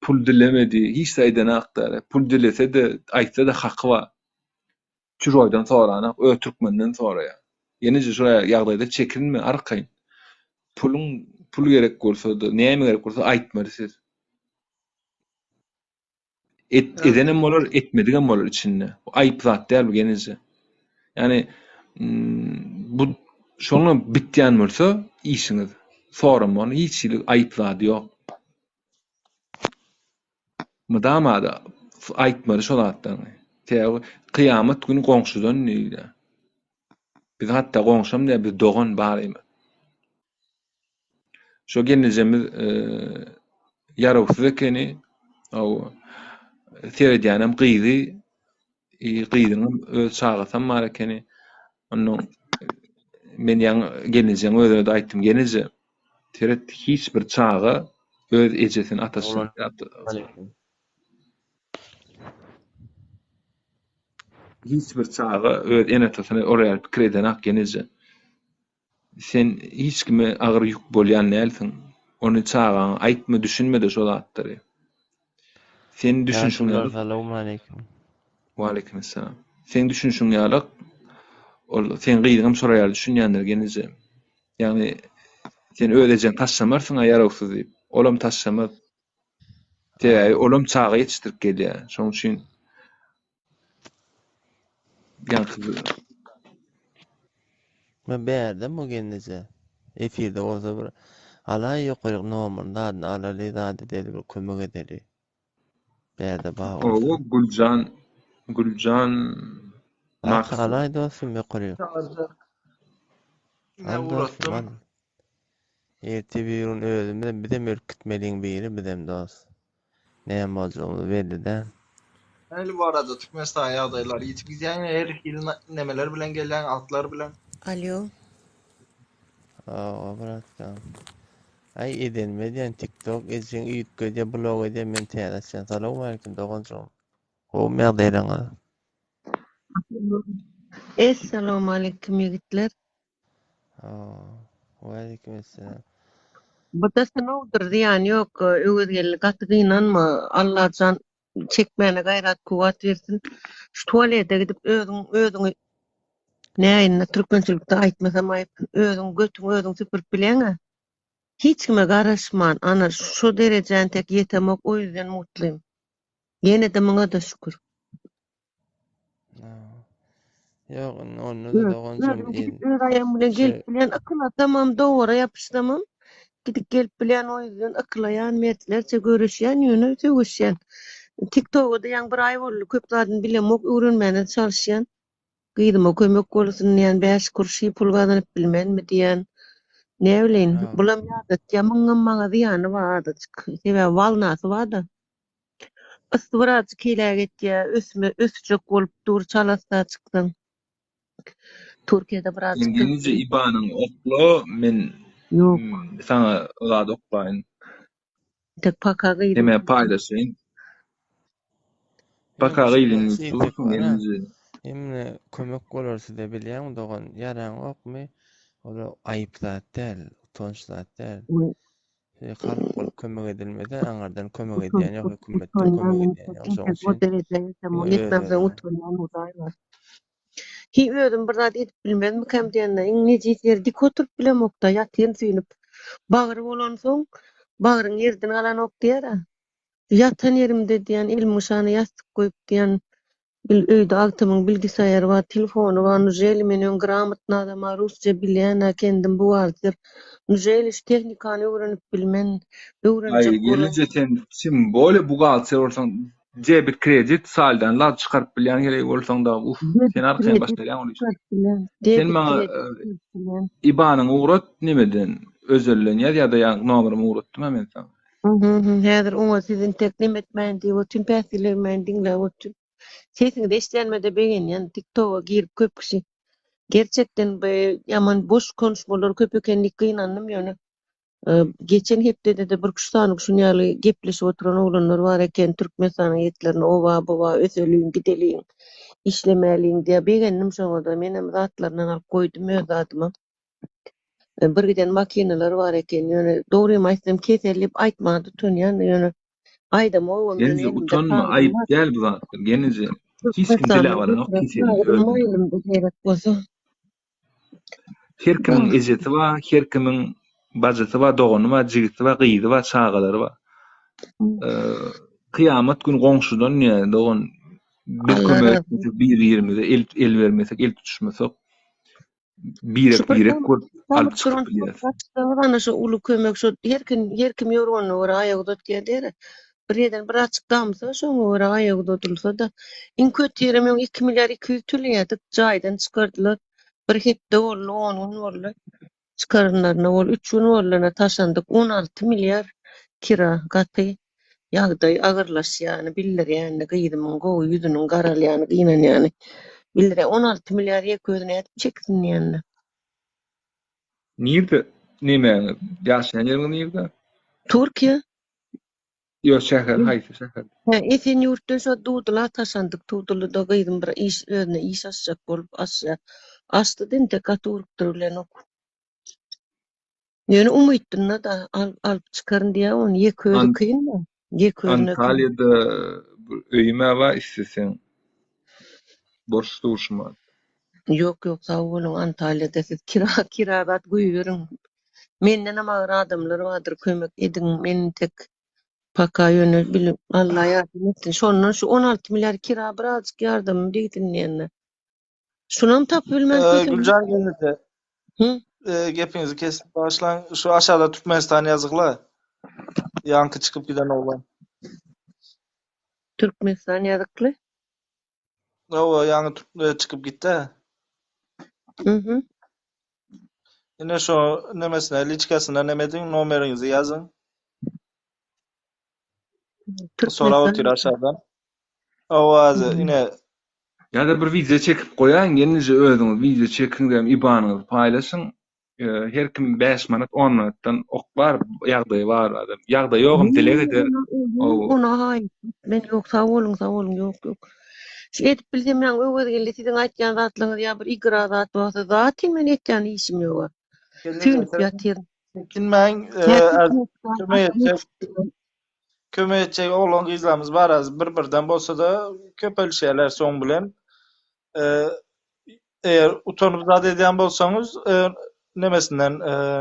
Pul dilemedi, hiç zat edenok-da. Pul dilese-de, aýtsa-da haky bar. Çujoýdan soranok, öz türkmenden soraýar. Ýeneje şo ýagdaýda çekinme, arkaýyn. Puluň, pul gerek bolsa-da, näme gerek bolsa aýtmaly siz. Et, edenem bolar, etmedigem bolar içinde. Bu aýyp zat däl bu geneje. Ýani bu şoňa bitýän bolsa işiňiz soramagyň hiç hili aýyp zady ýok. Mydama-da aýtmaly şo zatlaryňy. Sebäbi kyýamat güni goňşudan diýilýär. Biz hatda goňşam däl, biz dogan barymyz. Şo gelnejemiz ýarawsyz ekeni. Hawa. Seredýänem gyzy, gyzynyň öz çagasam bar ekeni. Onnoň men ýaňy gelnejeň özüne-de aýtdym, gelneje, Seret hiç bir çaga öz ejesini atasyny hiç bir çaga öz ene-atasyny ol ýaly pikir edenak geneje. Sen hiç kime agyr ýük bolýan dälsiň. Ony çagaňa aýtma düşünmede şo zatlary. Sen düşünşiň ýaly. Salowmaleýkim. Waleýkim essalam. Seň düşünşiň ýaly ol seň gyzyňam şolar ýaly düşünýändir geneje. Ýagny sen öz ejeňi taşlamarsyň-a ýarawsyz diýip. Olam taşlamaz. Sebäbi olam çaga ýetişdirip gelýär. Şonuň üçin ýaňky Men bärde bu gelneje. Efirde bolsa bir alaý ýokaryk nomeryny zadyny alaly zat edeli bir kömek edeli. Bärde bar bolsa. Owo Güljan Güljan Bak Maksat. alaý dostum ýokaryk. Çagyrjak. Ne Al dostum ugratdym. al. Ertir bir gün özümizem bizem ölüp gitmeliň biri bizem dost. Näme boljagymyz belli däl. Nähili bu arada Türkmenistan ýagdaýlary ýitip gidýäň her hili nemeler bilen gelýäň atlar bilen. Alýo. Hawa bratkam. Aý edenimi edýän tiktok ejeň üýtgedýä blog edýä men täze açýan salowmaleýkim doganjygym. Gowumy ýagdaýlaryňyz? Essalawmaleýkim ýigitler. Waleýkim esselam. Bu-da synawdyr, zyýany ýok. Öwezgeldi gaty gynanma. Allajan çekmäne gaýrat kuwwat bersin. Şu tualete gidip özüň özüňi näinde türkmençilikde aýtmasam aýyp, özüň götüňi özüň süpürip bileňä. Hiç kime garaşman ana şu derejä entek ýetemok o ýüzden mutlym. Ýene-de muňa-da şükür. Ýok, indi onda-da doganjygym Özüm gidip öz aýagym bilen gelip bilýän, ykylasamam, dowara ýapyşsamam, gidip gelip bilýän, o ýüzden ykylaýan, mertlerçe göreşýän, ýöne söweşýän. TikToga-da ýaňy bir aý boldy, köp zadyny bilemok, öwrenmäne çalyşýan. Gyzyma kömek bolsun diýýän, bäş kurşy pul gazanyp bilmenmi diýýän. Näbileýin, bulam ýadatýar, muňam maňa zyýany bar azajyk. Sebäbi walnasy bar-da. Ysy birazjyk heläk etýär, ösme, ösjek bolup dur çalasda çyksaň. Türkiýede Sen birazjyk gelince IBAN-yňy okla, men Ýok. saňa zat oklaýyn. Tek paka gyzym. Hemä paýlaşaýyn. Paka gyzyň dursun gelince. Hemle kömek bolar size bilýäňmi dogan, ýaraňokmy? Ol aýyp zat däl. Utanç zat däl. Şeýle halk bolup kömek edilmese, aňyrdan kömek edýän ýok, hökümetden kömek edýän ýok. Şonuň O üçin derejä ýetsem, diňe ýetmemsoň öz-özüňe. utanýan Hudaý bar. Hiý özüm bir zat edip bilmezmikäm diýende, iň nejis ýeri dik oturyp bilemok-da, ýatyryn süýnüp. Bagry bolansoň, bagryň ýerden galanok diýer-ä. Ýatan ýerimde diýen, elimiň şanyna ýassyk goýup diýen, bil öýde agtymyň bilgisaýary bar, telefony bar, nuželi men öň gramotny adam-a, rusça bilýän-ä, kendim buhgalter, nuželi şu tehnikany öwrenip bilmen, Aý öwrenjek bolan. gelneje sen tim bolýa buhgalter bolsaň debit kredit saldan lal çykaryp bilýän gerek bolsaň dagy uf Debit sen arkaýyn kredit başarýaň ol işi. çykaryp bilýän, Sen debit maňa kredit çykaryp bilýän. IBAN-yňy ugrat nemeden özelden ýaz ýa-da ýa nomerymy ugratdym-a men saňa. Häzir oňa siz entek neme etmäýin diýip otyryn, päsgel bermäýin diňläp otyryn. Sesiňizi eşidänime-de begenýän. TikToga girip köp kişi gerçekden bu ýaman boş konuşmalar köp eken diýip gynandym ýöne geçen hepdede-de bir üç sany şuny ýaly gepleşip oturan oglanlar bar eken Türkmenistanyň ýetlerine oba boba öseliň gideliň işlemäliň diýä begendim şoňada menem zatlaryndan alyp goýdum öz zadyma. Bir giden makineler bar eken, ýöne dogrymy aýtsam kesel diýip aýtmaga utanýan, ýöne aýdamogam, ýöne Gelneje elimde utanma, kagyzym aýyp bar. däl bu zatlar. Gelneje hiç kim dile Türkmenistandan alanok getiren keseli kagyzym bar özüne. elimde gerek bolsa. Her kimiň Ah. ejesi bar, her kimiň bajysy bar, dogany bar, jigisi bar, gyzy bar, çagalary bar. Kyýamat güni goňşudan diýýär, dogan biz Allah kömek razy etmesek, bir-birimize el el bermesek, el tutuşmasak Birek Şu bir birek bolup alyp damyp çykyp duran bilýäs. gaçsaňyz ana şu uly kömek şu her kim her kim ýorganyna görä aýak uzatýar diýer. Bir ýerden bir açyk damsa şoňa görä aýak uzadylsa-da. Iň köti ýerem öň 2 milliard 200 töleýärdik. Jaýdan çykardylar. Bir hepde boldy, 10 gün boldy. Çykaranlaryna boldy. 3 gün boldy ene taşandyk. 16 milliard kira gaty ýagdaý agyrlaşýany bildirýänini gyzymyň gowy ýüzüniň garalýany gynanýany bildirýär. 16 milliard ýeke özi nädip çeksin diýende. Nirde nemäňiz? Ýaşaýan ýeriňiz nirde? Türkiýe. Ýok şäher haýsy şäher? Hä, Esenýurtdan şo Dudula taşandyk. Dudulyda gyzym bir iş özüne iş açjak bolup açýar. Açdy-da entek gaty urupdyr bilenok. Ýöne umytdynda-da alyp çykaryn diýýär ony. Ýeke özi kyn-da. Ýeke özüne kyn. Antalýada bir öýüm-ä bar isleseň boş dur şumat. Ýok ýok sag boluň Antalýada siz kira kira zat goýberiň. Mendenem agyr adamlar bardyr kömek ediň men tek paka ýöne bilip Alla ýardam etsin. Şondan şu 16 milliard kira birazjyk ýardamym degsin diýende. Şunam tapyp bilmän Ee, kösendim. Güljan gelneje. Hı? E, gepiňizi kesip bagyşlaň. Şu aşağıda Türkmenistan ýazykla. Ýaňky çykyp giden oglan. Türkmenistan ýazykly. Hawa, ýaňy e, çykyp gitdi. Mhm. Ine şu nemesine, liçkasyna neme ediň, nomeriňizi ýazyň. Sorap Türkmenistan otyr aşağıdan. Hawa, ine Ýa-da bir wideo çekip goýaýyň, gelneje özüňiz wideo çekiň-de IBAN-yňyzy paýlaşyň. Her kim 5 manat, 10 manatdan oklar, ýagdaýy bar adam. Ýagdaýy ýogam dileg eder. Ona haý, men ýok, sag boluň, sag boluň, ýok, ýok. Şu edip bilsem ýaňy Öwezgeldi siziň aýtýan zatlaryňyz ýa bir igra zat bolsa, zaten men etýän işim ýok. Süýnüp ýatyryn. Çekinmäň, kömek etjek. Kömek etjek oglan gyzlarymyz bar az bir birden bolsada köpelişýärler soň bilen. Eger utanyp zat edýän bolsaňyz nemesinden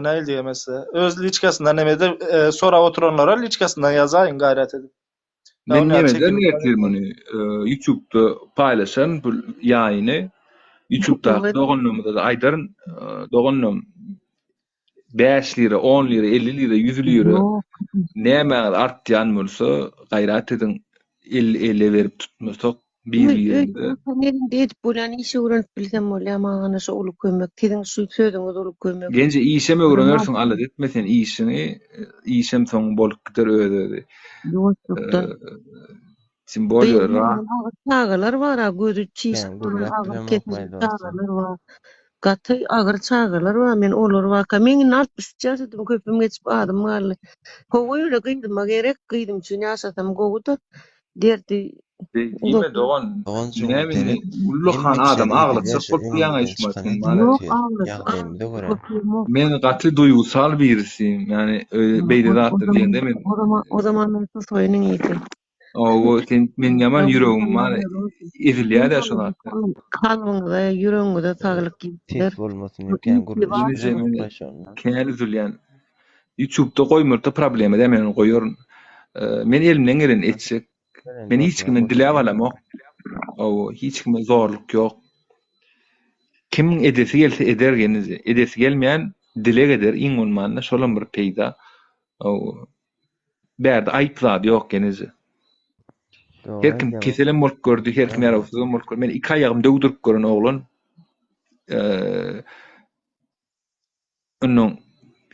nähili diýemez size öz liçkasyndan neme edip sorap oturanlara liçkasyndan ýazaýyň gaýrat edip. Men nemeden ertir muny ýutubda paýlaşaryn bu ýaýyny. Ýutubdaky doganlarymyza-da aýdaryn doganlarym 5 lira, 10 lira, 50 lira, 100 lira nämäňiz artýan bolsa gaýrat ediň el ele berip tutmasak bir birimize. Elinde edip bolýan işi öwrenip bilsem bolýar maňa ana şu uly kömek siziň şu sözüňiz uly kömek. Genje işem öwrenersiň alada etme sen işiňi işem soň bolup gider öz özi. Ýuwaşlykdan. Tim bolýa ra. Agyr çagalar bar-a, gözi çişip duran agyr keselli çagalar bar. Gaty agyr çagalar bar, men olar barka, men indi 63 ýaşadym, köpüm geçip azym galdy. Hawa ýöne gyzyma gerek, gyzym üçin ýaşasam gowy-da, derdi. Beý diýme dogan. Doganjygym Näme indi seret, ullakan hemme kişä adam diýdilýär aglatjak şu bolup durýaňa öňümizden şu wagt çykan sen edip bana. Ýok otyr. aglat Ýagdaýymyzy aglatjak görer. oturmok. Men gaty duýgusal birisiyim. Ýani beýle O, o zatlar zaman diýende men o zaman o zaman men susoýunyň ýiti. Owo sen men ýaman Sag boluň ýüregim Allah bar razy bolsun. ezilýär-ä şo Kalbyňyza zatlar. kalbyňyza ýüregiňize saglyk Ses ýigitler. bolmasyn Bu diýip kän işli gürleşip Ýeneje men oturmaý şondan. kän üzülýän. Ýutubda goýmakda problema däl men ony goýaryn. Men elimden geleni etjek. Gören Men hiç bolsaň kimden diläp goşulýan. alamok. Owo hiç kime zorluk ýok. Kimiň edesi gelse eder gelneje. Edesi gelmeýän dileg eder iň bolmanda şolam bir peýda. Owo. Bärde aýyp zady ýok gelneje. Dogry Her kim aýdýaň. keselem bolup gördi, her kim ýarawsyzam bolup gördi. Men iki aýagymy döwdürip gören oglan. Eee Onnoň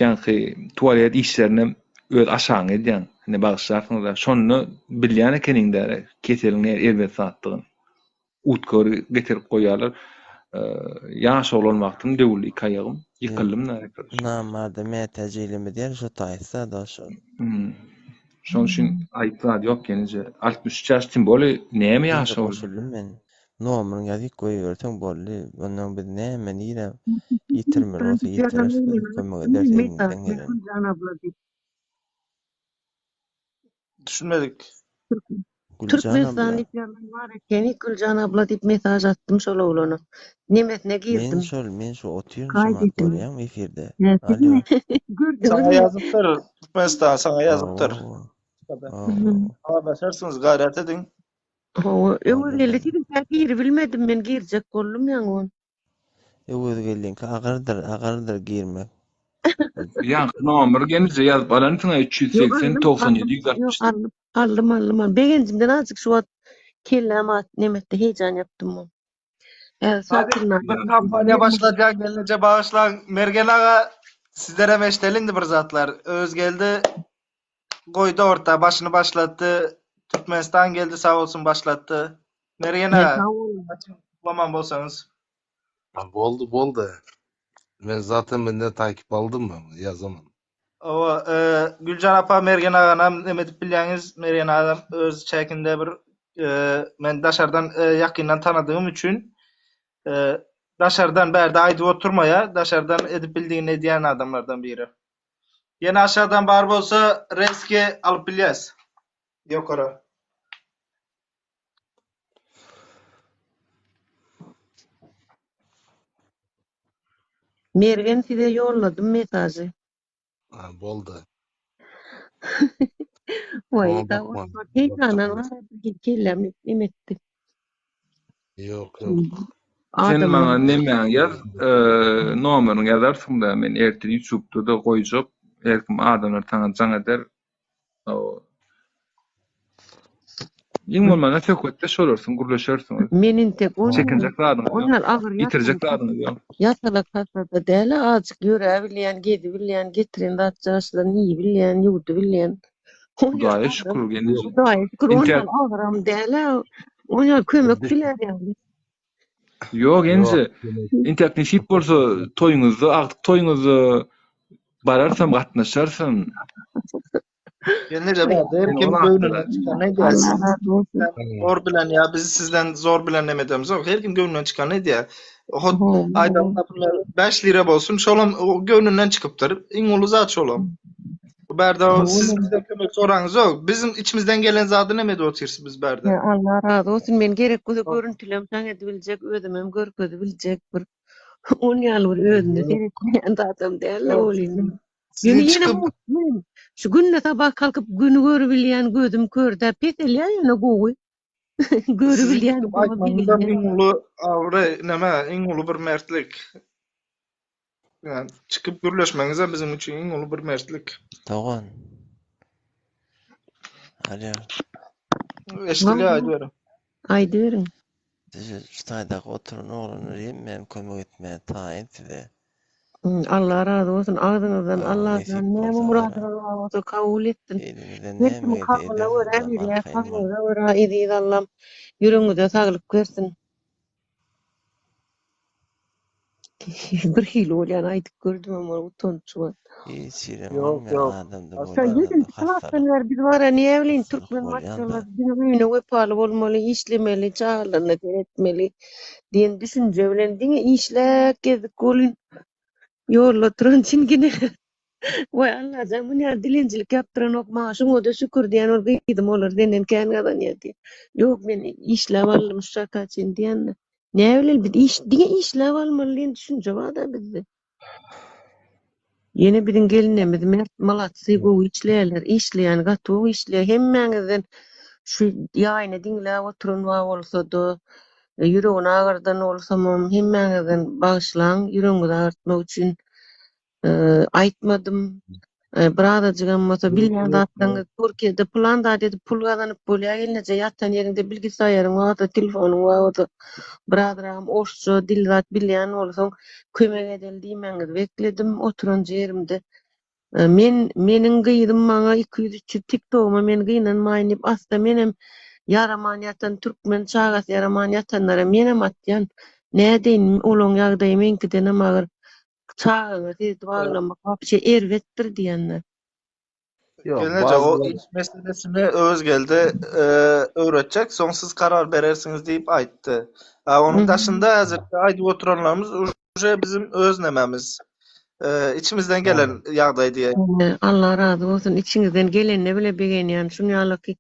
ýaňky tualet işlerinem öz aşagyňa edýäň. Indi bagyşlarsyňyz-a. Şonda bilýän ekeniň-dä keseliň nähili erbet zatdygyny. Utkary getirip goýýarlar. Ýaş oglan wagtym döwüldi iki aýagym. Ýykyldym-da. Namarda mätäç eýleme diýer şo taýsa da şo. Şonuň üçin aýyp zat ýok ýeneje. 63 ýaş tim boli näme Ýa-da ýaşa ol? goşuldym men. Nomeryňy ýazyp goýberseň boldy. Ondan biz näme nirä ýitirmeli bolsa ýitireris biz kömek ederis elimizden geleni. Güljan abla diýip. Düşünmedik. Güljan Türkmenistan abla. diýip ýazan bar ekeni Güljan abla diýip mesaj atdym şol oglana. Nemesine Men girdim. şol men şu otyryn şu Kaý wagt diýdim. görýäňmi efirde. Hä, Alýo. sizmi? Saňa Gördüňizmi? ýazypdyr. Türkmenistan saňa ýazypdyr. Hawa. Hawa. Habarlaşarsyňyz, gaýrat ediň. Hawa, Öwezgeldi Hawa. siziňkä giribilmedim men girjek boldum ýaňy ol. Öwezgeldiňki agyrdyr, agyrdyr girmek. Ýaňky nomer gelnije ýazyp alansyň-a Ýok 380 aldym, 97 aldym, ýok 168. aldym, aldym, aldym, aldym. Begenjimden azajyk şu wagt kelläm at nemetdi, heýjan ýapdym ol. Häzir Hadi satyndan. bir kampaniýa başladýan gelneje bagyşlaň Mergen aga sizlerem eşdeli indi bir zatlar. Özgeldi goýdy orta başyny başlatdy. Türkmenistan geldi sag bolsun başlatdy. Mergen He, aga sag boluň. açyň uklaman bolsaňyz. Boldy boldy. Men zaten benden takip aldym mı? Yazamam. Owa, e, Güljan apa Mergen aganam neme edip bilýäňiz. Mergen agam öz çäkinde bir e, men daşardan e, ýakyndan tanadygym üçin e, daşardan bärde aýdyp oturmaýa, daşardan edip bildigini edýän adamlardan biri. Ýene aşadan bar bolsa reski alyp bilýäs. Ýokara. Mergen size ýolladym mesajy. Ha, boldy. Waý, Oňa sag bakma. boluň. Heýjandan Bakjak bar, kelläm neme etdi. Ýok, ýok. Sen Adamlar maňa nemäňi ýaz, nomeriňi ýazarsyň-da, men ertir ýutubda-da goýjak. Her kim adamlar saňa jaň eder. Iň bolmanda söhbetdeş bolarsyň, gürleşersiňiz. Men entek on Çekinjek zadyňyz ýok. on ýyl agyr Ýitirjek ýatalak zadyňyz ýok. ýatalak hasada däl, azajyk ýöräbilýän, gezibilýän, getiren zatjagaşlaryny iýibilýän, ýuwdubilýän. On ýyl Hudaýa agyr. şükür, gelneje. Hudaýa şükür, on Inter ýyl agyram däl-ä. On ýyl kömek dilär ýaly. Ýok, Ýok. gelneje. Intäk nesip bolsa toýuňyzda, agtyk toýuňyzda bararsam, gatnaşarsam. Gelneje bärde her Men kim ol göwnünden atlara. çykanyny edýär. Allah Siz razy bolsun. sizden zor bilen ýa biz sizden zor bilen neme edemizok. Her kim göwnünden çykanyny edýär. Hot Hawa. aýdan naprimýer 5 lira bolsun, şolam o göwnünden çykypdyr. Iň uly zat şolam. Bu bärde o siz Hawa. bizden kömek soraňyzok. Bizim içimizden gelen zady neme edip otyrys biz bärde. He, Allah razy bolsun. Men gerek bolsa görüntülem jaň edibiljek, özümem görkezibiljek bir on ýaly bir özüne seretmeýän zadam däl-de Ýok, ol indi. siziň Ýöne siziň ýene çykyp mutluyum. Şu günde sabah kalkyp günü görübilýän gözüm körde peselýär ýöne gowy. siziň Görübilýän çykyp gowy aýtmagyňyzam begenýän. iň uly abraý, neme, iň uly bir mertlik. Yani çykyp gürleşmegiňizem biziň üçin iň uly bir mertlik. Dogan. Alýo. Eşidilýär aýdyberiň. Aýdyberiň. Size şu taýdaky oturan oglanlar hemmäm kömek etmäge taýyn size. Hmm, Allah razy bolsun. Agzyňyzdan Hawa, Allahdan nesip näme bolsa gara. myradyňyz bar bolsa kabul etsin. Elimizden Her näme kimiň gelse kalbyna ederis görä bizem berýär, arkaýyn bol. kalbyňyza görä eziz Allam ýüregiňize saglyk bersin. Birhili bolýan aýdyp gördümem ol utanç bar. Hiç ýerem Ýok, bolmaýar ýok. adamda Şa bolýan ýedinji zada klasdan hassalyk. bäri biz bara näbileýin Hassalyk türkmen bolýan-da. maşgalasy diňe öýüne wepaly bolmaly, işlemeli, çagalaryna seretmeli diýen düşünje bilen diňe işläp gezdik welin ýolda oturan çingine Waý Allajan bu näme dilenjilik ýapdyranok maňa şuňada şükür diýen ol gyzym olar senden kän gazanýar diýen. Ýok men işläp aldym şu çaka çenli diýende. Näbileli biz iş diňe işläp almaly diýen düşünje barda bizde. Ýene biziň gelinlerimiz mert malatsy gowy işleýärler işleýän gaty gowy işleýär hemmäňizden şu ýaýyny diňläp oturan bar bolsada ýüregini agyrdan bolsamam hemmäňizden bagyşlaň ýüregiňizi agyrtmak üçin aýtmadym. Bir azajygam bolsa bilýän zatlaryňyz Türkiýede pylan zat edip pul gazanyp bolýar gelneje ýatan ýeriňde bilgisaýaryň bar bolsa telefonyň bar bolsa birazragam orsça dil zat bilýän bolsaň kömek edeli diýmegiňizi bekledim oturanja ýerimde. Men meniň gyzym maňa 200-300 tiktogyma men gynanmaýyn diýip asla menem ýaraman ýatan türkmen çagasy ýaraman ýatanlara menem atýan. Nädeýin olaň ýagdaýy meňkidenem agyr. Çagaňa seredip aglamak wapşe erbetdir diýenler. Ýok, Gelneje o bazılar iş meselesini Öwezgeldi e, öwretjek, soň siz karar berersiňiz diýip aýtdy. A onuň daşynda häzirki aýdyp oturanlarymyz uje bizim öz nememiz. E, içimizden gelen ýagdaý diýeýin. Ee, Allah razy bolsun. Içiňizden gelenine bile begenýän. Şuny ýalyky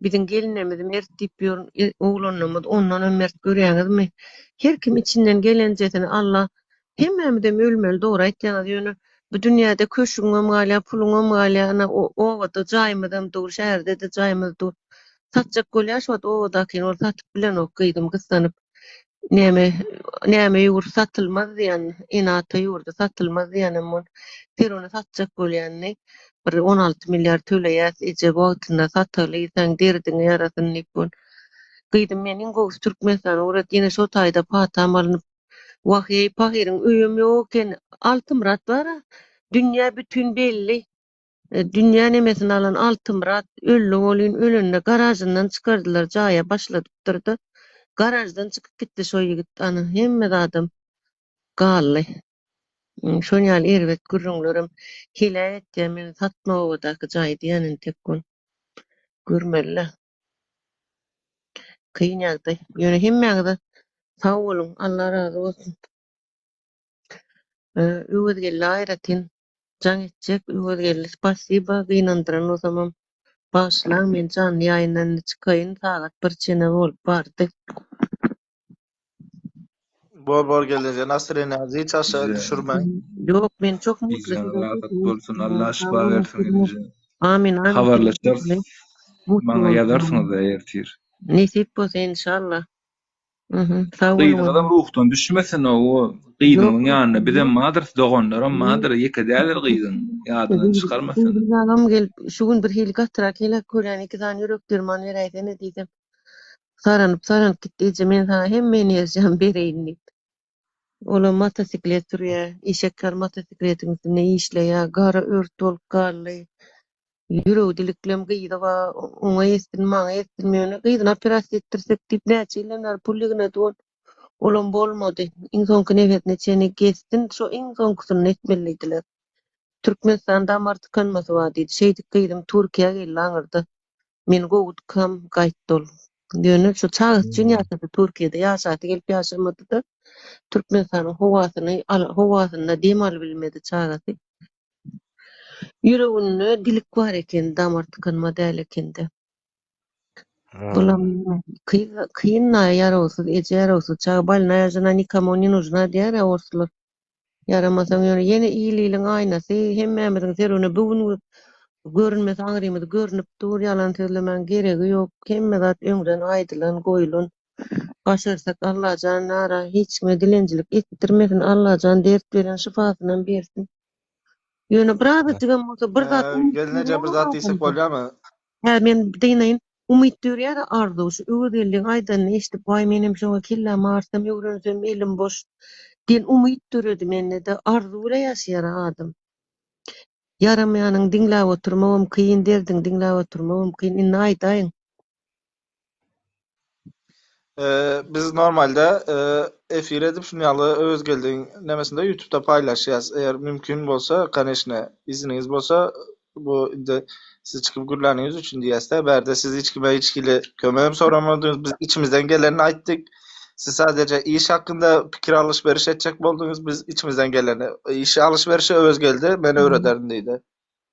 biziň gelinimiz mert diýip ýör, e, oglanlarymyz ondanam mert görýäňizmi? Her kim içinden gelenjesini Allah Hemmämizem ölmeli dogry aýtýaňyz ýöne bu dünýäde köşgüňem galýar puluňam galýar ana obada jaýymyzam dur şäherde-de jaýymyz dur satjak bolýar şu wagt obadakyny ol satyp bilenok gyzym gyssanyp näme näme ýurt satylmaz diýen ene-ata ýurdy satylmaz diýenem ol ser ony satjak bolýanyny bir 16 milliard töleýäs eje wagtynda sataly seň derdiňe ýarasyn diýip ol gyzym men iň gowusy Türkmenistana ugrat ýene şo taýda patam alnyp Wah-eý, pahyryň öýem ýok eken. Altymyrat bar-a. Dünýä bütin belli. Dünýä nemesini alan Altymyrat öldi welin, ölende garažyndan çykardylar, jaýa başladypdyr-da. Garaždan çykyp gitdi şo ýigit. Ana, hemme zadam galdy. Şon ýaly erbet gürrüňlerem heläk etýär meni. Satma obadaky jaýy diýýän entek gün. Görmeli-le. Kyn ýagdaý. Ýöne hemmäňize sag boluň. Allah razy bolsun. Öwezgeldi aýratyn jaň etjek. Öwezgeldi spasiba gynandyran bolsamam bagyşlaň men janly ýaýyndan indi çykaýyn sagat bir çene bolup bardy. Bor bor gelneje nasreniýaňyzy hiç aşa Bize düşürmäň. Ýok men çok mutly Gijäňiz siziň rahat sesiňizi bolsun. eşitýän. Allah Sag şypa boluň bersin siziň. gelneje. Amin amin siziň Habarlaşarys. mutly Maňa bolsun. ýazarsyňyz-da ertir. Nesip bolsa inşallah. Mhm, sag boluň. Gyzyňyzam ruhdan düşmesin o Ýok, gyzyňyň ýanynda ýok. bizem badyrys doganlaram badyr ýeke däldir gyzyň ýadyňdan çykarmasyn. Gyzym agam gelip şu gün bir hili gatyrak heläk görýän iki sany ýürek derman beräýsene diýsem saranyp saranyp gitdi eje men saňa hemme energiýamy bereýin diýip. Olam motosiklet sürýär eşek ýaly motosikletiň üstünde işleýär gara ört bolup galdy. Ýüregi diliklem gyzy bar oňa ýetsin maňa ýetsin ýöne gyzyny operasiýa etdirsek diýip näçe ýyldan bäri pul ýygnady ol. Olam bolmady. Iň soňky nefesine çenli gezsin, şo iň soňkusyny etmeli diýdiler. Türkmenistan damar tykanmasy bar diýdi. Şeýdip gyzym Türkiýä geldi aňyrda. Men gowudykam gaýtdy ol. Ýöne şo çagasy üçin ýaşady Türkiýede. Ýaşasy gelip ýaşamady-da. Türkmenistanyň howasyny howasynda dem alybilmedi çagasy. Ýüreginde dilik bar eken, damar tykanma däl ekende. Bulam kyn kyn ýarawsyz eje ýarawsyz çaga bolnaýa žena nikomu ne нужна diýýär-ä orslar. Ýaramasaň ýöne ýene il iliň aýnasy hemmämiziň serwine bu gün görünmese aňrymyz görnüp dur ýalan sözlemäň geregi ýok hemme zat öňden aýdylan goýulan başarsak Allajan nara hiç kime dilenjilik etdirmesin Allajan dert beren şypasynam bersin ýöne birazajygam bolsa bir zat Gelneje bir zat diýsek bolýamy? Hä men dynaýyn. Umyt dörýär-ä arzuw. Şu Öwezgeldiň aýdanyny eşidip, waý menem şoňa kellämi agyrsam, öwrensem, elim boş diýen umyt döredi mende-de. Arzuw bile ýaşaýar-a adam. Ýaramaýanyňy diňläp oturmagam kyn, derdiňi diňläp oturmagam kyn. Indi aýdaýyň. Biz normalde. efir edip şuny ýaly Öwezgeldiň nemesinde ýutubda paýlaşýas. Eger mümkin bolsa, koneçne, izniňiz bolsa bu indi siz çykyp gürläniňiz üçin diýýäs-dä. Bärde siz hiç kime hiç hili kömegem soramadyňyz. Biz içimizden gelenini aýtdyk. Siz sadeje iş hakynda pikir alyş-beriş etjek bolduňyz. Biz içimizden geleni, işi alyş-berişi Öwezgeldi men öwrederin diýdi.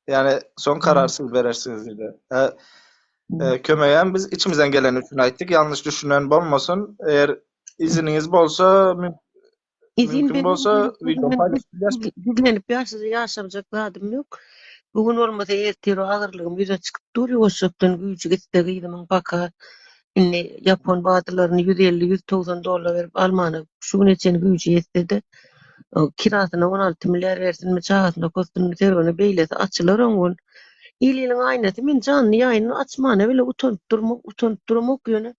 Ýani soň karar siz berersiňiz diýdi. Hä, e, kömegem biz içimizden geleni üçin aýtdyk. Ýalňyş düşünen bolmasyn. Eger iziniňiz bolsa, İzin mümkin berin bolsa gerek video bolsa paýlaşyp bilýäs. Gizlenip ýaşamjak zadym ýok. Bu gün bolmasa ertir o agyrlygym ýüze çykyp dur ýuwaşjakdan güýji gitse gyzymyň baka indi ýapon badylaryny 150 190 dollar berip almana şu güne çenli güýji ýetse-de kirasyna 16 milliard bersinmi çagasyna okatsynmy sergini beýlesi açylar oň ol. Il-iliň aýnasy men janly ýaýyny açmana bile utanyp durmak utanyp duramok ýöne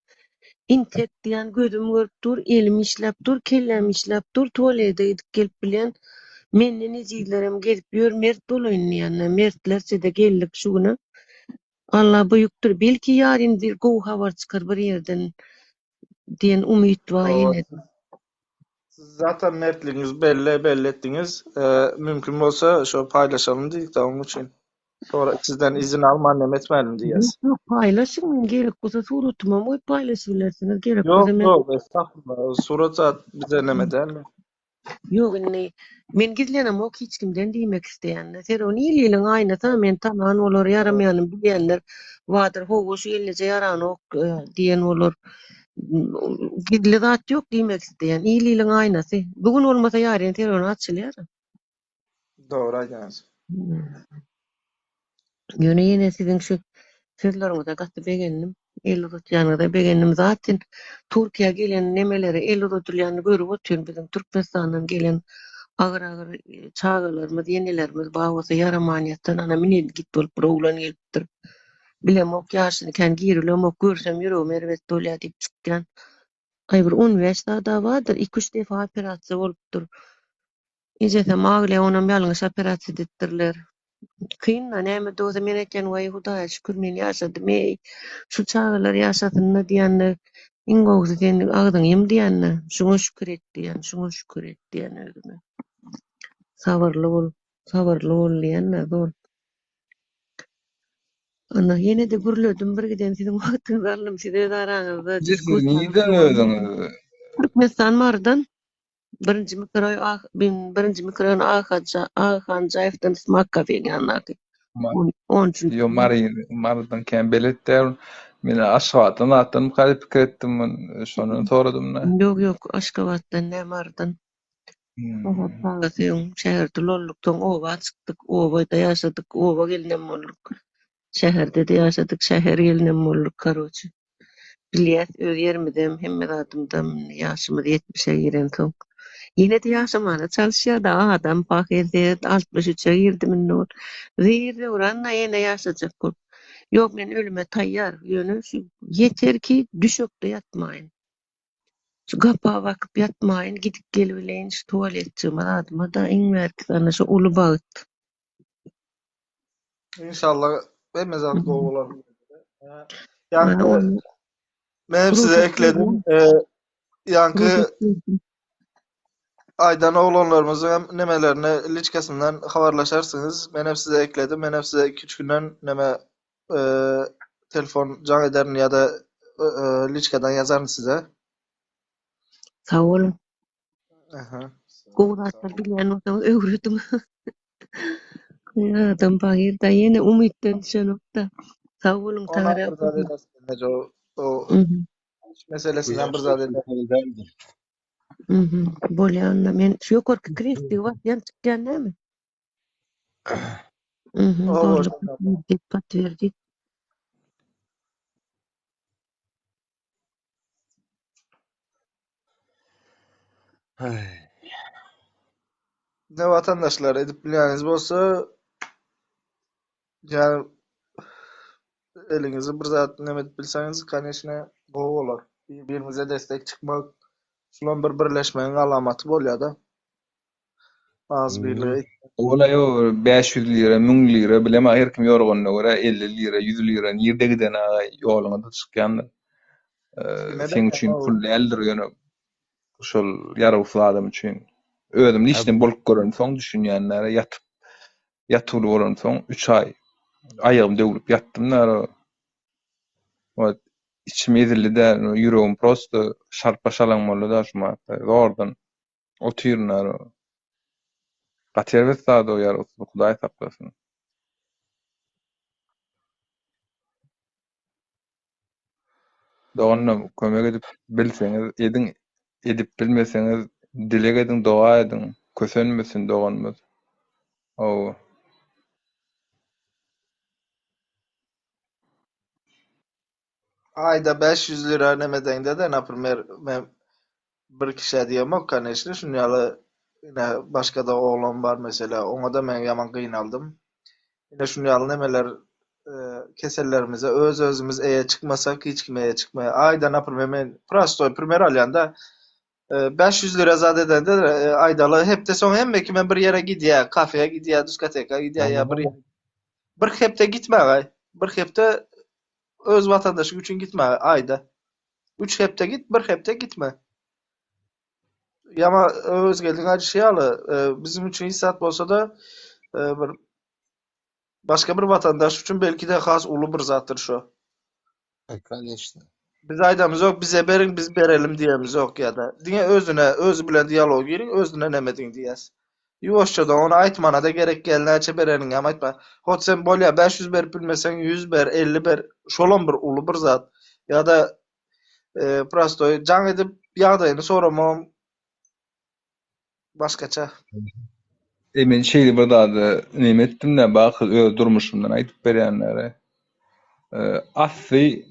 Intek diýen gözüm görüp dur, elim işläp dur, kelläm işläp dur, tualete gidip gelip bilýän. Menden ejizlerem gezip ýör, mert bolaýyn diýende, mertlerçe-de geldik şu güne. Alla buýukdyr, belki ýaryn bir gowy habar çykar bir ýerden diýen umyt bar ýene. Siz zaten mertligiňizi belli belli etdiňiz. Mümkin bolsa şo paýlaşalym diýdik-de onuň üçin. Sonra sizden izin alman neme etmälim diýýäs. Ýok, ýok, paýlaşyň, men gerek bolsa suratymam goýup paýlaşyp bilersiňiz, gerek Ýok, bolsa men ýok, estagfurullah. Surat zat bize neme dälmi? Ýok, indi men gizlenemok hiç kimden diýmek isleýän-de. Serowny il-iliň aýnasy, men tanan bolar, ýaramaýanymy bilýänler bardyr, hawa şu gelneje ýaranok diýen bolar. Gizli zat ýok diýmek isleýän. Il-iliň aýnasy. Bu gün bolmasa ýaryn serowny açylýar. Dogry aýdýaňyz. Ýöne ýene siziň şu sözleriňize gaty begendim. El uzatýanyňyza begendim. Zaten Türkiýä gelen nemelere el uzadylýanyny görüp otyryn. Biziň Türkmenistandan gelen agyr-agyr çagalarymyz, ýenelerimiz bar bolsa ýaraman ýatan ana meningit bolup bir oglan gelipdir. Bilemok ýaşyny kän girilemok, görsem ýüregim erbet bolýar diýip çykýan. Aý bir 15 zada bardyr, 2-3 defa operasiýa bolupdyr. Ejesem aglaýar, onam ýalňyş operasiýa edipdirler. Kyn-da, näme-de bolsa men aýtýan, waý Hudaýa şükür men ýaşadym, eý, şu çagalar ýaşasyn-da diýende, iň gowusy sen agzyňy ýum diýende, şuňa şükür et diýen, şuňa şükür et diýen özüme. Sabyrly bol, sabyrly bol diýen-de zor. Ana, ýene-de gürledim bir giden siziň wagtyňyzy aldym, siz öz araňyzda Siz diskussiýaňyzy nirden dowam özüňiz? Türkmenistan Marydan. Birinji mikroý ah birinji mikroýon Agaja Agahanjaýewden Smak kafeň ýanyndaky. Ma On üçünji. Ýo Mary Marydan kän belet däl. Men Aşgabatdan zatdan diýip pikir etdim. Şondan soradym-da. Ýok ýok Aşgabatdan däl Marydan. Hmm. Çagasy öň şäherde ulaldyk soň oba çykdyk obada ýaşadyk oba gelinem bolduk. Şäherde-de ýaşadyk şäher gelinem bolduk karoçe. Bilýäs öz ýerimizem hemme zadymyzam indi ýaşymyz ýetmişe girensoň. Ýene-de ýaşamana çalyşýar-da adam pahyr 63-e girdim indi ol. Zir-zöwran-da ýene ýaşajak bolup. Ýok men ölüme taýýar ýöne şu ýeter ki düşekde ýatmaýyn. Şu gapa bakyp ýatmaýyn gidip gelibileýin şu tualetjigime zadyma-da iň bärkisi ana şu uly bagt. Inşallah hemme zat gowy bolar. Ýaňky men hem size ekledim. Ýaňky aýdan oglanlarymyzyň hem nemelerini liçkasyndan habarlaşarsyňyz. Men hem size ekledim. Men hem size 2-3 günden neme telefon jaň ederin ýa-da liçkadan ýazaryn size. Sag boluň. Aha. Gowy zatlar bilýän bolsaňyz öwrediň. Adam bagyr-da ýene umytdan düşenok-da. Sag boluň Ona Taňry bir zat edersin o o meselesinden bir zat eder. Mhm. Bolýar onda men şu ýokarky krestigi basýan çykýan näme? Mhm. Owo, Boldy. Potwerdit. Ne vatandaşlar edip bilýäniz bolsa ýani eliňizi bir zat neme edip bilseňiz, koneçne gowy bolar. Bir-birimize destek çykmak şulam bir birleşmegiň alamaty bolýar-da. Agzybirlige Ol-a ýok, 500 lira, 1000 lira, bilemok her kim ýorganyna görä 50 lira, 100 lira nirde giden agaý ýoluňa-da çykýandyr. Kime Seň berýän üçin o? pul däldir ýöne. Şol ýarawsyz adam üçin. Özüm işden bolup görensoň düşünýän däl, ýatyp ýatuwly bolansoň üç aý aýagym döwlüp ýatdym däl. Wagt içim ezildi däl, ýüregim prosto şarpa-şalaň boldy da şu mahatda. Zordan otyryn däl. Gaty erbet zat o ýarawsyzlyk, Hudaý saklasyn. Doganlar kömek edip bilseňiz ediň, edip bilmeseňiz dileg ediň doga ediň kösenmesin doganymyz. Hawa. Aýda 500 lira neme deňde-de, naprimer, men bir kişä diýemok, koneçne, şuny ýaly ine başga-da oglan bar meselä, oňa-da men ýaman gynaldym. Ine şuny ýaly nemeler kesellerimize öz-özümiz eýe çykmasak hiç kim eýe çykmaýar. Aýda naprimer men prostoý primer alýan-da, 500 lira zat edende aýdaly hepde soň hemme kimem bir ýere gidýär, kafeýe gidýär, diskoteka gidýär ýa bir bir hepde gitmäge, bir hepde öz watandaşyň üçin gitmäge aýda. Üç hepde git, bir hepde gitme. Ýama Özgeldiň aýdyşy ýaly, bizim üçin hiç zat bolsa-da, bir başga bir watandaş üçin belki-de has uly bir zatdyr şo. E, koneçno. Biz aýdamyzok, bize beriň, biz berelim diýemizok ýa-da diňe özüne, özi bilen dialog giriň, özüne neme ediň diýýäs. Ýuwaşja-da ony aýtmana-da gerek däl, näçe bereniňem aýtma. Hot sen bolýa 500 berip bilmeseň 100 ber, 50 ber, şolam bir uly bir zat. Ýa-da prostoý jaň edip ýagdaýyny soramagam başgaça. E men şeýle bir zady neme etdim-de, baky öz durmuşymdan aýdyp berýänlere. Asly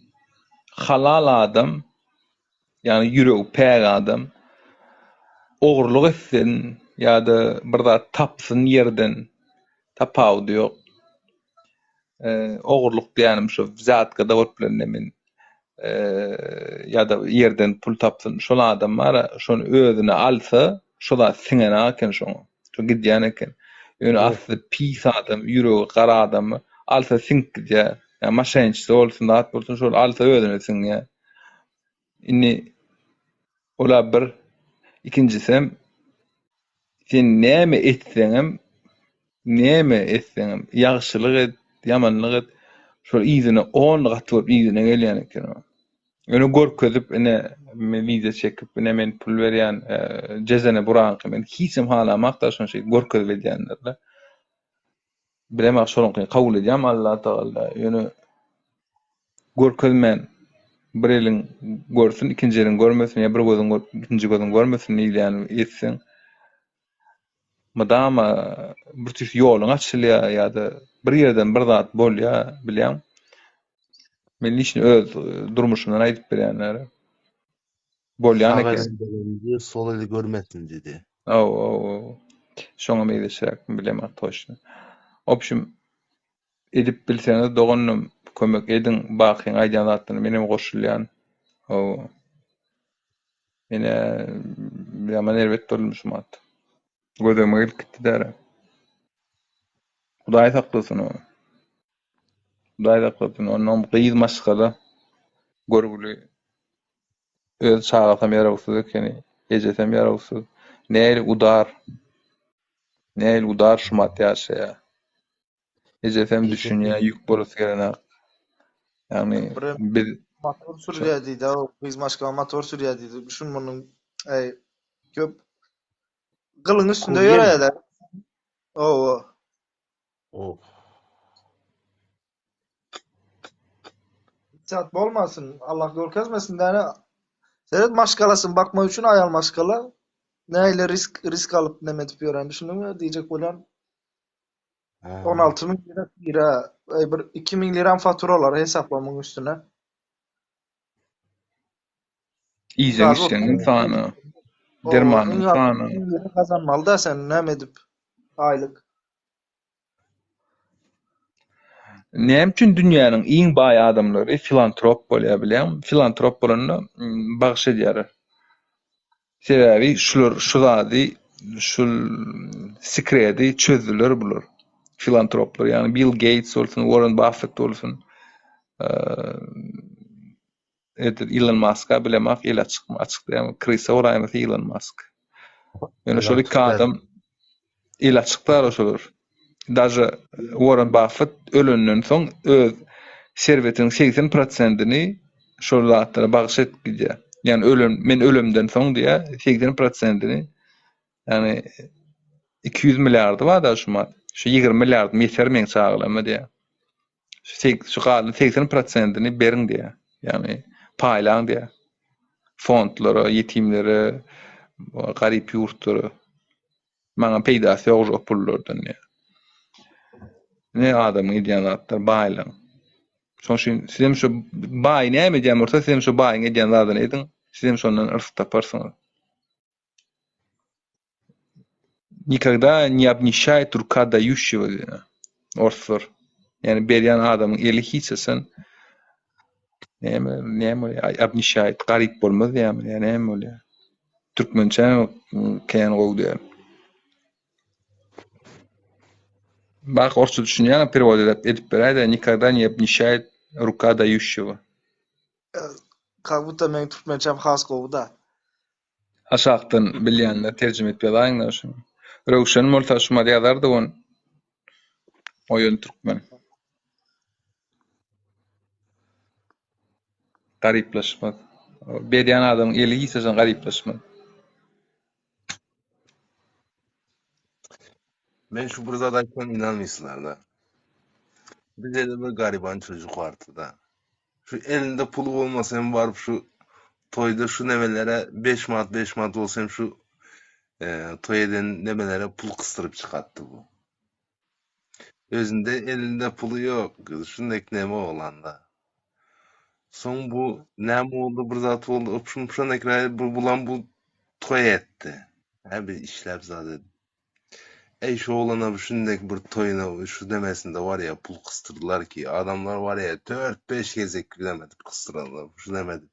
halal adam, ýagny ýüregi päk adam ogurlyk etsin ýa-da bir zat tapsyn ýerden tapawudy ýok. Ogurlyk diýýänim şu wzýatka-da bolup biler indi men ýa-da ýerden pul tapsyn. Şol adam bar-a, şony özüne alsa, şo zat siňenak eken şoňa. Şo gidýän eken. Ýöne asly pis adam, ýüregi gara adamy alsa siňip gidýär. Ýa maşençisi bolsun, zat bolsun, şol alsa özüne siňýär. Indi ol-a bir, ikinjisem sen näme etseňem, näme etseňem, ýagşylyk et, ýamanlyk et, şol yzyna on gat bolup yzyna gelýän eken o. Ýöne görkezip, ine, men wideo çekip, ine men pul berýän, jezene buraňky men hiçem halamak-da şony şeýdip görkezip edýänleri-le. Bilemok şonuňkyny kabul edýärmi Allatagala, ýöne görkezmän bir eliň görsün, ikinji eliň görmesin ýa bir gözüň görüp, ikinji gözüň görmesin diýilýänini etseň, mydama bir tüýs ýoluň açylýar ýa-da bir ýerden bir zat bolýar, bilýäň. Men liçni öz durmuşymdan aýdyp berýänler. Bolýan Sag eken. elin bereni sol eli görmesin diýdi. Hawa, hawa. Şoňa meňzeşräk bilemok toçno. Opşim edip bilseňiz doganym kömek ediň Bakyň aýdýan zatlaryna menem goşulýan. Hawa. Menä ýaman erbet boldum şumat. Göz öňüme gelip gitdi däre. Hudaý saklasyn ony. Hudaý saklasyn. Onnoň gyz maşgala görgüli öz çagasam ýarawsyz ekeni, ejesem ýarawsyz. Nähili udar, nähili udar şumat ýaşaýar. Ejesem düşünýär, ýük bolasy gelenok. Ýagny biz motor sürýär diýdi, gyz maşgala motor sürýär diýdi. Şun munuň eý köp gylyň üstünde ýöreýärler. Owa. Oh. Zat bolmasyn, Allah görkezmesin däne. Seret maşgalasyny bakmak üçin aýal maşgala nähili risk risk alyp neme edip ýören düşündiňmi diýjek bolýan. 16 müň lira kira, bir 2 müň liram faturalary hesapla muň üstüne. Iýjek içjegiň sany, dermanyň sany. Gazanmaly da sen näme edip aýlyk. Näme üçin dünýäniň iň baý adamlary filantrop bolýar bilýäňmi? Filantrop bolanda bagyş edýärler. Sebäbi şular şu zady şul sekredi çözdüler bular. Filantroplar ýagny Bill Geýts bolsun, Warren Buffett bolsun. Edil Elon Musk-a bilemok eli açykmy, açyk dälmi, krysa bolaýmasa Elon Musk. Ýöne şol iki adam eli açyk däl şolar. Daže Warren Buffett ölenden soň öz serwetiniň 80 prosentini şol zatlara bagyş edip gidýär. Ýagny ölen men ölemden soň diýýär, 80 prosentini ýagny 200 milliardy bar-da şumat. Şu 20 milliardym ýeter meň çagalaryma diýýär. Şu şu galan 80 prosentini beriň diýýär. Ýagny paýlaň diýýär. Fondlara, ýetimlere, garyp ýurtlara. Maňa peýdasy ýok o pullardan diýýär. Ne adamyň edýän zatlary baýlaň. Şonuň üçin sizem şu baý näme edýän bolsa, sizem şu baýyň edýän zadyny ediň, sizem şondan yrsy taparsyňyz. Nikogda ne obnищает ruka daýuşşego diýýär. Orslar. Ýagny berýän adamyň eli hiç haçan näme näme bolýar? Obnищает, garyp bolmaz diýýärmi ýa näme bolýar? Türkmençe kän gowy däl. Bak orsça düşünýäňä perewod edip edip beräýdä nikogda ne obnищает ruka daýuşşego. Как будто meň türkmençem has gowy-da. Aşakdan bilýänler terjime edip ýazaýyňlar şuny. Röwşen bolsa şumat ýazardy ony. Oýun türkmen. Garyplaşmaz. Berýän adamyň eli hiç haçan garyplaşmaz. Men şu bir zat aýtsam inanmyýsynlar-da. Bize-de bir gariban çocuk bardy-da. Şu elinde puly bolmasa hem baryp şu toýda şu nemelere 5 manat 5 manat bolsa hem şu e, toý eden nemelere pul kysdyryp çykartdy bu. Özünde elinde puly ýok. Şundek neme oglanda. Soň bu näme boldy bir zat boldy. Opşum şondek bu bulan bu toý etdi. Hä bir işläp zat edip. Eý şu oglana şundek bir toýuna şu demesinde var ya pul kysdyrdylar ki adamlar var ya 4-5 gezek demedip kysdyrarlar şu demedip.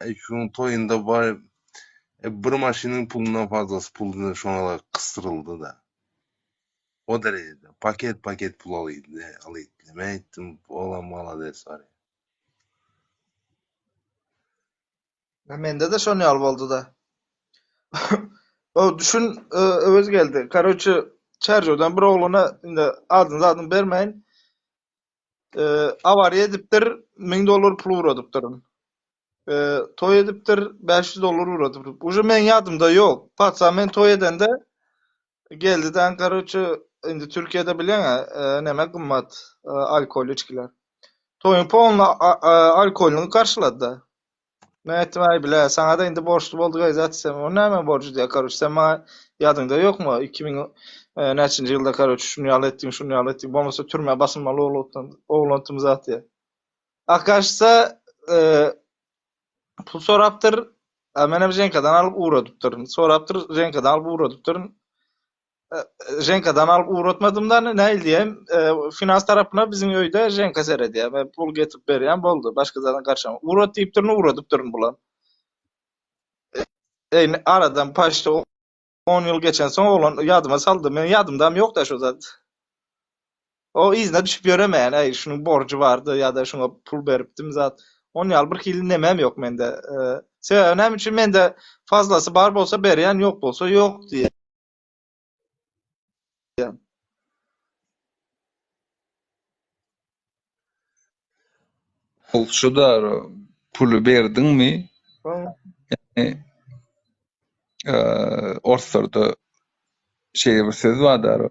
Eý şuň toýunda bar e, bir maşynyň pulundan fazlasy pul şoňa kysdyryldy da. O derecede paket paket pul alydy, alydy. Men aýtdym, oğlan malades var ya. Mende-de şon ýaly boldy-da. O düşün Öwez geldi. Karoçe Çärjewden bir oglana indi adyny zadyny bermäýin. Awariýa edipdir, 1000 dollar pul ugradypdyryn. Toý edipdir, 500 dollar ugradypdyr. Uje meň ýadymda ýok. Patsa men toý edende geldi-de, karoçe indi Türkiýede bilýäň-ä, neme gymmat alkol içgiler. Toýuň polny alkolyny garşylady-da. Men aýtdym, aý bile, saňa-da indi borçly bolduk aý zat diýsem, o näme borjy diýýär, karoç, sen maňa ýadyňda ýokmy, 2000 näçinji ýylda karoç, şuny ýaly etdiň, şuny ýaly etdiň, bolmasa türmä basylmaly oglantyň zat diýýär. Akaşsa pul sorapdyr, a menem Ženkadan alyp ugradypdyryn. Sorapdyr, Ženkadan alyp ugradypdyryn. Ženkadan alyp ugratmadym da nähili diýeýin, finans tarapyna biziň öýde Ženka seredýär. Men pul getirip berýän boldy, başga zadyň garşam. Ugrat diýipdirin, ugradypdyryn bulam. Eý, aradan paçti 10 ýyl geçensoň oglan ýadyma saldy. Meniň ýadymdam ýok-da şo zat. O yzyna düşüp ýöremeýän, äý, şunuň borjy bardy ýa-da şuňa pul beripdim zat. Onun ýaly bir hili nemem ýok mende. Sebäbi näme üçin mende fazlasy bar bolsa berýän, ýok bolsa ýok diýýän. Ol şu-da puly berdiňmi? Ýagny orslarda şeýle bir söz bar-da,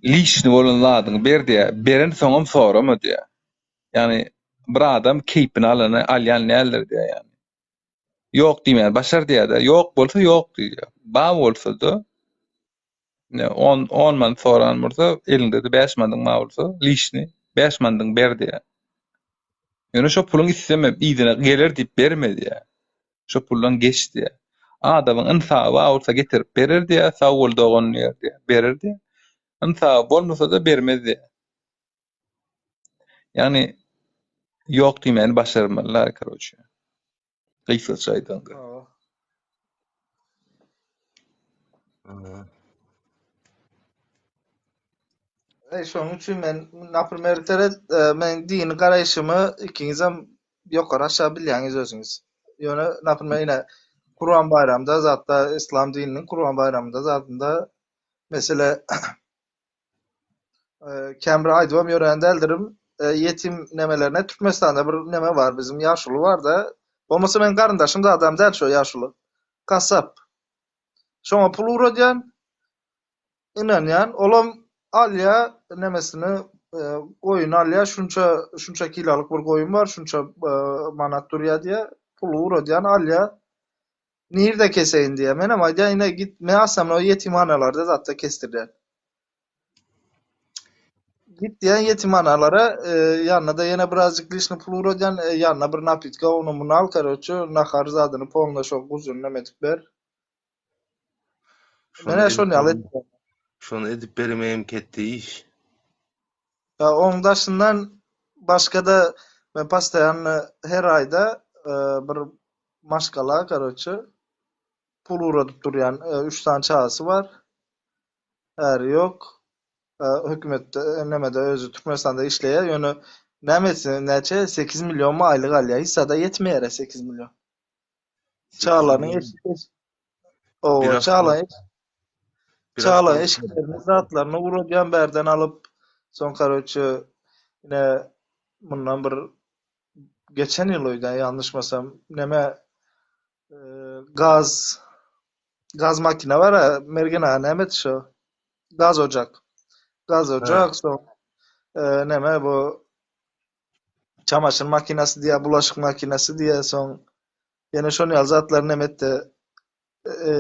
Lişni bolan zadyňy ber diýýär, berensoňam sorama diýýär. Ýagny bir adam keýpini alany alýan däldir diýýär ýagny. Ýok diýmäni başar diýýär-de, ýok bolsa ýok diýýär. Bar bolsa-da ine on on manat soran bolsa, eliňde-de bäş manadyň bar bolsa, lişni bäş manadyňy ber diýýär. Ýöne şo puluň isteme yzyna geler diýip berme diýýär. Şo puldan geç diýýär. Adamyň ynsaby bar bolsa getirip berer diýýär, sag bol dogan diýer diýýär, berer diýýär. Ynsaby bolmasa-da bermez diýýär. Ýagny ýok diýmäni başarmalylar karoçe. Gysgaça aýdaňda. Eý, şonuň üçin men, naprimer, seret, men dini garaýşymy ikiňizem ýokary aşagy bilýäňiz özüňiz. Ýöne, naprimer, ine, Kurban baýramda zatda, yslam dininiň Kurban baýramynda zadynda mesele kän bir aýdybam ýörän däldirim. Ýetim nemelerine Türkmenistanda bir neme bar, bizim ýaşuly bar-da. Bolmasa meň garyndaşym zadam däl şo ýaşuly. Gassap. Şoňa pul ugradýan. Ynanýan, olam alýa nemesini, goýun alýa, şunça, şunça kilolyk bir goýun bar, şunça manat durýa diýýä, puly ugradýan, alýa. Nirde keseýin diýýä. Menem aýdýan, ine git, men aslamno ýetimhanalarda zatda kesdirýän. Git diýýän ýetimhanalara, ýanyna-da ýene birazjyk lişni pul ugradýan, ýanyna bir napitka, ony muny al, karoçe, nahar zadyny polny şo guzyny neme edip ber. Şony Menä edip şony ýaly berim, etdim. şony edip bermegem ketde iş. Ýa oň daşyndan başga-da men postoýanno her aýda e, bir maşgala, karoçe, pul ugradyp durýan. E, Üç sany çagasy bar. Äri ýok. E, hökümetde, e, nemede özi Türkmenistanda işleýär. Ýöne näme etsin, näçe? 8 millionmy aýlyk alýar. Hiç zada ýetmeýär 8 million. 8 Çagalarynyň million. eşik eşik Owa, Bir çagalaryň haftalyk, eşik bir çagalaryň haftalyk. eşiklerini, zatlaryny ugradýan bärden alyp, soň karoçe ine mundan bir geçen ýyl öýdän ýalňyşmasam neme e, gaz gaz makina bar a, Mergen aga näme etdi şo? Gaz ojak. Gaz He. ojak soň e, neme bu çamaşyr makinasy diýýär, bulaşyk makinasy diýýär, soň ýene şon ýaly zatlar neme etdi, e,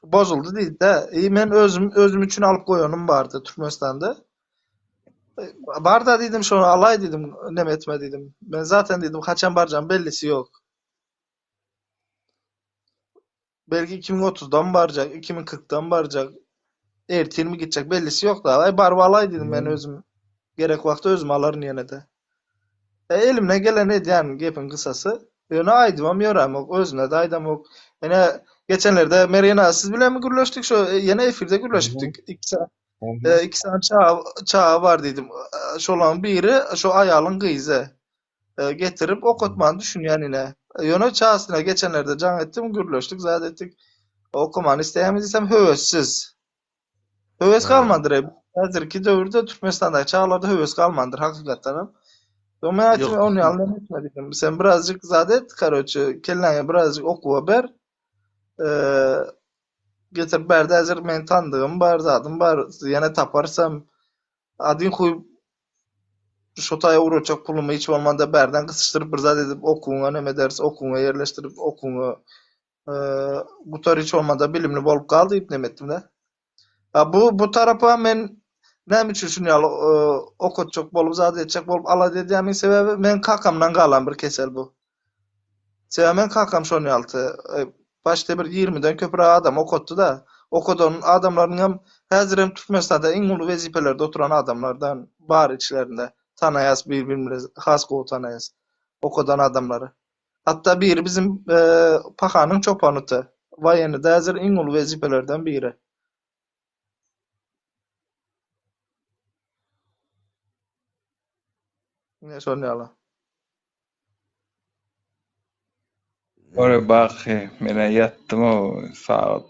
bozuldy diýdi-de. I men özüm özüm üçin alyp goýanym bardy Türkmenistanda. E, Bar-da diýdim, şony alaý diýdim, neme etme diýdim. Men zaten diýdim, haçan barjagym bellisi ýok. Belki 2030-dan barjak, 2040-dan barjak, ertirmi gitjek bellisi ýok da. Aý baryp alaý diýdim men özüm. Gerek wagty özüm alaryn ýene-de. E, elimden geleni edýän gepiň gysasy. Ýöne aýdybam ýöremok, özüne-de aýdamok. Ine geçenlerde Mergen aga siz bilenmi gürleşdik şo e, ýene efirde gürleşipdik. Iki sa e, iki sany çaga, çaga bar diýdim. E, Şolaryň biri şo aýalyň gyzy. E, getirip okatmany düşünýän ine. Ýöne çagasyna geçenlerde jaň etdim, gürleşdik, zat etdik. Okamany isleýärmi diýsem, höwessiz. Höwes galmandyr. e. Häzirki döwürde Türkmenistandaky çagalarda höwes galmandyr hakykatdan hem. Soň men aýtdym, Ýok. ony ýaly näme etme diýdim. Sen birazjyk zat et, karoçe, kelläňe birazjyk okuwa ber. E, getirip bärde häzir meniň tandygym bar, zadym bar, ýene taparsam Adyn huý şo taýa ugratjak pulumy hiç bolmanda bärden gysyşdyryp bir zat edip okuwyňa neme ederis, okuwyňa ýerleşdirip okuwyňa gutar hiç bolmanda bilimli bolup gal diýip neme etdim-de. A bu bu tarapa men näme üçin şuny ýaly okatjak bolup zat etjek bolup alada edýämiň sebäbi meň kakamdan galan bir kesel bu. Sebäbi meň kakam şony ýalydy. Başda bir ýigrimiden köpräk adam okatdy-da. Okadan adamlarynyňam häzirem Türkmenistanda iň uly wezipelerde oturan adamlardan bar içlerinde. Tanaýas bir-birimizi has gowy tanaýas. Okadan adamlary. Hatda biri bizim Pahanyň çopanydy. Waýenide häzir iň uly wezipelerden biri. Ine şol ýaly. Ore baky, menä ýatdym o sagat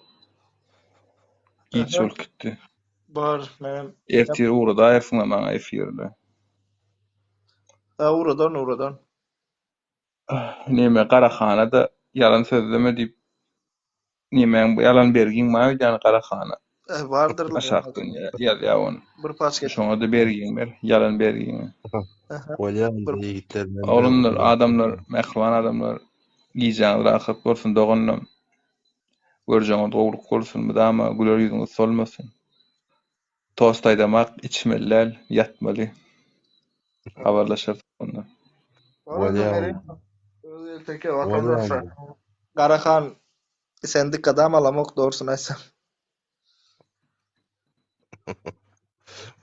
giç bolup gitdi. Bar, menem. Ertir ugradaýarsyňa maňa efirde. Ha, ugradan, ugradan. Neme Garahana-da ýalan sözleme diýip nemäň ýalan bergiň bar öýdýän Garahana. Eh, bardyr. Aşakdan ýazýar ony. Bir paçka. Şoňa-da bergiňi ber, ýalan bergiňi. Bolýar onda ýigitler men Oglanlar, adamlar, mähriban adamlar, gijäňiz rahat bolsun doganlam. Görjegiňiz gowluk bolsun, mydama güler ýüzüňiz solmasyn. Tost aýdamak, içmeli däl, ýatmaly. Habarlaşarys onda. Bolýar. Bolýar. Garahan sen dikgadam alamok dogrusyny aýtsam.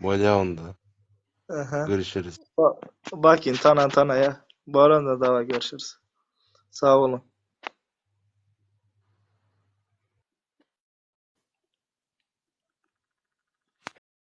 Bolýar onda. Aha. Görüşeris. Bakin tanan tanaya. Bar onda dawa görüşürüz. Sag boluň.